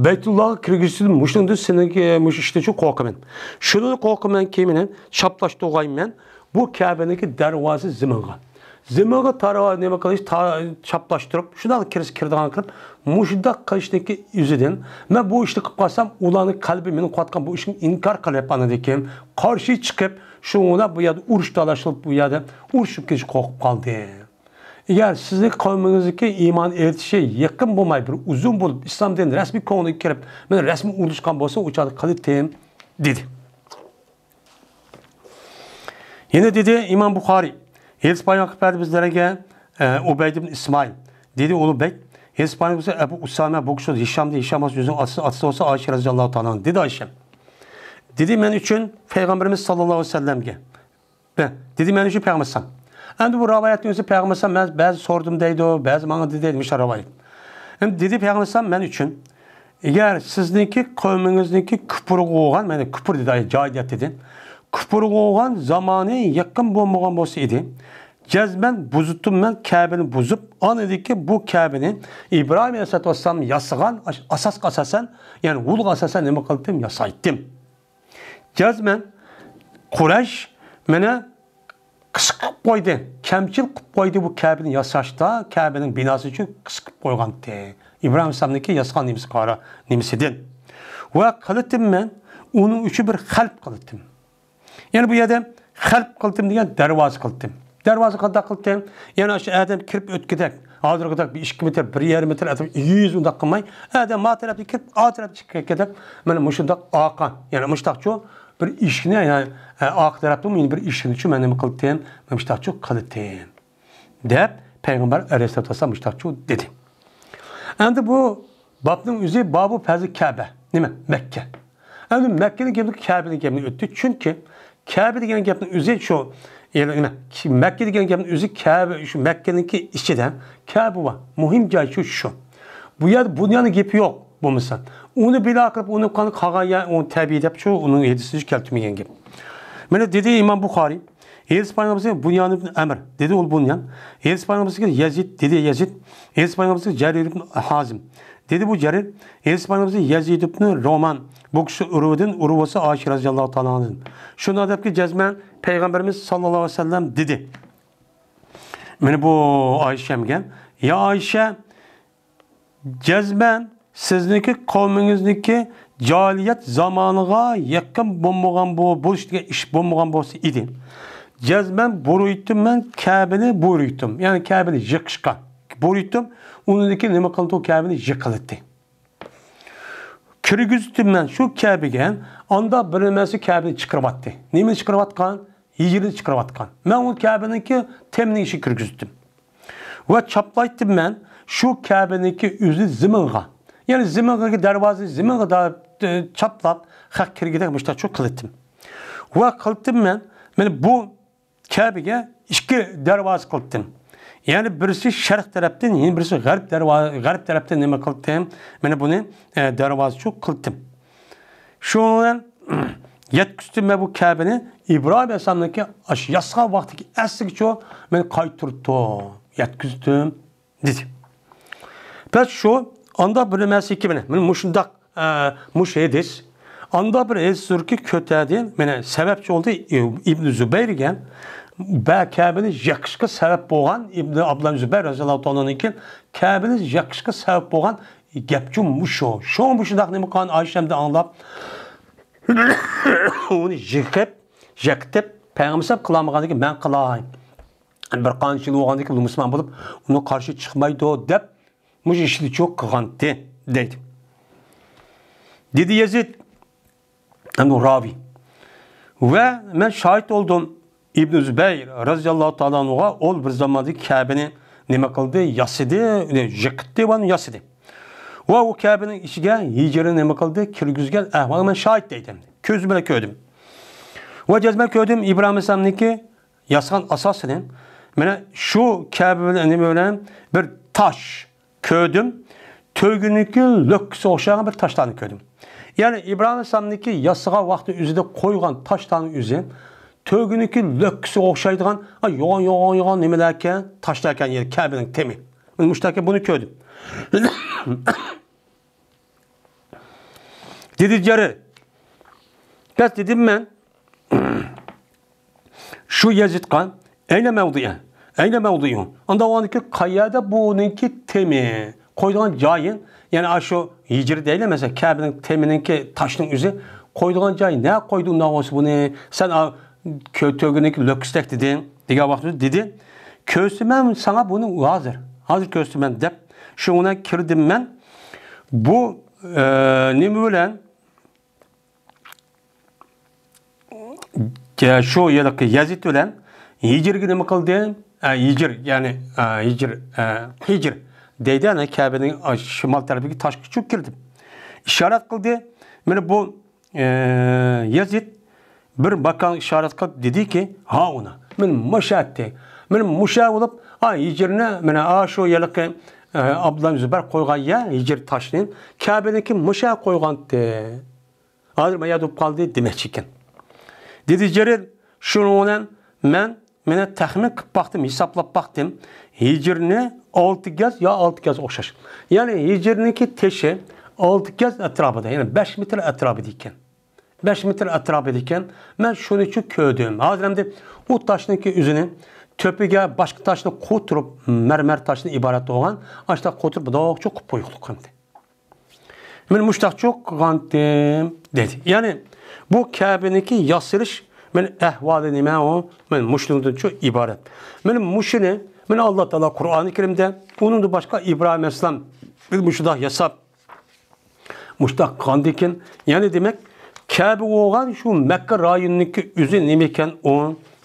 بەيتۇللاغا كىرگۈزسىدىن مۇشۇنىڭدىن سېنىڭكى مۇشۇ ئىشتىنچۇ قورقىمەن. شۇنىڭدىن قورقىمەنكى، مانا چاپلاشتۇرغايمەن بۇ كەبىنىڭكى دەرۋازىسى زېمىنغا. زېمىنغا تارا-، نېمە قىلىش، تا-، چاپلاشتۇرۇپ، شۇنداق كىرسە كىرىدىغان قىلىپ، مۇشۇنداق قىلىشنىڭكى ئۆزىدىن، مەن بۇ ئىشنى قىلىپ قالسام، ئۇلارنىڭ قەلبى مېنىڭ قىلىۋاتقان بۇ ئىشىمنى ئىنكار قىلىپ، ئاندىن كېيىن قارشى چىقىپ، شۇڭا بۇ يەردە ئۇرۇش تالاشلىق، بۇ يەردە ئۇرۇشۇپ كېتىشكە قورقۇپ قالدى. ئەگەر سىزنىڭ قەۋمىڭىزنىڭكى ئىمان ئېيتىشى يېقىن بولماي، بىر ئۇزۇن بولۇپ، ئىسلام دىنى رەسمىي كۆڭلىگە كىرىپ، مانا رەسمىي ئۇرۇشقان بولسا، ئۇ چاغدا قىلىتىم، دېدى. يەنە دېدى ئىمام بۇخارىي، ھەدىس بايان قىلىپ بەردى بىزلەرگە، ئە، ئۇبەيد ئىبن ئىسمائىل. دېدى ئۇلۇغ بەگ، ھەدىس بايان قىلسا ئەبۇ ئۇسامە، بۇ كىشى ھىشام دېدى، ھىشام ئۆزىنىڭ ئاتىسى، ئاتىسى بولسا ئائىشە رەزىياللاھۇ تائالا ئەنھا. دېدى ئائىشە، دېدى، مەن ئۈچۈن پەيغەمبىرىمىز ساللاللاھۇ ئەلەيھى ۋەسەللەمگە، دېدى، مەن ئۈچۈن پەيغەمبەر ئەلەيھىسسالام. ئەمدى بۇ رىۋايەتنىڭ ئۆزى پەيغەمبەر ئەلەيھىسسالام، مەن بەزى سورىدىم دەيدۇ، بەزى ماڭا دېدى دەيدۇ، مۇشۇ رىۋايەت. ئەمدى دېدى پەيغەمبەر ئەلەيھىسسالام، مەن ئۈچۈن، ئەگەر سىزنىڭكى قەۋمىڭىزنىڭكى كۇپۇرغا بولغان، مەن كۇپۇر دېدى، جاھىلىيەت دېدى، كۇپۇرغا بولغان زامانى يېقىن بولمىغان بولسا ئىدى، جەزمەن بۇزۇتتۇم مەن كەبىنى بۇزۇپ، ئاندىن كېيىن بۇ كەبىنى ئىبراھىم ئەلەيھىسسالاتۇ ۋەسسالام ياسىغان ئاساسقا ئاساسەن، يەنى ئۇلۇغا ئاساسەن نېمە قىلدىم؟ ياسايتتىم. جەزمەن قۇرەيش مېنى قىسقا قىلىپ قويدى، كەمچىل قىلىپ قويدى بۇ كەبىنى ياساشتا، كەبىنىڭ بىناسى ئۈچۈن قىسقا قىلىپ قويغانتى. ئىبراھىم ئەلەيھىسسالامنىڭكى ياسىغان نېمىسى قارا، نېمىسىدىن. ۋە قىلىتىم مەن ئۇنىڭ ئۈچۈن بىر خەلپ قىلىتىم. يەنى بۇ يەردە خەلپ قىلىتىم دېگەن دەرۋازا قىلىتىم. دەرۋازا قانداق قىلىتىم؟ يەنى شۇ ئادەم كىرىپ ئۆتكۈدەك، ھازىرقىدەك بىر ئىككى مېتىر، بىر يېرىم مېتىر ئەتراپ يۈز ئۇنداق قىلماي، ئادەم ما تەرەپتىن كىرىپ، ئا تەرەپتىن چىقىپ كېتىپ، مانا مۇشۇنداق ئارقا، يەنى مۇشۇنداقچۇ بىر ئىشىكنى، يەنى، ئە، ئارقا تەرەپتىن يەنە بىر ئىشىكنىچۇ مەن نېمە قىلىتىم؟ مانا مۇشۇنداقچۇ قىلىتىم، دەپ پەيغەمبەر ئەلەيھىسسالاتۇ ۋەسسالام مۇشۇنداقچۇ دېدى. ئەمدى بۇ بابنىڭ ئۆزى بابۇ پەزلى كەبە، نېمە؟ مەككە. ئەمدى مەككىنىڭ گېپىنى، كەبىنىڭ گېپىنى ئۆتتى. چۈنكى كەبە دېگەن گەپنىڭ ئۆزى شۇ، يەنى نېمە؟ مەككە دېگەن گەپنىڭ ئۆزى كەبە، شۇ مەككىنىڭكى ئىچىدە كەبە بار. مۇھىم جاي شۇ، شۇ. بۇ يەردە بۇنياننىڭ گېپى يوق بولمىسا. ئۇنى بىنا قىلىپ، ئۇنى قالغان يەر، ئۇنى تەبىئىي دەپ، شۇ ئۇنىڭ ھەدىسىنى كەلتۈرمىگەن گەپ. مانا دېدى ئىمام بۇخارىي، ھەدىس بايان قىلسا بۇنيان ئىبن ئەمر، دېدى ئۇ بۇنيان. ھەدىس بايان قىلسا يەزىد، دېدى يەزىد. ھەدىس بايان قىلسا جەرىر ئىبن ھازىم، دېدى بۇ جەرىر. ھەدىس بايان قىلسا يەزىد ئىبن رومان، بۇ كىشى ئۇرۋىدىن، ئۇرۋا بولسا ئائىشە رەزىياللاھۇ تائالا ئانھادىن. شۇنداق دەپكى جەزمەن پەيغەمبىرىمىز ساللاللاھۇ ئەلەيھى ۋەسەللەم دېدى. مانا بۇ ئائىشەمگە، يا ئائىشە، جەزمەن سىزنىڭكى قەۋمىڭىزنىڭكى جاھىلىيەت زامانىغا يېقىن بولمىغان بۇ، بولۇش دېگەن ئىش بولمىغان بولسا ئىدى. جەزمەن بۇيرۇيتتۇم مەن كەبىنى بۇيرۇيتتۇم. يەنى كەبىنى يىقىشقا بۇيرۇيتتۇم. ئۇنىڭدىن كېيىن نېمە قىلدى؟ كەبىنى يىقىلىتتى. كىرگۈزۈپتىم مەن شۇ كەبىگە. ئاندا بىر نېمەسى كەبىنى چىقىرىۋاتتى. نېمىنى چىقىرىۋاتقان؟ ھىجرىنى چىقىرىۋاتقان. مەن ئۇ كەبىنىڭكى تېمىنىڭ ئىچىگە كىرگۈزۈپتىم. ۋە چاپلايتتىم مەن شۇ كەبىنىڭكى ئۆزى زېمىنغا. يەنى زېمىنغا دەرۋازىنى زېمىنغا دا، ئە، چاپلاپ، خەق كىرگۈدەك مۇشتاق شۇ قىلىتتىم. ۋە قىلىتتىم مەن، مانا بۇ كەبىگە ئىككى دەرۋازا قىلىتتىم. يەنى بىرسى شەرق تەرەپتىن، يەنە بىرسى غەرب دەرۋا-، غەرب تەرەپتىن نېمە قىلدىم؟ مانا بۇنى، ئە، دەرۋازىچۇ قىلدىم. شۇنىڭ بىلەن يەتكۈزدۈم مەن بۇ كەبىنى ئىبراھىم ئەلەيھىسسالامنىڭكى ئاشۇ ياسىغان ۋاقتىدىكى ئەسلىگىچۇ مەن قايتۇرۇپتۇ، يەتكۈزدۈم، دېدى. بەس شۇ، ئاندا بىر نېمىسى ئىكەن، مانا، مانا مۇشۇنداق، ئە، مۇشۇ ھەدىس. ئاندا بىر ھەدىس زوركى كۆتەردى، مانا، سەۋەبچى بولدى ئىبنى زۇبەيرگە، بە كەبىنى يىقىشقا سەۋەب بولغان ئىبنى ئابدۇللا زۇبەير رەزىياللاھۇ تائالا ئانھۇ كەبىنى يىقىشقا سەۋەب بولغان گەپچۇ مۇشۇ. شۇڭا مۇشۇنداق نېمە قىلغان ئايشەمدە ئاڭلاپ، ئۇنى يىقىپ، يىقىتىپ، پەيغەمبەر قىلالمىغاندىكىن مەن قىلاي. بىر قانچە يىل بولغاندىن كېيىن بۇ مۇسۇلمان بولۇپ، ئۇنىڭ قارشى چىقمايدۇ دەپ، مۇشۇ ئىشنىچۇ قىلغانتى، دەيدۇ. دېدى يەزىد، ئەمدى راۋى. ۋە مەن شاھىت بولدۇم. ئىبنى زۇبەير رەزىياللاھۇ تائالا ئانھۇغا ئۇ بىر زاماندا كەبىنى نېمە قىلدى؟ ياسىدى، يىقىتتى ۋە ياسىدى. ۋە ئۇ كەبىنىڭ ئىچىگە ھىجرىنى نېمە قىلدى؟ كىرگۈزگەن ئەھۋالغا مەن شاھىت دەيدۇ. كۆزۈم بىلەن كۆردۈم. ۋە جەزمەن كۆردۈم ئىبراھىم ئەلەيھىسسالامنىڭكى ياسىغان ئاساسىنى. مانا شۇ كەبە بىلەن، نېمە بىلەن بىر تاش كۆردۈم. تۆگىنىڭكى لۆككىسىگە ئوخشىغان بىر تاشلارنى كۆردۈم. يەنى ئىبراھىم ئەلەيھىسسالامنىڭكى ياسىغان ۋاقتى ئۆزىدە قويغان تاشلارنىڭ ئۆزى تۆگىنىڭكى لۆككىسىگە ئوخشايدىغان، ئا، يوغان، يوغان، يوغان نېمىلەركەن، تاشلاركەن، يەنى كەبىنىڭ تېمى. مانا مۇشۇنداق بۇنى كۆردۈم. دېدى جەرىر. بەس دېدىم مەن شۇ يەزىدقا، ئەينە مەۋدىئە، ئەينە مەۋدىئۇ. ئاندا ئۇنىڭكى قەيەردە بۇنىڭكى تېمى، قويىدىغان جايى، يەنى ئاشۇ ھىجىر دەيلى، مەسىلەن، كەبىنىڭ تېمىنىڭكى تاشنىڭ ئۆزى، قويىدىغان جايى، نە قويدى ئۇنداق بولسا بۇنى؟ سەن ئا، كۆ-، تۆگىنىڭكى لۆككىسىدەك دېدىڭ، دېگەن ۋاقتىدا دېدى، كۆرسىتىمەن ساڭا بۇنى ھازىر، ھازىر كۆرسىتىمەن دەپ، شۇنىڭ بىلەن كىردىم مەن. بۇ، ئە، نېمە بىلەن؟ شۇ ھېلىقى يەزىد بىلەن ھىجىرگە نېمە قىلدى؟ ئە، ھىجىر، يەنى، ئە، ھىجىر، ئە، ھىجىر دەيدۇ، يەنى كەبىنىڭ، ئە، شىمال تەرىپىگە تاشقا چۈشۈپ كىردى. ئىشارەت قىلدى. مانا بۇ، ئە، يەزىد بىر ماكانغا ئىشارەت قىلىپ دېدىكى، ھاھۇنا، مانا مۇشۇ يەردە، مانا مۇشۇ يەر بولۇپ، ئا، ھىجىرنى، مانا، ئا، شۇ ھېلىقى، ئە، ئابدۇللا زۇبەر قويغان يەر، ھىجىر تاشنى، كەبىنىڭكى مۇشۇ يەر قويغانتى. ھازىر ما يەردە بولۇپ قالدى دېمەكچى ئىكەن. دېدى جەرىر، شۇنىڭ بىلەن مەن، مانا تەخمىن قىلىپ باقتىم، ھېسابلاپ باقتىم. ھىجىرنى ئالتە گەز يا ئالتە گەز ئوخشاش. يەنى ھىجىرنىڭكى تېشى ئالتە گەز ئەتراپىدا، يەنى بەش مېتىر ئەتراپىدا ئىكەن. بەش مېتىر ئەتراپىدا ئىكەن. مەن شۇنىچۇ كۆردۈم. ھازىر ئەمدى ئۇ تاشنىڭكى ئۆزىنى تۆپىگە باشقا تاشنى قوتۇرۇپ، مەرمەر تاشتىن ئىبارەت بولغان، ئاشۇنداق قوتۇرۇپ، بۇنداقچۇ قىلىپ قويۇقلۇق ئەمدى. مانا مۇشۇنداقچۇ قىلغانتىم، دېدى. يەنى بۇ كەبىنىڭكى ياسىلىش، مانا ئەھۋالى نېمە ئۇ؟ مانا مۇشۇنىڭدىنچۇ ئىبارەت. مانا مۇشۇنى، مانا ئاللا تائالا قۇرئانى كەرىمدە، ئۇنىڭدىن باشقا ئىبراھىم ئەلەيھىسسالام مۇشۇنداق ياساپ، مۇشۇنداق قىلغاندىكىن، يەنى دېمەك، كەبە بولغان شۇ مەككە رايونىنىڭكى ئۆزى نېمە ئىكەن ئۇ؟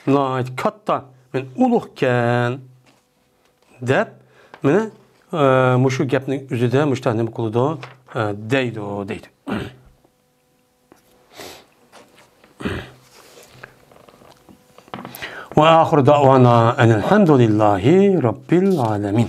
ناھايىتى كاتتا، مانا ئۇلۇغكەن. دەپ، مانا، ئە، مۇشۇ گەپنىڭ ئۆزىدە مۇشۇنداق نېمە قىلىدۇ، ئە، دەيدۇ، دەيدۇ. وآخر دعوانا أن الحمد لله رب العالمين.